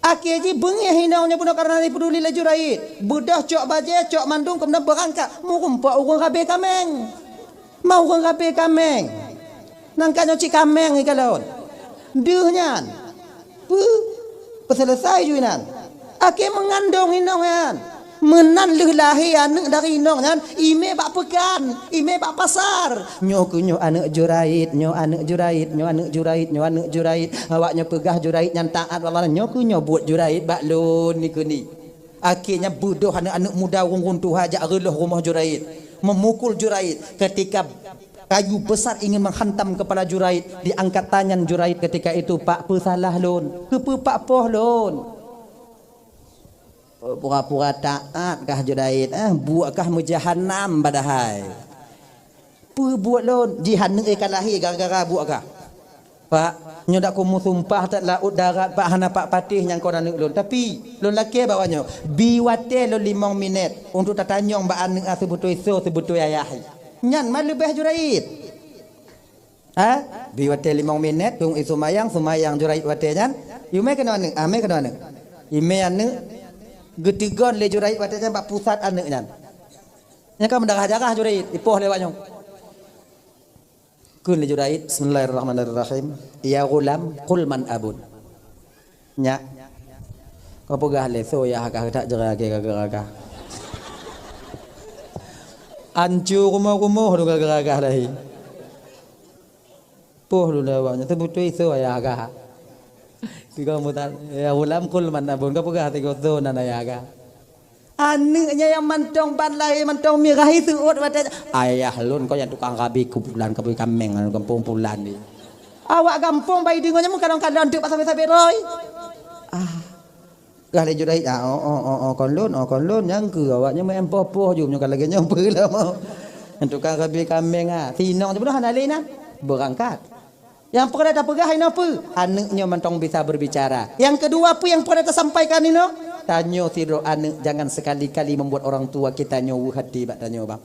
Akhé jih beungéh inong nyoe bunoe kareuna jipeuduli lé Juraij. Beudôh cok bajée, cok mandum, keumudian beurangkat. Meurumpok ureueng rabe kaméng. Ma ureueng rabe kaméng. Nangka nyoe cit kaméng ikalon. Deuh nyan. Peu-, peuseuleusai ju inan. Akhé meungandong inong nyan. Meunan lheueh lahé aneuk dari inong nyan, imé bak peukan, imé bak pasar. Nyoe keuh nyoe aneuk Juraij, nyoe aneuk Juraij, nyoe aneuk Juraij, nyoe aneuk Juraij. Awak nyoe peugah Juraij nyan taat bak Allah, nyoe keuh nyoe buet Juraij bak lôn nikeue ni. Akhé nyan beudôh aneuk-aneuk muda ureueng-ureueng tuha jak reuloh rumoh Juraij. Meumukul Juraij. Ketika kayu besar ingin menghantam kepala Juraij, diangkat tanyan Juraij ketika itu, "Pak, peue salah lôn? Keupeue Pak poh lôn?" Pura-pura taat kah Juraij, eh, buet kah meujahanam padahai. Peue buet lôn? Jih aneuk ka lahé gara-gara buet kah. Pak, nyoe dak kumusumpah that laôt darat, Pak, hana Pak patéh nyang kon aneuk lôn. Tapi, lôn lakée bak awak nyoe, bi watée lôn limong minét untuk tatanyong bak aneuk nyan seubeutôi soe seubeutôi ayah. Nyan ma leubeh Juraij. Ha? Bi watée limong minét, keu seumayang, seumayang Juraij watée nyan. Imé keunoe aneuk, ah, mé keunoe aneuk. Imé aneuk geuteugon lé Juraij watée nyan bak pusat aneuk nyan. Nyan ka meudarah-darah Juraij, ipoh lé awak nyoe. Kheun lé Juraij, "Bismillahirrahmanirrahim. Ya ghulam, qul man abuk." Nyak, kapeugah lé soe ayah kah, tak jeuet lagée gara-gara kah. Ancu rumoh-rumoh lôn gara-gara kah lahé. Poh lôn lé awak nyan, seubeutôi soe ayah kah. Tiga mutan, "Ya ghulam, qul man abuk." Kapeugah tiga soe nan ayah kah. Aneuk nyan nyang mantong ban lahé, mantong mirah, iseuôt watée, "Ayah lôn kon nyang tukang rabe keu pulan, keu kaméng gampông pulan nyoe." Awak gampông bak ideungoe nyan meukalon-kalon teuk bak sabe-sabe roi. Ah. Gah lé Juraij, "Ah, oh, oh, oh, oh, kon lôn, oh, kon lôn." Nyang keu awak nyan meu'en poh-poh ju, nyoe ka lagée nyoe peue lom. Nyang tukang rabe kaméng, ah. Sinong sibeuna hana lé na. Beurangkat. Nyang peureulée tapeugah inoe peue? Aneuk nyoe mantong bisa berbicara. Nyang keudua peue nyang peureulée tasampaikan inoe? Tanyoe sidroe aneuk jangan sekali-kali membuat orang tua kita nyoe weueh até bak tanyoe, bang.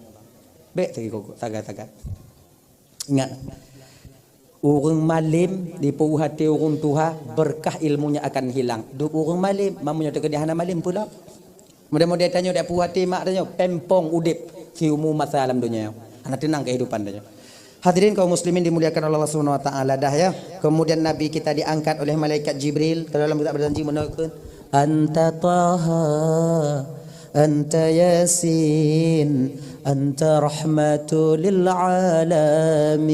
Bék sagai-sagai. Ingat, ureuëng malem dipeuweueh até ureuëng tuha, berkah ilmunya akan hilang. Duek ureuëng malem, meunyoe teukeudi hana malem pula. Mudah-mudahan tanyoe dak puih até mak tanyoe, pempong udeb siumu masa lam dunia. Hana tenang kehidupan tanyoe. Hadirin kaum muslimin dimuliakan Allah Subhanahu wa taala dah ya. Kemudian Nabi kita diangkat oleh malaikat Jibril ke dalam kitab berjanji menurunkan, "Anta Taha, anta Yasin, anta rahmatu lil alamin."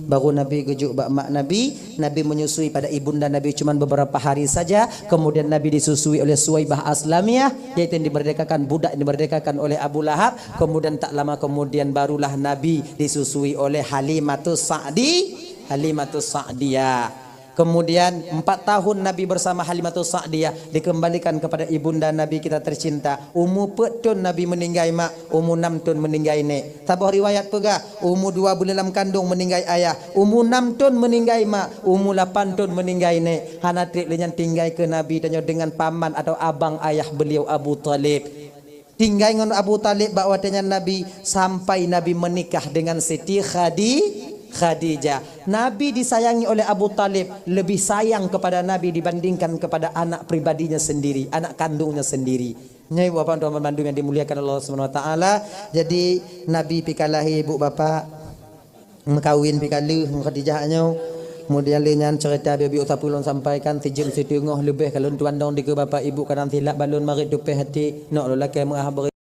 Baru Nabi geujok bak mak Nabi, Nabi menyusui pada ibunda Nabi cuman beberapa hari saja, kemudian Nabi disusui oleh Suwaibah Aslamiyah, yaitu yang dimerdekakan, budak yang dimerdekakan oleh Abu Lahab, kemudian tak lama kemudian barulah Nabi disusui oleh Halimatus Sa'di, Halimatus Sa'diyah. Kemudian empat tahun Nabi bersama Halimatus Sa'diyah, dikembalikan kepada ibunda Nabi kita tercinta. Umu peuet thon Nabi meninggai mak, umu nam thon meninggai nek. Saboh riwayat peugah, umu dua buleuen lam kandong meninggai ayah, umu nam thon meninggai mak, umu lapan thon meninggai nek. Hana treb lé nyan tinggai keu Nabi tanyoe dengan paman atau abang ayah beliau Abu Thalib. Tinggai ngon Abu Thalib bak watée nyan Nabi, sampai Nabi menikah dengan Siti Khadi-, Khadijah. Nabi disayangi oleh Abu Thalib, lebih sayang kepada Nabi dibandingkan kepada anak pribadinya sendiri, anak kandungnya sendiri. Nyoe Bapak dan Teungku bandum yang dimuliakan Allah Subhanahu Wa Taala. Jadi Nabi pih ka lahé ibu bapak, meukawen pih ka lheueh ngon Khadijah nyoe. Kemudian lé nyan cerita biôh-biôh sapeue lôn sampaikan, sijeuem siteungoh leubeh ka lôn tuan dong dikeue bapak ibu, kadang silap balon marit tupeh hati, nok lôn lakée meuah beri